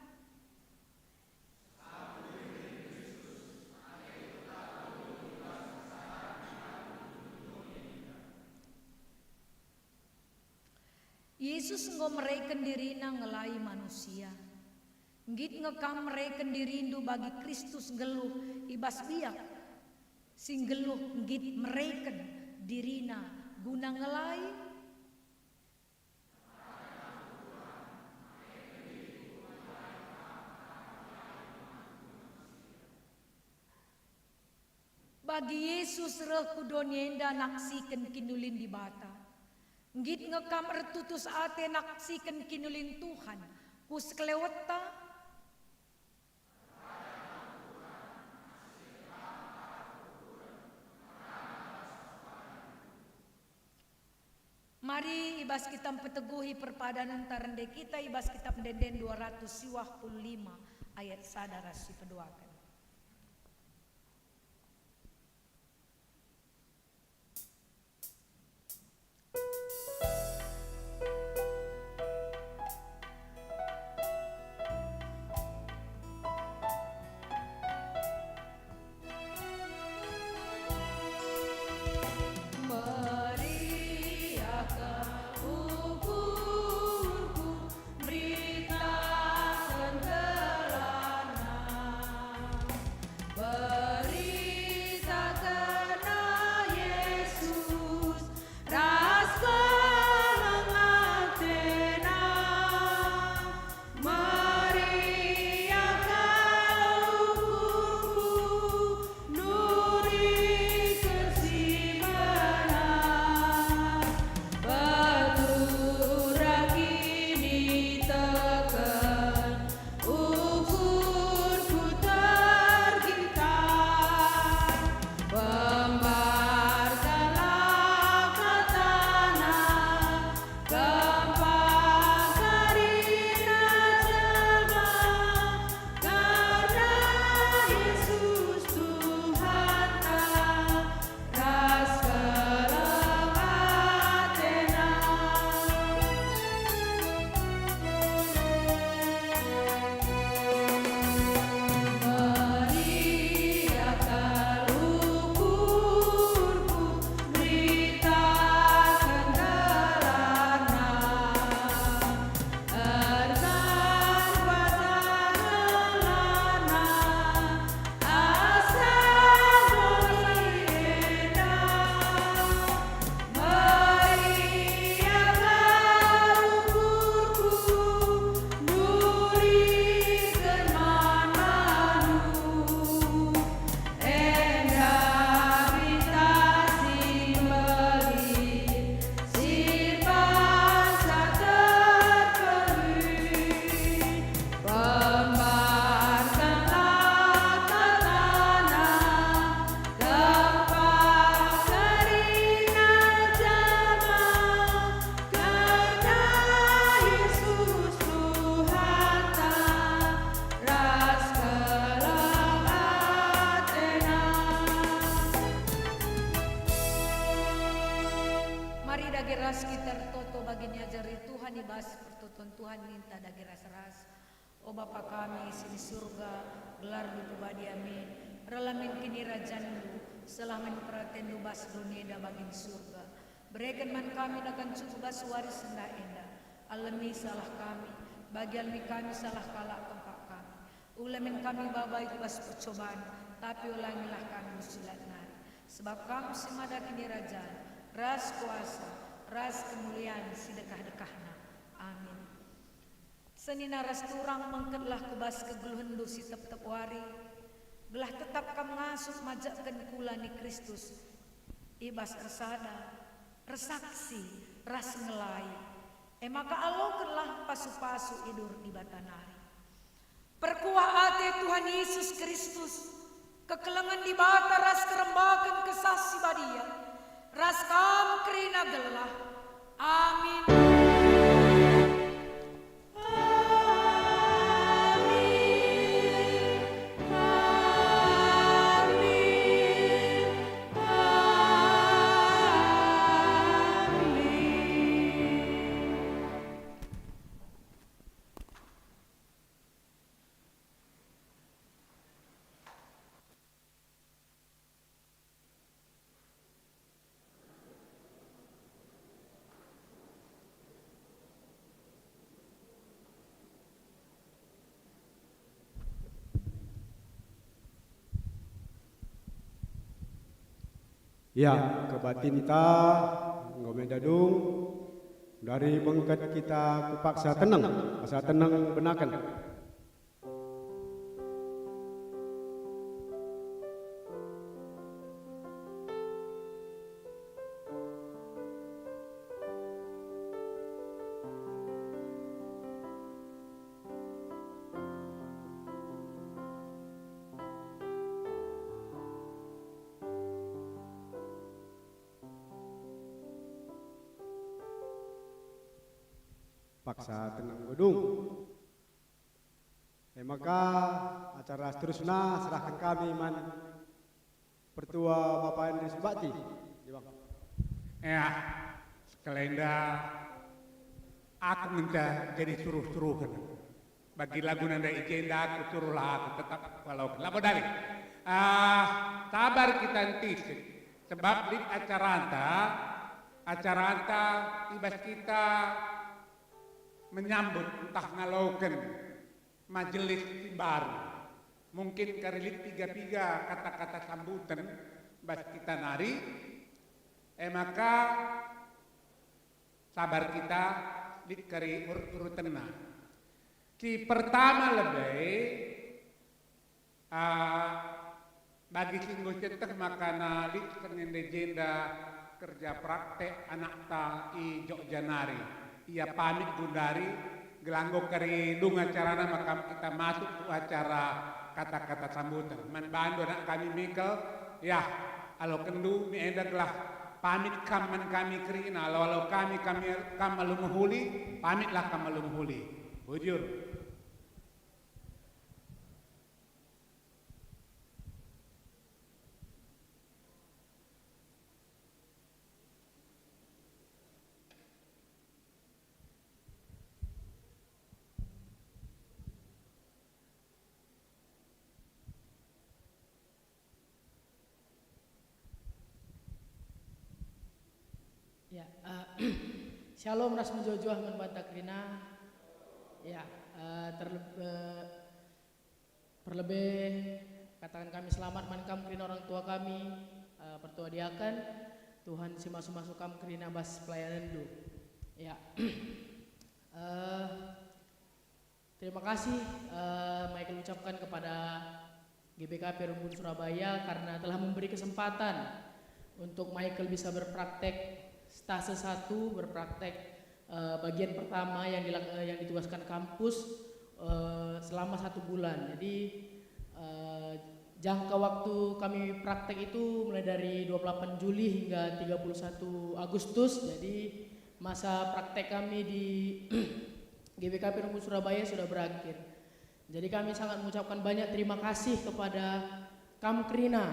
Yesus enggo mereken diriNa ngelai manusia. Nggit nge kam mereken dirindu bagi Kristus nggeluh i bas biak si nggeluh nggit mereken diriNa guna ngelai? Bagi Yesus reh ku doni enda naksiken kiniulin Dibata. Nggit nge kam ertutus ate naksiken kiniulin Tuhan ku sekelewetta? Mari i bas kita mpeteguhi perpadanenta, rende kita i bas Kitab Ende-enden dua ratus siwah puluh lima ayat sada ras sipeduaken. Meriahken ukurku, mberitaken gelarNa, mberitaken Yesus ras keleng ateNa. Meriah kal ukurku, nuriken si mbenar, peturah kiniteken ukurku tergintar. Pembarkanlah kataNa, kempak kerina jelma, kerna Yesus Tuhanta ras keleng ateNa. Meriah kal ukurku, mberitaken gelarNa, erkan kuasa gelarNa, asa doni enda. Meriah kal ukurku, nuriken man bandu. Enda berita si mbelin, si bansa terpilih. Pembarkanlah kataNa, kempak kerina jelma, kerna Yesus Tuhanta ras keleng ateNa. Mari dage ras kita ertoto bagi niajari Tuhan i bas pertoton Tuhan, ninta dage ras-ras. O Bapa kami si i Surga, gelarNdu pebadi. Amin. Reh la min kinirajanNdu, seh la min peratenNdu bas doni enda bagin Surga. Bereken man kami nakan cukup bas wari sendah enda. Alemi salah kami, bagi alemi kami salah kalak kempak kami. Ula min kami babai ku bas percoban, tapi ulangilah kami si lat nari. Sebab Kam si mada kinirajan, ras kuasa, ras kemulian si dekah-dekahna. Amin. Senina ras turang, bengketlah ku bas kegeluhenndu si tep-tep wari, gelah tetap kam ngasup majekken kula ni Kristus i bas ersada, ersaksi, ras ngelai. E maka alokenlah pasu-pasu idur Dibata nari. Perkuah ate Tuhan Yesus Kristus, kekelengen Dibata ras kerembaken Kesah Si Badia, ras kam kerina gelah. Amin. Ya, kebatinta enggo meda dung, dari bengket kita kupaksa teneng, paksa teneng benaken. Paksa teneng gedung. E maka acara seterusna serahken kami man Pertua Bapa Andreas Bakti. Ya, Bang. Ya, sekalenda aku ngenca jadi suruh-suruhen. Bagi lagu nanda i jenda aku suruhlah aku tetap walau labo dari. Ah, sabar kita entisik. Sebab lit acaranta, acaranta i bas kita menyambut ntah ngaloken majelis si mbaru. Mungkin kari lit piga-piga kata-kata sambuten bas kita nari, e maka sabar kita lit kari urut-urutenna. Si pertama lebe, ah, bagi si enggo sieteh maka na lit sengende jenda kerja praktek anakta i Jogja nari. Ia pamit gundari, gelah enggo kari dung acarana maka kita masuk ku acara kata-kata sambutan. Man bandu anak kami Michael, yah, alokenndu mi enda gelah pamit kam man kami kerina, alo-alo kami, kami, kam alu mehuli, pamitlah kam alu mehuli. Bujur. Ya, eh, Shalom ras mejuah-juah man banta kerina. Ya, eh, terleb-, eh, perlebe kataken kami selamat man kam kerina orang tua kami, eh, pertua diaken. Tuhan si masu-masu kam kerina bas pelayanenndu. Ya. Eh, Terima kasih, eh, Michael ucapkan kepada G B K P Runggun Surabaya karena telah memberi kesempatan untuk Michael bisa berpraktek stase satu, berpraktek, eh, bagian pertama yang dilak-, eh, yang ditugaskan kampus, eh, selama satu bulan. Jadi, eh, jangka waktu kami praktek itu mulai dari dua puluh delapan Juli hingga tiga puluh satu Agustus. Jadi, masa praktek kami di G B K P Runggun Surabaya sudah berakhir. Jadi kami sangat mengucapkan banyak terima kasih kepada kam kerina,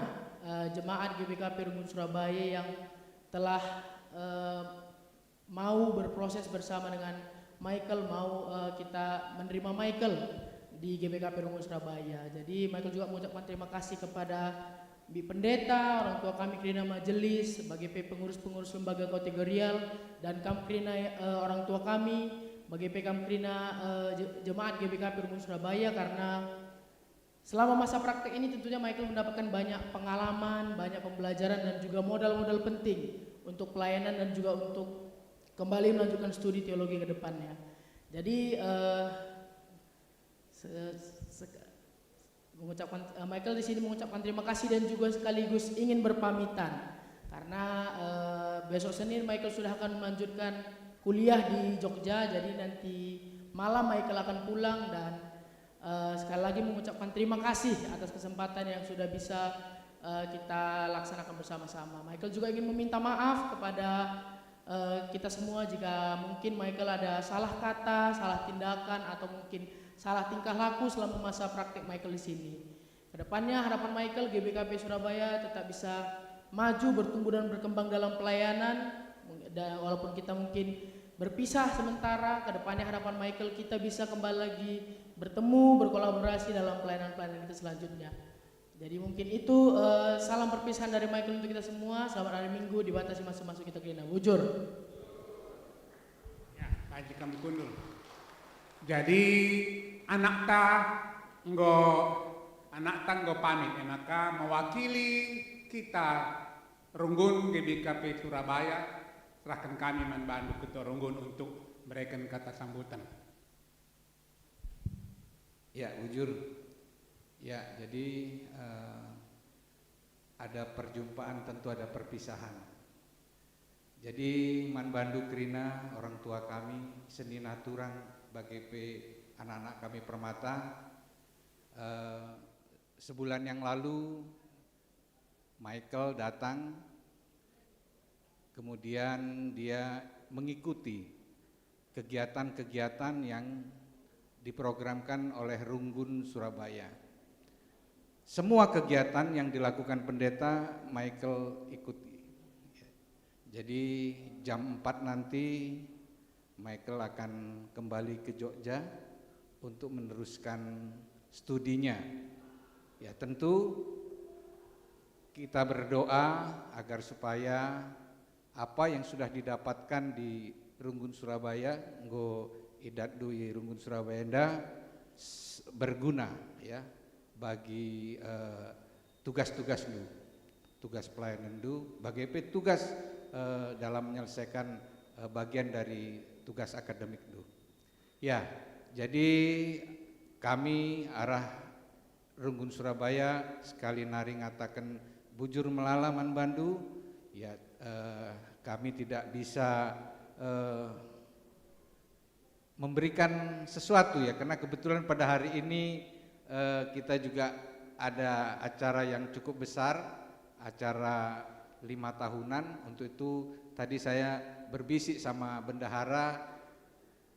eh, jemaat G B K P Runggun Surabaya yang telah, eh, mau berproses bersama dengan Michael, mau, eh, kita menerima Michael di G B K P Runggun Surabaya. Jadi Michael juga mengucapkan terima kasih kepada Bi Pendeta, orang tua kami kerina majelis, bage pe pengurus-pengurus lembaga kategorial, dan kam kerina, eh, orang tua kami, bage pe kam kerina, eh, je-, jemaat G B K P Runggun Surabaya, karena selama masa praktek ini tentunya Michael mendapatkan banyak pengalaman, banyak pembelajaran, dan juga modal-modal penting untuk pelayanan dan juga untuk kembali melanjutkan studi teologi ke depannya. Jadi, eh, Eh, sek-, mengucapkan, eh, Michael di sini mengucapkan terima kasih dan juga sekaligus ingin berpamitan karena, eh, besok Senin Michael sudah akan melanjutkan kuliah di Jogja, jadi nanti malam Michael akan pulang dan, eh, sekali lagi mengucapkan terima kasih atas kesempatan yang sudah bisa, eh, kita laksanakan bersama-sama. Michael juga ingin meminta maaf kepada, eh, kita semua jika mungkin Michael ada salah kata, salah tindakan, atau mungkin salah tingkah laku selama masa praktik Michael di sini. Kedepannya harapan Michael, G B K P Surabaya tetap bisa maju, bertumbuh dan berkembang dalam pelayanan. Da-, walaupun kita mungkin berpisah sementara, kedepannya harapan Michael kita bisa kembali lagi bertemu, berkolaborasi dalam pelayanan-pelayanan kita selanjutnya. Jadi mungkin itu, eh, salam perpisahan dari Michael untuk kita semua. Selamat hari Minggu, dibatasi masuk-masuk kita kerina. Bujur. Ya, banci kam kundul. Jadi, anakta enggo, anakta enggo pamit, e maka mewakili kita Runggun G B K P Surabaya, serahken kami man bandu Ketua Runggun untuk mereken kata sambutan. Ya, bujur. Ya, jadi, eh, ada perjumpaan tentu ada perpisahan. Jadi, man bandu kerina orang tua kami, senina turang bage pe anak-anak kami permata, eh, sebulan yang lalu Michael datang, kemudian dia mengikuti kegiatan-kegiatan yang diprogramkan oleh Runggun Surabaya. Semua kegiatan yang dilakukan pendeta, Michael ikuti. Jadi, jam empat nanti Michael akan kembali ke Jogja untuk meneruskan studinya. Ya, tentu kita berdoa agar supaya apa yang sudah didapatkan di Runggun Surabaya, enggo idatndu i Runggun Surabaya enda, s-, berguna, ya, bagi, eh, tugas-tugasndu, tugas pelayananndu, bage pe tugas, eh, dalam menyelesaikan, eh, bagian dari tugas akademikndu. Ya, jadi kami arah Runggun Surabaya sekali nari ngataken bujur melala man bandu, ya, eh, kami tidak bisa, eh, memberikan sesuatu, ya, karena kebetulan pada hari ini, eh, kita juga ada acara yang cukup besar, acara lima tahunan. Untuk itu tadi saya berbisik sama bendahara,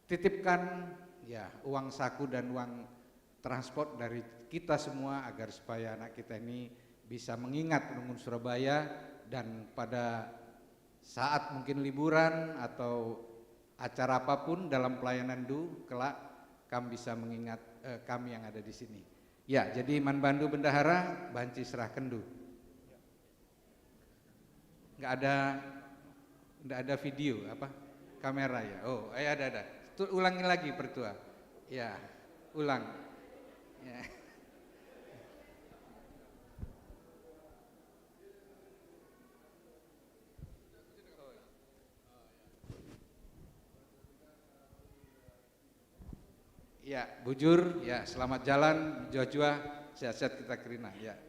titipkan, ya, uang saku dan uang transport dari kita semua agar supaya anak kita ini bisa mengingat Runggun Surabaya, dan pada saat mungkin liburan atau acara apapun dalam pelayananndu, kelak kam bisa mengingat, eh, kami yang ada di sini. Ya, jadi man bandu bendahara, banci serahkenndu. Nggak ada, nggak ada video, apa? Kamera, ya. Oh, eh, ada, ada. Tu-, ulangi lagi, Pertua. Ya, ulang. Ya. Ya, bujur, ya, selamat jalan, juah-juah, sehat-sehat kita kerina, ya.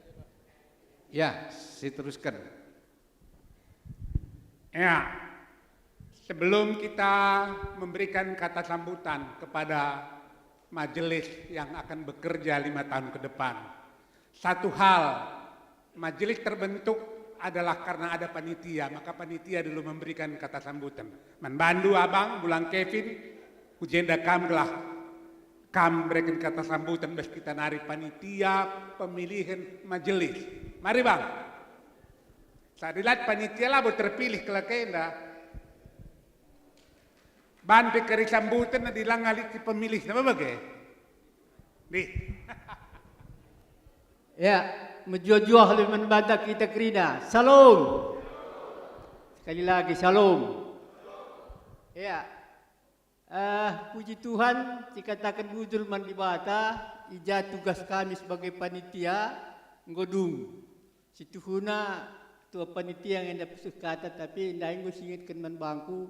Ya, siterusken. Ya, sebelum kita memberikan kata sambutan kepada majelis yang akan bekerja lima tahun ke depan, satu hal, majelis terbentuk adalah karena ada panitia, maka panitia dulu memberikan kata sambutan. Man bandu, Abang, Bulang Kevin, ku jenda kam gelah kam berikan kata sambutan bas kita nari panitia pemilihan majelis. Mari, Bang. Sadilat panitia labo terpilih kelak enda. Ban pe kari sambutan adi lang lit si pemilihna, bage. Dih. Ya, mejuah-juah lebih man banta kita kerina. Salom. Sekali lagi, salom. Ya. Eh, puji Tuhan, sikataken bujur man Dibata, i ja tugas kami sebagai panitia enggo dung. Situhuna ketua panitia nge enda pusuh kata, tapi ndai enggo siingetken man bangku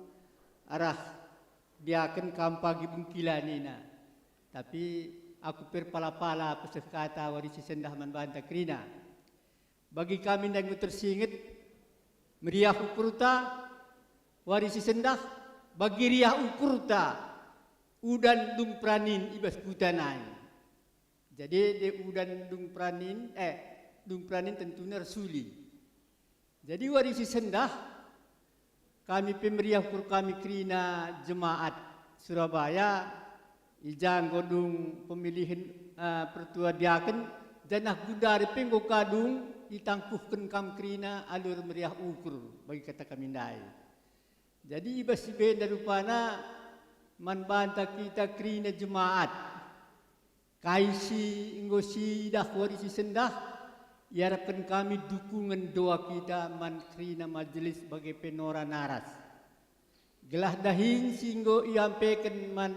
arah diaken kam pagi bengkila nina. Tapi Aku pe erpala-pala peseh kata wari si sendah man banta kerina. Bagi kami ndai enggo tersinget, meriah ukurta wari si sendah, bagi riah ukurta udan dung peranin i bas kuta nai. Jadi, de udan dung peranin, eh, dung peranin tentuna ersuli. Jadi, wari si sendah, kami pe meriah ukur kami kerina jemaat Surabaya, i ja enggo dung pemilihen, eh, pertua diaken, janah gundari pe enggo ka dung itangkuhken kam kerina alu ermeriah ukur bagi kata kami ndai. Jadi, i bas si benda rupana man banta kita kerina jemaat. Kai si enggo siidah wari si sendah, iarapken kami dukungen doa kita man kerina majelis bage pe Nora Naras. Gelah dahin si enggo iampeken man,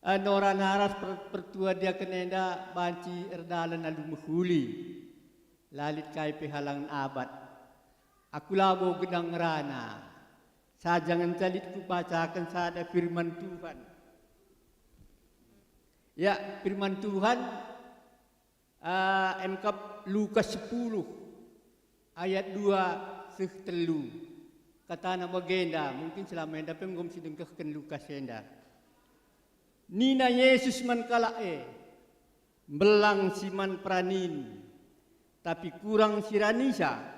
eh, Nora Naras per-, pertua diaken enda banci erdalan alu mehuli. La lit kai pe halangen abat. Aku labo gedang ngerana. Saja ngenca lit kubacaken sada firman Tuhan. Ya, firman Tuhan, eh, emkap Lukas sepuluh ayat dua seh telu. Katana bagenda, mungkin selama enda pe enggo sidengkehken Lukas enda. Nina Jesus man kalak e, "Mbelang si man peranin, tapi kurang si ranisa.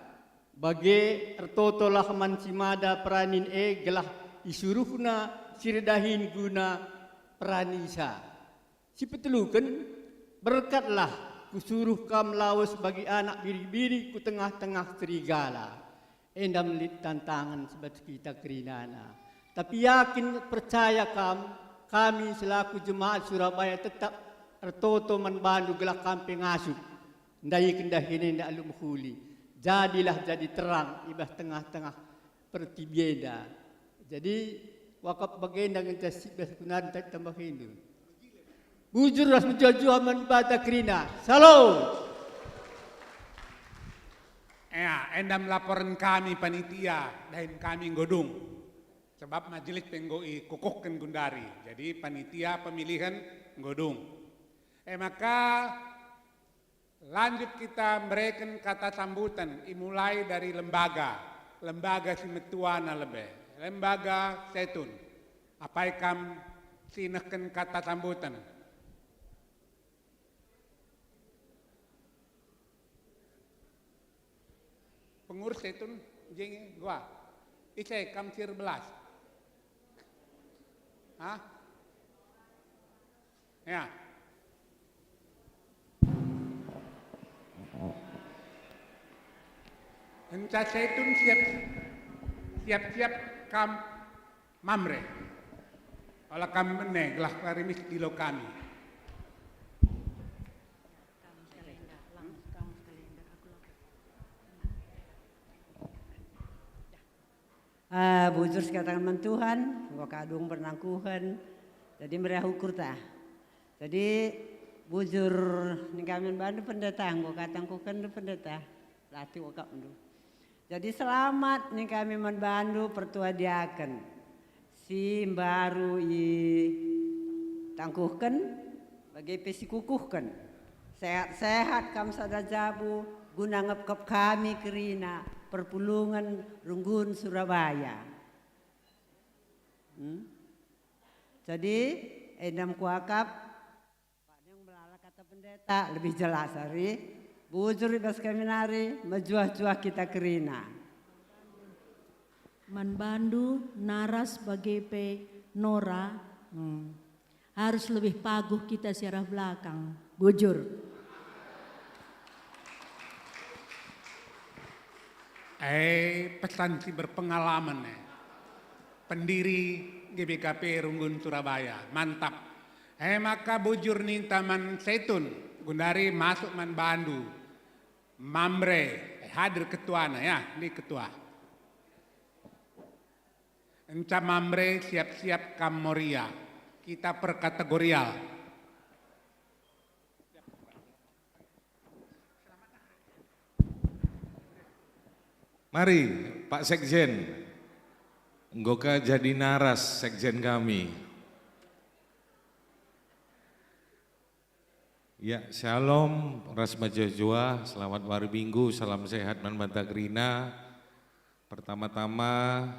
Bage ertotolah man si mada peranin e gelah isuruhna si erdahin guna peranisa." Si peteluken, "Berkatlah, kusuruh kam lawes bagi anak biri-biri ku tengah-tengah serigala." Enda me lit tantangen si bas kita kerinana. Tapi yakin, percaya kam, kami selaku jemaat Surabaya tetap ertoto man bandu gelah kam pe ngasup ndaiken dahin enda alu mehuli. Jadilah jadi terang i bas tengah-tengah pertibi enda. Jadi, wakap bagenda ngenca si bas kunari tambahindu. Bujur ras mejuah-juah man Dibata kerina. Shalom. Ea, enda me laporen kami panitia, dahin kami enggo dung. Sebab majelis pe enggo ikukuhken gundari. Jadi panitia pemilihen enggo dung. E maka, lanjut kita mereken kata sambutan, imulai dari lembaga, lembaga si metuana lebe, lembaga Setun. Apai kam si nehken kata sambutan? Pengurus Setun, jing gua. Ise kam si erbelas? Hah? Ya. Enca Setun siap, siap-siap kam Mamre. Ola kam mene gelah karimis dilo kami. Ah, bujur sikataken man Tuhan, enggo kadung pernangkuhen. Jadi meriah ukurta. Jadi bujur ning kami man bandu pendeta, enggo katangkuhken pendeta. Latih wakapndu. Jadi selamat ning kami man bandu pertua diaken si mbaru itangkuhken, bage pe sikukuhken. Sehat-sehat kam sada jabu guna ngepkep kami kerina perpulungen Runggun Surabaya. Hmm? Jadi, enda me kuakap, bage melala kata pendeta, lebih jelas ari, bujur i bas kami nari, mejuah-juah kita kerina. Man bandu, Naras bage pe Nora, hmm, harus lebih paguh kita si arah belakang. Bujur. Eh, pesan si berpengalaman, eh. Pendiri G B K P Runggun Surabaya. Mantap. Eh, maka bujur ninta man Setun, gundari masuk man bandu. Mamre, eh, hadir ketuana, ya, ini ketua. Enca Mamre, siap-siap kam Moria. Kita perkategorial. Mari, Pak Sekjen. Enggo ka jadi Naras Sekjen kami. Ya, shalom, ras mejuah-juah, selamat wari Minggu, salam sehat man banta kerina. Pertama-tama,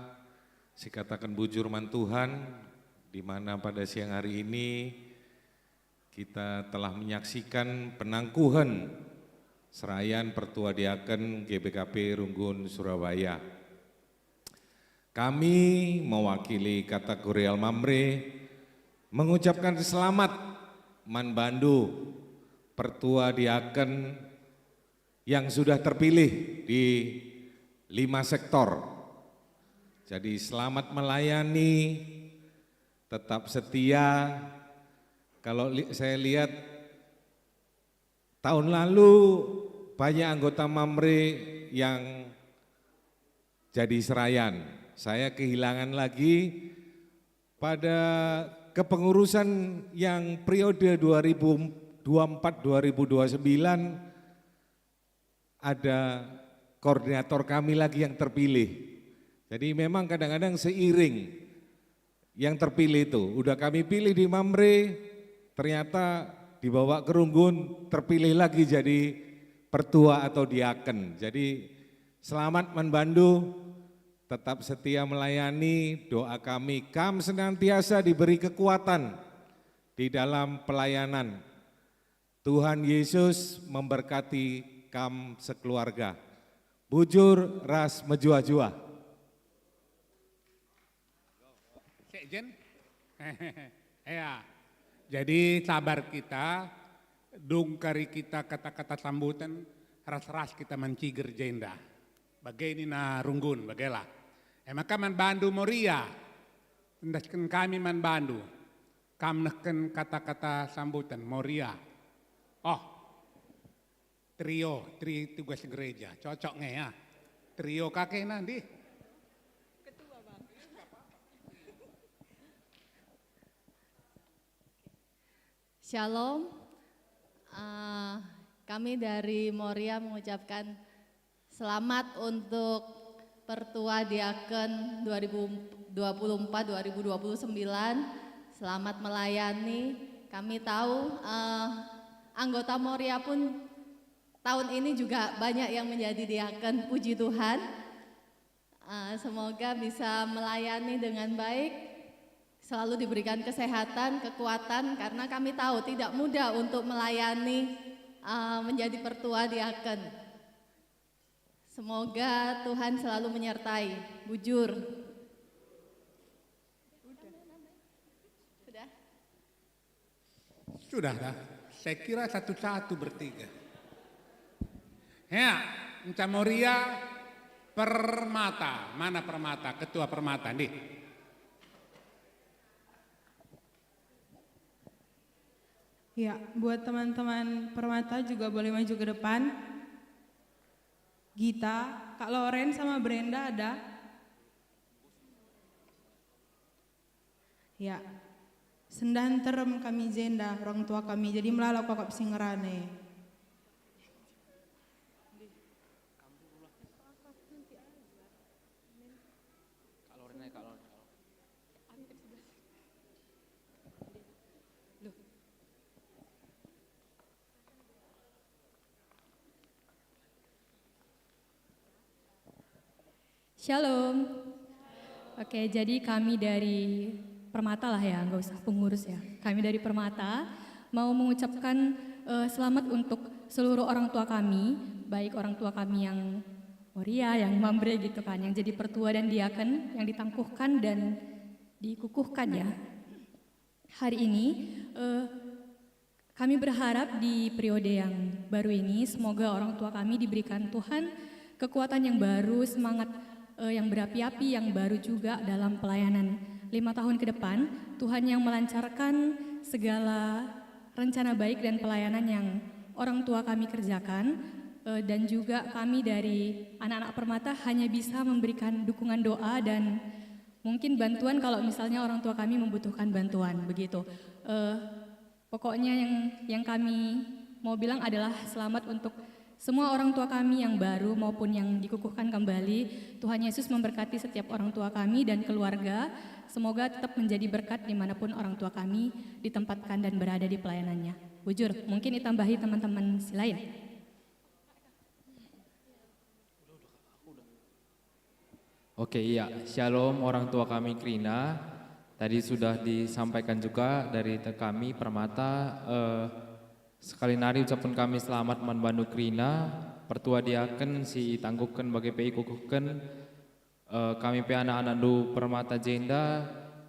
sikataken bujur man Tuhan, di mana pada siang hari ini kita telah menyaksikan penangkuhen serayan Pertua Diaken G B K P Runggun Surabaya. Kami mewakili kategorial Mamre mengucapkan selamat man bandu Pertua Diaken yang sudah terpilih di lima sektor. Jadi, selamat melayani, tetap setia. Kalau li-, saya lihat tahun lalu banyak anggota Mamre yang jadi serayan. Saya kehilangan lagi pada kepengurusan yang periode dua ribu dua puluh empat dua ribu dua puluh sembilan, ada koordinator kami lagi yang terpilih. Jadi, memang kadang-kadang seiring yang terpilih itu, udah kami pilih di Mamre, ternyata dibawa ke Runggun, terpilih lagi jadi pertua atau diaken. Jadi, selamat man bandu, tetap setia melayani, doa kami kam senantiasa diberi kekuatan di dalam pelayanan. Tuhan Yesus memberkati kam sekeluarga. Bujur ras mejuah-juah. Sekjen? Ya. Jadi, sabar kita, dungkari kita kata-kata sambutan, ras-ras kita menciger jenda. Bage nina Runggun, bagelah. E maka man bandu Moria, endesken kami man bandu. Kam nehken kata-kata sambutan, Moria. Oh, trio, tri tugas gereja, cocok nge ya. Trio kakena, ndih. Shalom. Eh, kami dari Moria mengucapkan selamat untuk Pertua Diaken dua ribu dua puluh empat dua ribu dua puluh sembilan. Selamat melayani. Kami tahu, eh, anggota Moria pun tahun ini juga banyak yang menjadi diaken. Puji Tuhan. Eh, semoga bisa melayani dengan baik, selalu diberikan kesehatan, kekuatan, karena kami tahu tidak mudah untuk melayani, eh, menjadi pertua diaken. Semoga Tuhan selalu menyertai. Bujur. Sudah? Sudahlah, saya kira satu-satu bertiga. Ya, Enca Moria, Permata. Mana Permata? Ketua Permata, ndih. Ya, buat teman-teman Permata juga boleh maju ke depan. Gita, Kak Loren sama Brenda ada? Ya. Sendah nterem kami jenda, orang tua kami, jadi melala kuakap si ngerana e. Shalom. Oke, jadi kami dari Permata lah ya, nggak usah pengurus ya. Kami dari Permata mau mengucapkan, eh, selamat untuk seluruh orang tua kami, baik orang tua kami yang Moria, yang Mamre gitu kan, yang jadi pertua dan diaken, yang ditangkuhkan dan dikukuhkan ya. Hari ini, eh, kami berharap di periode yang baru ini, semoga orang tua kami diberikan Tuhan kekuatan yang baru, semangat, eh, yang berapi-api, yang baru juga dalam pelayanan lima tahun ke depan. Tuhan yang melancarkan segala rencana baik dan pelayanan yang orang tua kami kerjakan, eh, dan juga kami dari anak-anak Permata hanya bisa memberikan dukungan doa dan mungkin bantuan kalau misalnya orang tua kami membutuhkan bantuan, begitu. Eh, pokoknya yang, yang kami mau bilang adalah selamat untuk semua orang tua kami yang baru maupun yang dikukuhkan kembali. Tuhan Yesus memberkati setiap orang tua kami dan keluarga. Semoga tetap menjadi berkat dimanapun orang tua kami ditempatkan dan berada di pelayanannya. Bujur, mungkin itambahi teman-teman si lain. Oke, iya. Shalom, orang tua kami kerina. Tadi sudah disampaikan juga dari te-, kami Permata. Eh, sekali nari ucapen kami selamat man bandu kerina, pertua diaken si itangguhken bage pe ikukuhken. Eh, kami pe anak-anakndu Permata jenda,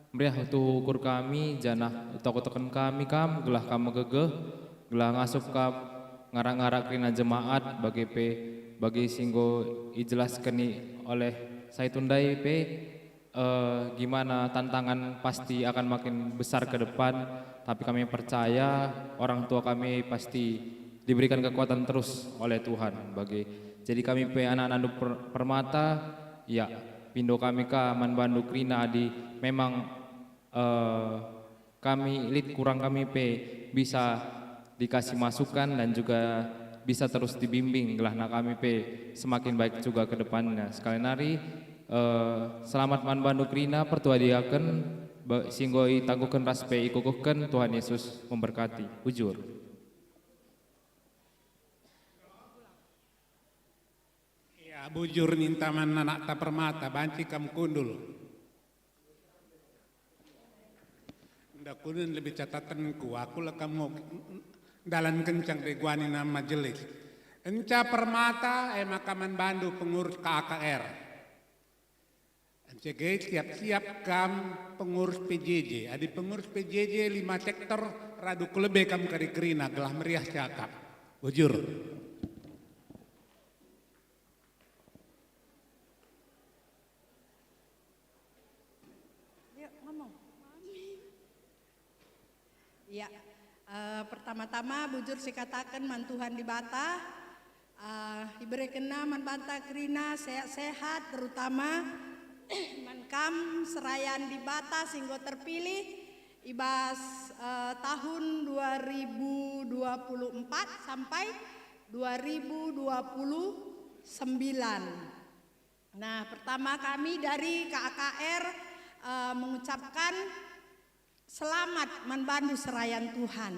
meriah tuhu ukur kami, janah itoktoken kami kam, gelah kam megegeh, gelah ngasup kam ngarak-ngarak kerina jemaat, bage pe bagi si enggo ijelasken i-, oleh Saitun ndai pe, eh, gimana tantangan pasti akan makin besar ke depan, tapi kami percaya orang tua kami pasti diberikan kekuatan terus oleh Tuhan. Bagi, jadi kami pe anak-anakndu per-, Permata, ya, pindo kami ka man bandu kerina adi memang, eh, kami lit kurang kami pe bisa dikasih masukan dan juga bisa terus dibimbing gelahna kami pe semakin baik juga ke depannya. Sekali nari, eh, selamat man bandu kerina, pertua diaken, ba-, si enggo itangguhken ras pe ikukuhken. Tuhan Yesus memberkati. Bujur. Ya, bujur ninta man anakta Permata, banci kam kundul. Enda kunen lebe catatenku, aku la kam nguk-, dalan kencang deh guani nama majelis. Enca Permata, e maka man bandu pengurus K A K R. Ncege siap-siap kam pengurus P J J. Adi pengurus P J J lima sektor, radu ku lebe kam kari kerina gelah meriah cakap. Bujur. Yuk, ngomong. Ya, eh, pertama-tama bujur sikataken man Tuhan Dibata, eh, iberekenNa man banta kerina sehat-sehat, terutama man kam serayan Dibata si enggo terpilih i bas, eh, tahun dua ribu dua puluh empat sampai dua ribu dua puluh sembilan. Nah, pertama kami dari K A K R, eh, mengucapkan selamat man bandu serayan Tuhan.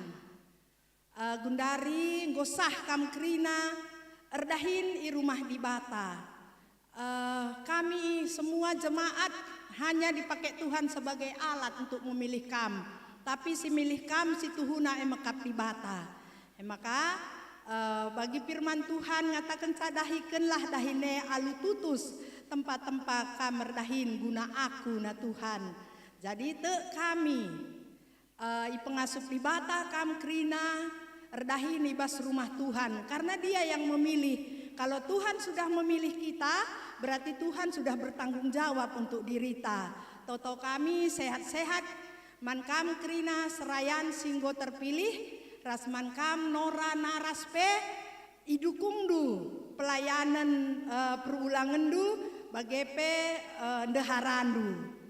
Eh, gundari enggo sah kam kerina erdahin i rumah Dibata. Eh, kami semua jemaat hanya dipakai Tuhan sebagai alat untuk memilih kam, tapi si milih kam situhuna e mekap Dibata. E maka, eh, bagi firman Tuhan ngatakenca, "Dahikenlah dahin e alu tutus, tempa-tempa kam erdahin guna Aku na Tuhan." Jadi tek kami, eh, ipengasup Dibata kam kerina erdahin i bas rumah Tuhan, karena Dia yang memilih. Kalau Tuhan sudah memilih kita, berarti Tuhan sudah bertanggung jawab untuk dirita. Toto kami sehat-sehat, man kam kerina serayan si enggo terpilih, ras man kam nora naras pe idukungndu pelayanen, eh, perulangenndu, bage pe, eh, ndeharandu.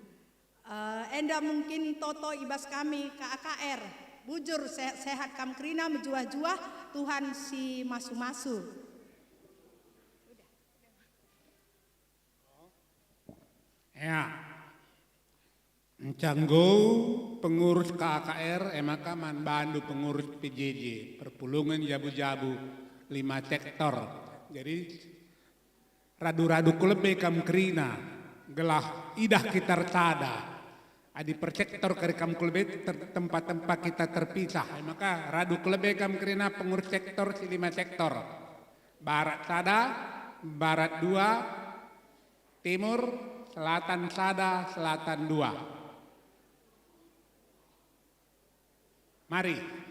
Eh, enda mungkin toto i bas kami K A K R. Bujur, sehat-sehat kam kerina, mejuah-juah, Tuhan si masu-masu. Ya. Enca nggo pengurus K A K R, e maka man bandu pengurus P J J, perpulungen jabu-jabu lima sektor. Jadi, radu-radu ku lebe kam kerina, gelah idah kita ersada. Adi per sektor kari kam ku lebe, ter-, tempa-tempa kita terpisah. E maka radu ku lebe kam kerina pengurus sektor si lima sektor. Barat sada, barat dua, timur, selatan sada, selatan dua. Mari.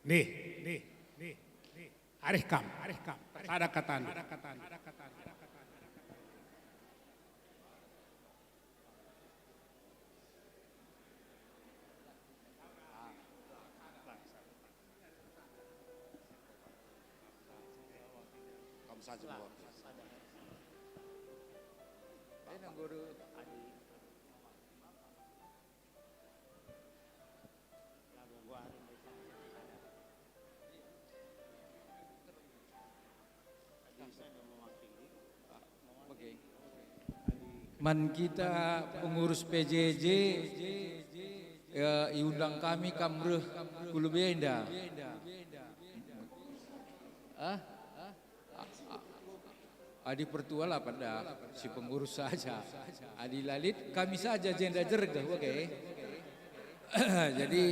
Nih, nih, nih, nih. Arih kam, arih kam. Sada katandu. Kam saja mewakili. Man kita pengurus P J J, ya, iundang kami kam reh ku lebe enda. Ah? Adi pertua la pada si pengurus saja. Adi la lit kami saja jenda jergeh, oke. Jadi,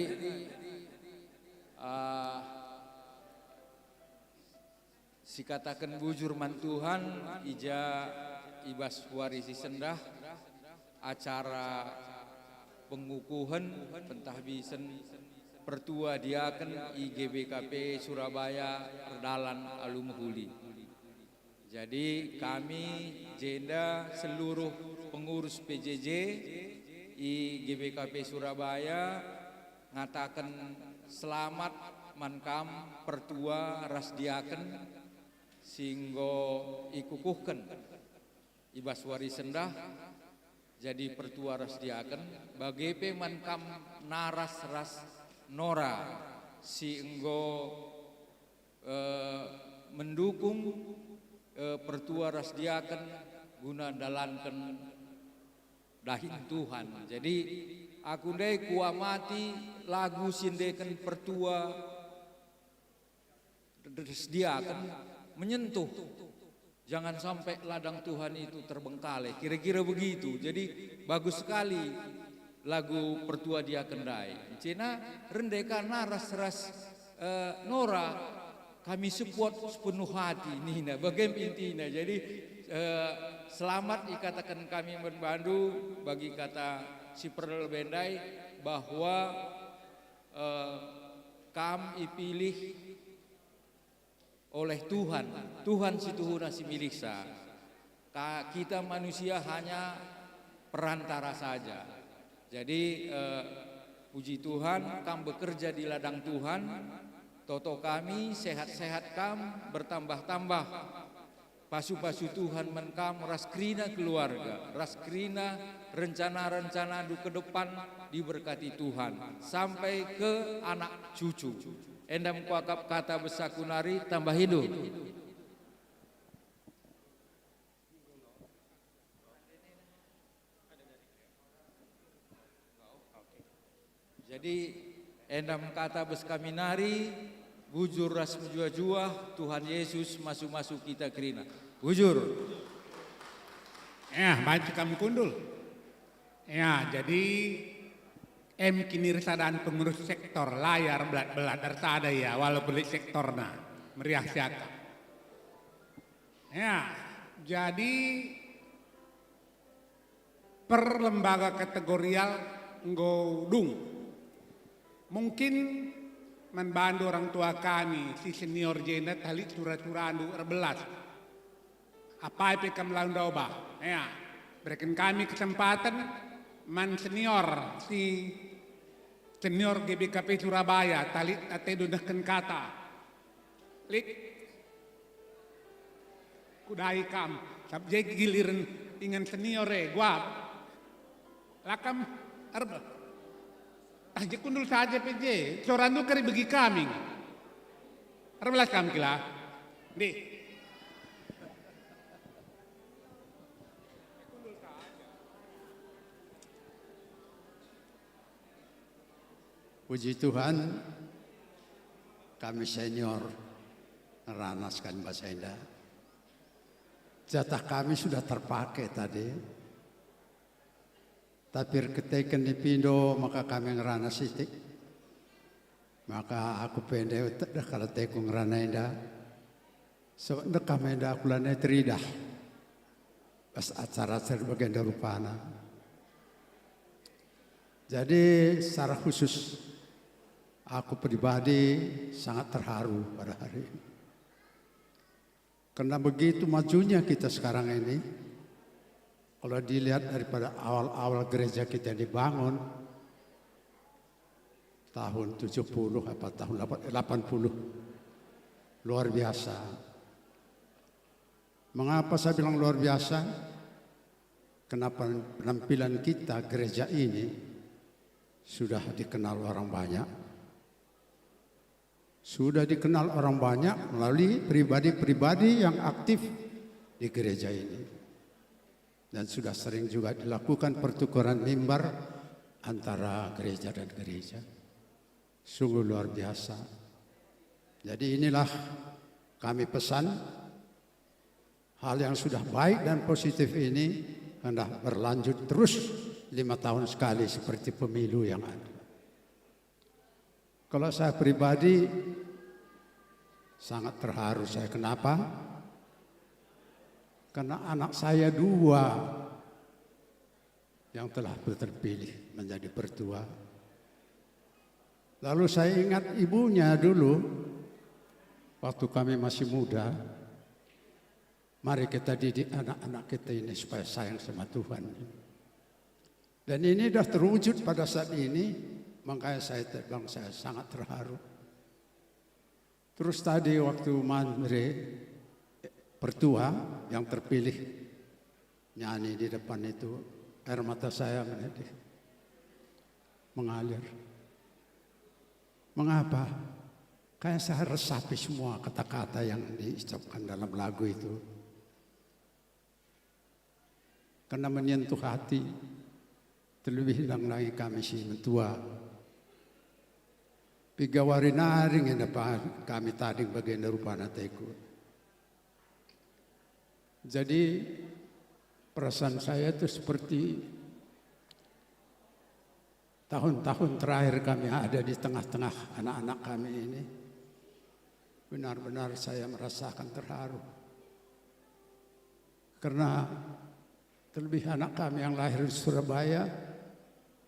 ah, sikataken bujur man Tuhan, i ja i bas wari si sendah, acara pengukuhen pentahbisen pertua diaken i G B K P Surabaya erdalan alu mehuli. Jadi kami jenda seluruh pengurus P J J i G B K P Surabaya ngataken selamat man kam pertua ras diaken si enggo ikukuhken i bas wari sendah jadi pertua ras diaken, bage pe man kam naras ras nora si enggo, eh, mendukung, eh, pertua ras diaken guna ndalanken dahin Tuhan. Jadi, aku ndai kuamati lagu si endeken pertua ras diaken menyentuh. Jangan sampai ladang Tuhan itu terbengkalai. Kira-kira begitu. Jadi, bagus sekali lagu pertua diaken ndai. Cina rende ka naras ras, eh, nora kami support sepenuh hati nina. Bagem intina. Jadi, eh, selamat ikataken kami man bandu bagi kata si perlebe ndai bahwa, eh, kam ipilih oleh Tuhan, Tuhan situhuna si milihsa. Ka-, kita manusia hanya perantara saja. Jadi, eh, puji Tuhan, kam bekerja di ladang Tuhan, toto kami, sehat-sehat kam, bertambah-tambah pasu-pasu Tuhan man kam ras kerina keluarga, ras kerina rencana-rencanandu ke depan diberkati Tuhan, sampai ke anak cucu. Enda me kuakap kata besaku nari, tambahindu. Jadi, enda me kata bas kami nari, bujur ras mejuah-juah, Tuhan Yesus masu-masu kita kerina. Bujur. Ya, banci kami kundul. Ya, jadi em kinirsadan pengurus sektor layar belat-belat ersada ya, walaupun lit sektorna. Meriah siakap. Ya, jadi per lembaga kategorial enggo dung. Mungkin man bandu orang tua kami si senior jenda talit sura-surandu erbelas. Apai pe kam la ndobah, ya, bereken kami kesempaten man senior si senior G B K P Surabaya talit atendu nehken kata. Lik. Kudai kam, sab je giliren ingan senior e, guap. La kam erbeh. Ah, je kundul saja pe je, sorandu kari begi kami. Erbelas kam kila. Ndi. Puji Tuhan, kami senior ngerana sekali bas enda. Jatah kami sudah terpakai tadi. Tapi erkiteken nipindo maka kami ngerana sitik. Maka aku pe ndai tedeh kal ateku ngerana enda. Sebab ndekah me enda aku lanai teridah bas acara-acara bagenda rupana. Jadi, secara khusus, aku pribadi sangat terharu pada hari ini. Karena begitu majunya kita sekarang ini, kalau dilihat daripada awal-awal gereja kita dibangun, tahun tujuh puluh apa tahun delapan, delapan puluh. Luar biasa. Mengapa saya bilang luar biasa? Kenapa penampilan kita gereja ini sudah dikenal orang banyak? Sudah dikenal orang banyak melalui pribadi-pribadi yang aktif di gereja ini. Dan sudah sering juga dilakukan pertukaran mimbar antara gereja dan gereja. Sungguh luar biasa. Jadi inilah kami pesan, hal yang sudah baik dan positif ini hendak berlanjut terus lima tahun sekali seperti pemilu yang ada. Kalau saya pribadi, sangat terharu saya. Kenapa? Karena anak saya dua yang telah terpilih menjadi pertua. Lalu saya ingat ibunya dulu, waktu kami masih muda, mari kita didik anak-anak kita ini supaya sayang sama Tuhan. Dan ini dah terwujud pada saat ini, makanya saya terbilang saya sangat terharu. Terus tadi waktu Mandre, eh, pertua yang terpilih, nyanyi di depan itu, air mata saya menedih, mengalir. Mengapa? Kayak saya resapi semua kata-kata yang diucapkan dalam lagu itu. Karena menyentuh hati, terlebih ndai kami si mentua. Piga wari nari nge pa kami tading bagenda rupana teku. Jadi, perasaan saya itu seperti tahun-tahun terakhir kami ada di tengah-tengah anak-anak kami ini, benar-benar saya merasakan terharu. Karena terlebih anak kami yang lahir di Surabaya,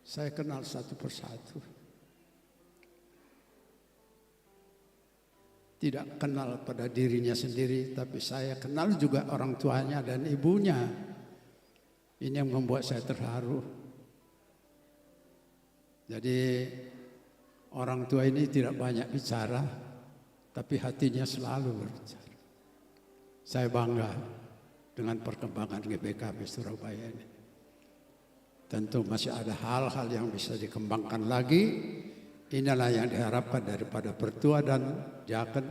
saya kenal satu persatu. Tidak kenal pada dirinya sendiri, tapi saya kenal juga orang tuanya dan ibunya. Ini yang membuat saya terharu. Jadi, orang tua ini tidak banyak bicara, tapi hatinya selalu berbicara. Saya bangga dengan perkembangan G B K P Surabaya ini. Tentu masih ada hal-hal yang bisa dikembangkan lagi. Inilah yang diharapkan daripada pertua dan diaken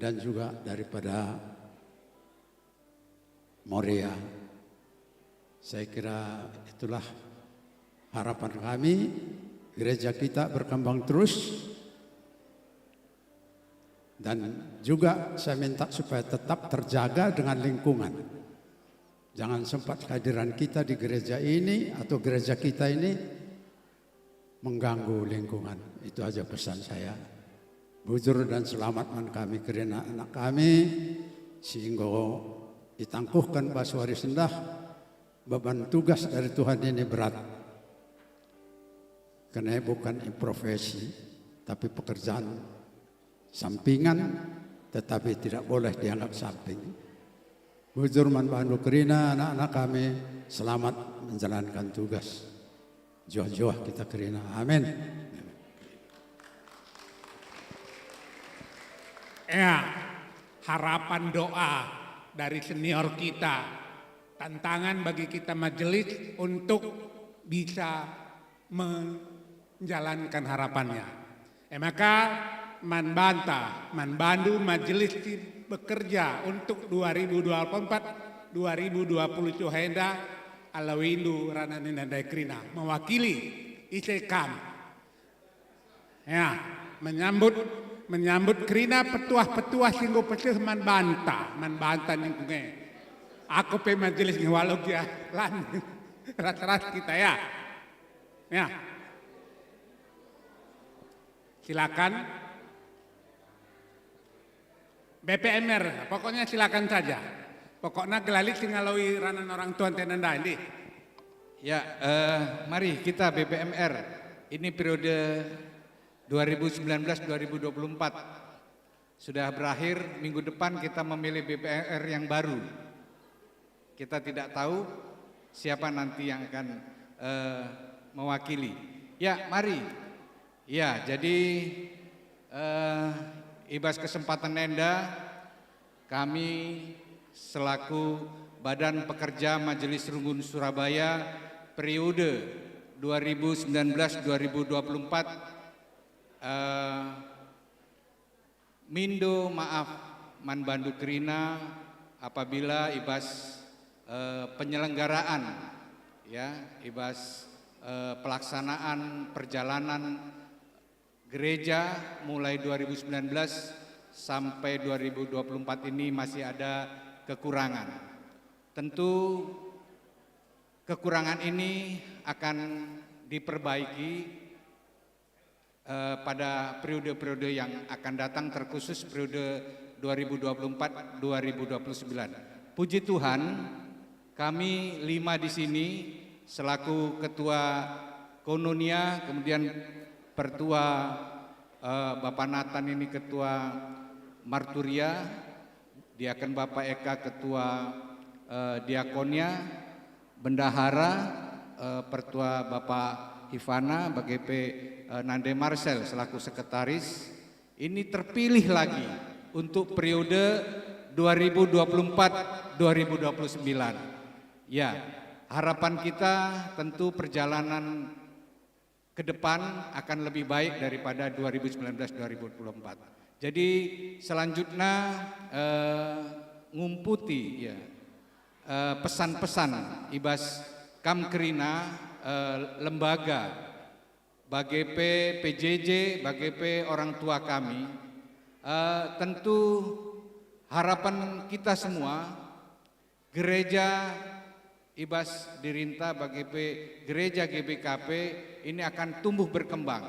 dan juga daripada Moria. Saya kira itulah harapan kami, gereja kita berkembang terus, dan juga saya minta supaya tetap terjaga dengan lingkungan. Jangan sempat kehadiran kita di gereja ini atau gereja kita ini mengganggu lingkungan. Itu aja pesan saya. Bujur dan selamat man kami kerina anak kami, si enggo itangkuhken bas wari sendah. Beban tugas dari Tuhan ini berat. Karena bukan profesi, tapi pekerjaan sampingan, tetapi tidak boleh dianggap samping. Bujur man bandu kerina anak-anak kami, selamat menjalankan tugas. Juah-juah kita kerina. Amin. Ya, harapan doa dari senior kita, tantangan bagi kita majelis untuk bisa menjalankan harapannya. E maka, man banta, man bandu majelis si bekerja untuk dua ribu dua puluh empat, dua ribu dua puluh cuhenda, alawindu ranani nandai kerina, mewakili ise kam. Ya, menyambut menyambut kerina petuah-petuah si enggo peseh man banta, man banta ningku nge. Aku pe majelis nge walau gia lan. Ras-ras kita ya. Ya. Silakan. B P M R, pokoknya silakan saja. Pokoknya gelali si ngaloi ranan orang tua ntena ndai, ndih. Ya, eh, mari kita B P M R. Ini periode dua ribu sembilan belas dua ribu dua puluh empat. Sudah berakhir, minggu depan kita memilih B P M R yang baru. Kita tidak tahu siapa nanti yang akan eh, mewakili. Ya, mari. Ya, jadi eh, ibas kesempatan enda kami selaku Badan Pekerja Majelis Runggun Surabaya periode dua ribu sembilan belas dua ribu dua puluh empat, eh, mindo maaf man bandu kerina apabila i bas, eh, penyelenggaraan, ya, i bas, eh, pelaksanaan perjalanan gereja mulai dua ribu sembilan belas sampai dua ribu dua puluh empat ini masih ada kekurangan. Tentu kekurangan ini akan diperbaiki, eh, pada periode-periode yang akan datang, terkhusus periode dua ribu dua puluh empat dua ribu dua puluh sembilan. Puji Tuhan, kami lima di sini selaku ketua koinonia, kemudian pertua, eh, Bapak Nathan ini ketua marturia, diaken Bapak Eka ketua, eh, diakonia, bendahara, eh, pertua Bapak Hivana, bage pe, eh, Nande Marcel selaku sekretaris. Ini terpilih lagi untuk periode dua ribu dua puluh empat dua ribu dua puluh sembilan. Ya, harapan kita tentu perjalanan ke depan akan lebih baik daripada dua ribu sembilan belas dua ribu dua puluh empat. Jadi selanjutnya, eh, ngumputi, ya, eh, pesan-pesan i bas kam kerina, eh, lembaga, bage pe P J J, bage pe orang tua kami, eh, tentu harapan kita semua, gereja i bas dirinta, bage pe gereja G B K P ini akan tumbuh berkembang,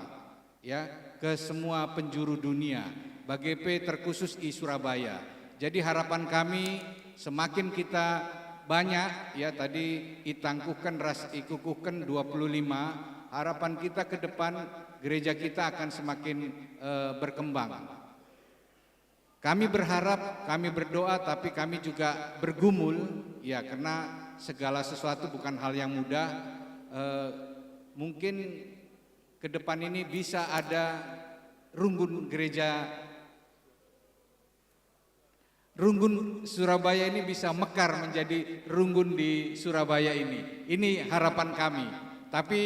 ya, ke semua penjuru dunia, bage pe terkhusus i Surabaya. Jadi harapan kami, semakin kita banyak, ya, tadi itangkuhken ras ikukuhken dua puluh lima, harapan kita ke depan gereja kita akan semakin, eh, berkembang. Kami berharap, kami berdoa, tapi kami juga bergumul, ya, karena segala sesuatu bukan hal yang mudah. Eh, mungkin ke depan ini bisa ada runggun gereja, runggun Surabaya ini bisa mekar menjadi runggun di Surabaya ini. Ini harapan kami. Tapi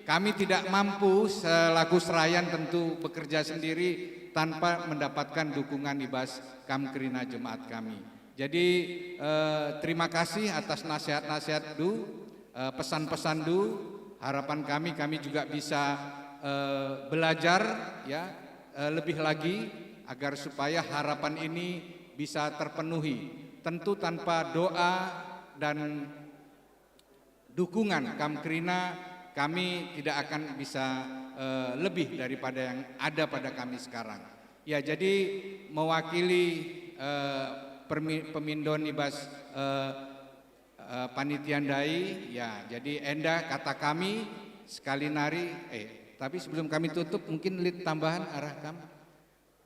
kami tidak mampu selaku serayan tentu bekerja sendiri tanpa mendapatkan dukungan i bas kam kerina jemaat kami. Jadi, eh, terima kasih atas nasihat-nasihat du, eh, pesan-pesan du. Harapan kami, kami juga bisa, eh, belajar, ya, eh, lebih lagi agar supaya harapan ini bisa terpenuhi. Tentu tanpa doa dan dukungan kam kerina, kami tidak akan bisa, eh, lebih daripada yang ada pada kami sekarang. Ya, jadi mewakili, eh, permi-, pemindon i bas, eh, eh, panitia ndai, ya, jadi enda kata kami sekali nari, eh, tapi sebelum kami tutup, mungkin lit tambahan arah kam?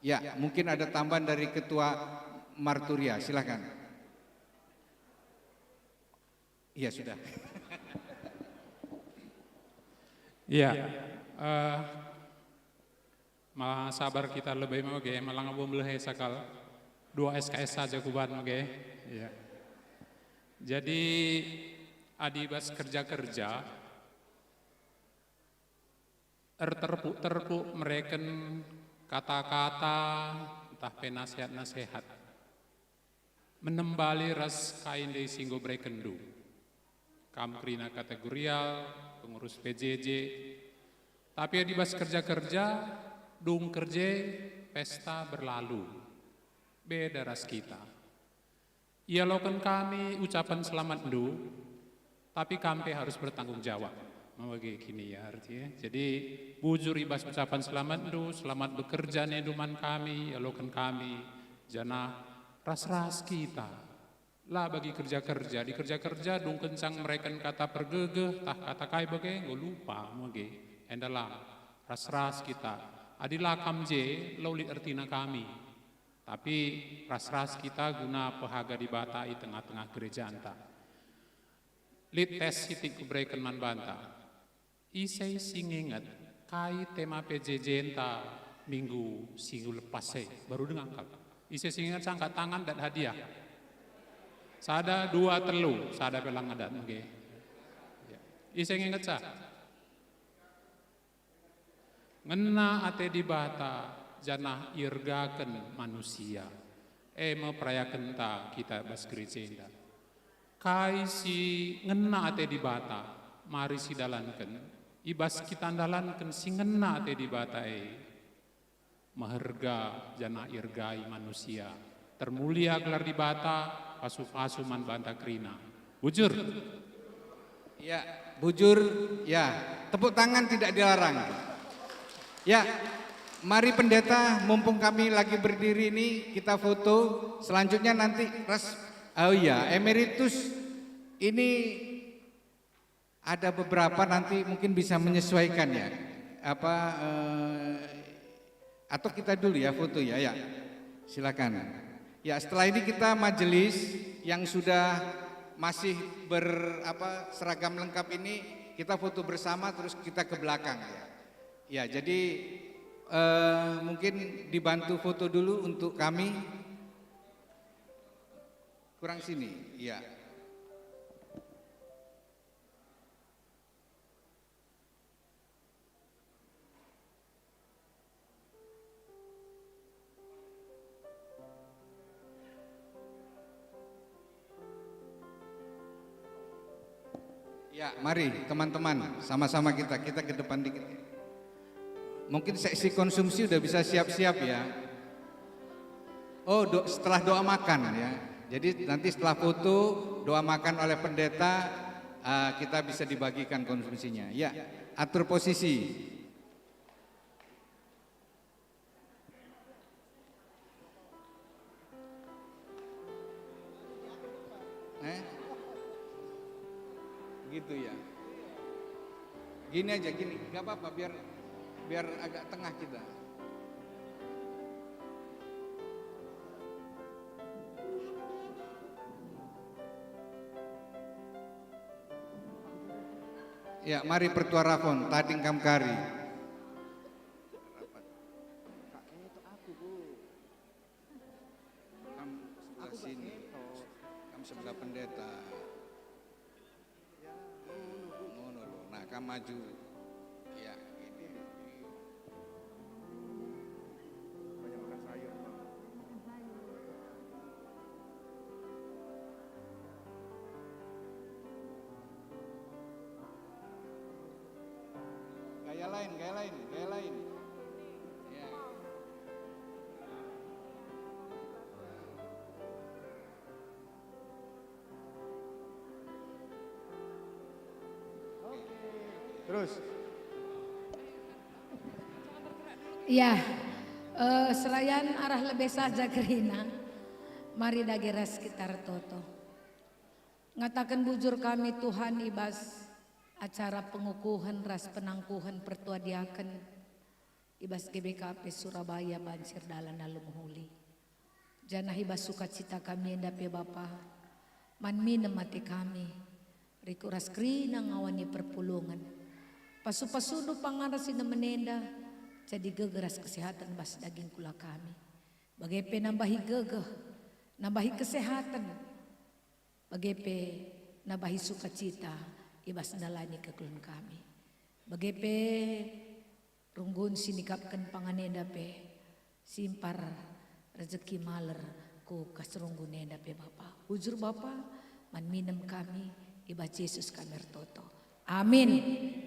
Ya, mungkin ada tambahan dari Ketua Marturia, silakan. Iya, sudah. Iya, eh, ma sabar kita lebe mage, ma langa bo melehe sakal. Dua S K S saja kuban mage. Iya. Jadi, adi bas kerja-kerja, erterpuk-terpuk mereken kata-kata ntah pe nasehat-nasehat. Menembali ras kai ndai si enggo berekenndu. Kam kerina kategorial, pengurus P J J. Tapi adi bas kerja-kerja, dung kerje, pesta berlalu. Beda ras kita. Ialoken kami ucapan selamatndu, tapi kam pe harus bertanggung jawab. Mage kini ya, artinya. Jadi, bujur i bas ucapan selamatndu, selamat bekerja nindu man kami, ialoken kami, janah ras-ras kita. La bagi kerja-kerja, di kerja-kerja dung kencang mereken kata pergegeh, tah kata kai bage, enggo lupa, mage. Enda la, ras-ras kita. Adi la kam je, la lit ertina kami. Tapi ras-ras kita guna pehaga Dibata i tengah-tengah gerejanta. Lit tes sitik kubereken man banta. Ise si nginget kai tema P J J-nta minggu si lepas e? Baru denga kal. Ise si nginget angkat tangan dat hadiah? Sada, dua, telu, sada pe lang adat nge. Ya. Ise nge ngeca? Ngena ate Dibata janah iergaken manusia. E me perayakenta kita bas gereja enda. Kai si ngena ate Dibata, mari sidalanken. I bas kita ndalanken si ngena ate Dibata e, meherga janah iergai manusia. Termulia gelar Dibata, pasu-pasu man banta kerina. Bujur. Ya, bujur, ya. Tepuk tangan tidak dilarang. Ya, mari pendeta, mumpung kami lagi berdiri ini, kita foto. Selanjutnya nanti ras, oh iya, emeritus ini ada beberapa nanti mungkin bisa menyesuaikan ya. Apa, eh, atau kita dulu ya foto ya, ya. Silakan. Ya, setelah ini kita majelis yang sudah masih ber, apa, seragam lengkap ini, kita foto bersama terus kita ke belakang ya. Ya, jadi, eh, mungkin dibantu foto dulu untuk kami. Kurang sini, ya. Ya, mari teman-teman, sama-sama kita, kita ke depan dikit. Mungkin seksi konsumsi udah bisa siap-siap ya. Oh, do-, setelah doa makan ya. Jadi nanti setelah foto, doa makan oleh pendeta, eh, kita bisa dibagikan konsumsinya. Ya, atur posisi. Eh? Gitu ya. Gini aja, gini, nggak apa-apa, biar, biar agak tengah kita. Ya, mari pertua Rafon, tading kam kari. Kam sebelah sini, kam sebelah pendeta. Ngono lo. Nah, kam maju. Ya, gitu. Gaya lain, gaya lain, gaya lain. Ya. Terus. Ya, eh, serayan arah lebe saja kerina. Mari dage ras kita ertoto. Ngataken bujur kami, Tuhan, i bas acara pengukuhen ras penangkuhen pertua diaken i bas G B K P Surabaya Banjir Dalan Alu Mehuli. Janah i bas sukacita kami enda pe, Bapa, man minem ate kami, rikut ras kerina ngawani perpulungen. Pasu-pasundu pangan ras inemen enda, jadi gegeh ras kesehaten bas daging kula kami. Bage pe nambahi gegeh, nambahi kesehaten, bage pe nambahi sukacita i bas ndalani kegeluhen kami. Bage pe runggun si nikapken pangan enda pe, simpar rejeki maler ku kas runggun enda pe, Bapa. Bujur, Bapa, man minem kami, i bas Jesus kami ertoto. Amin.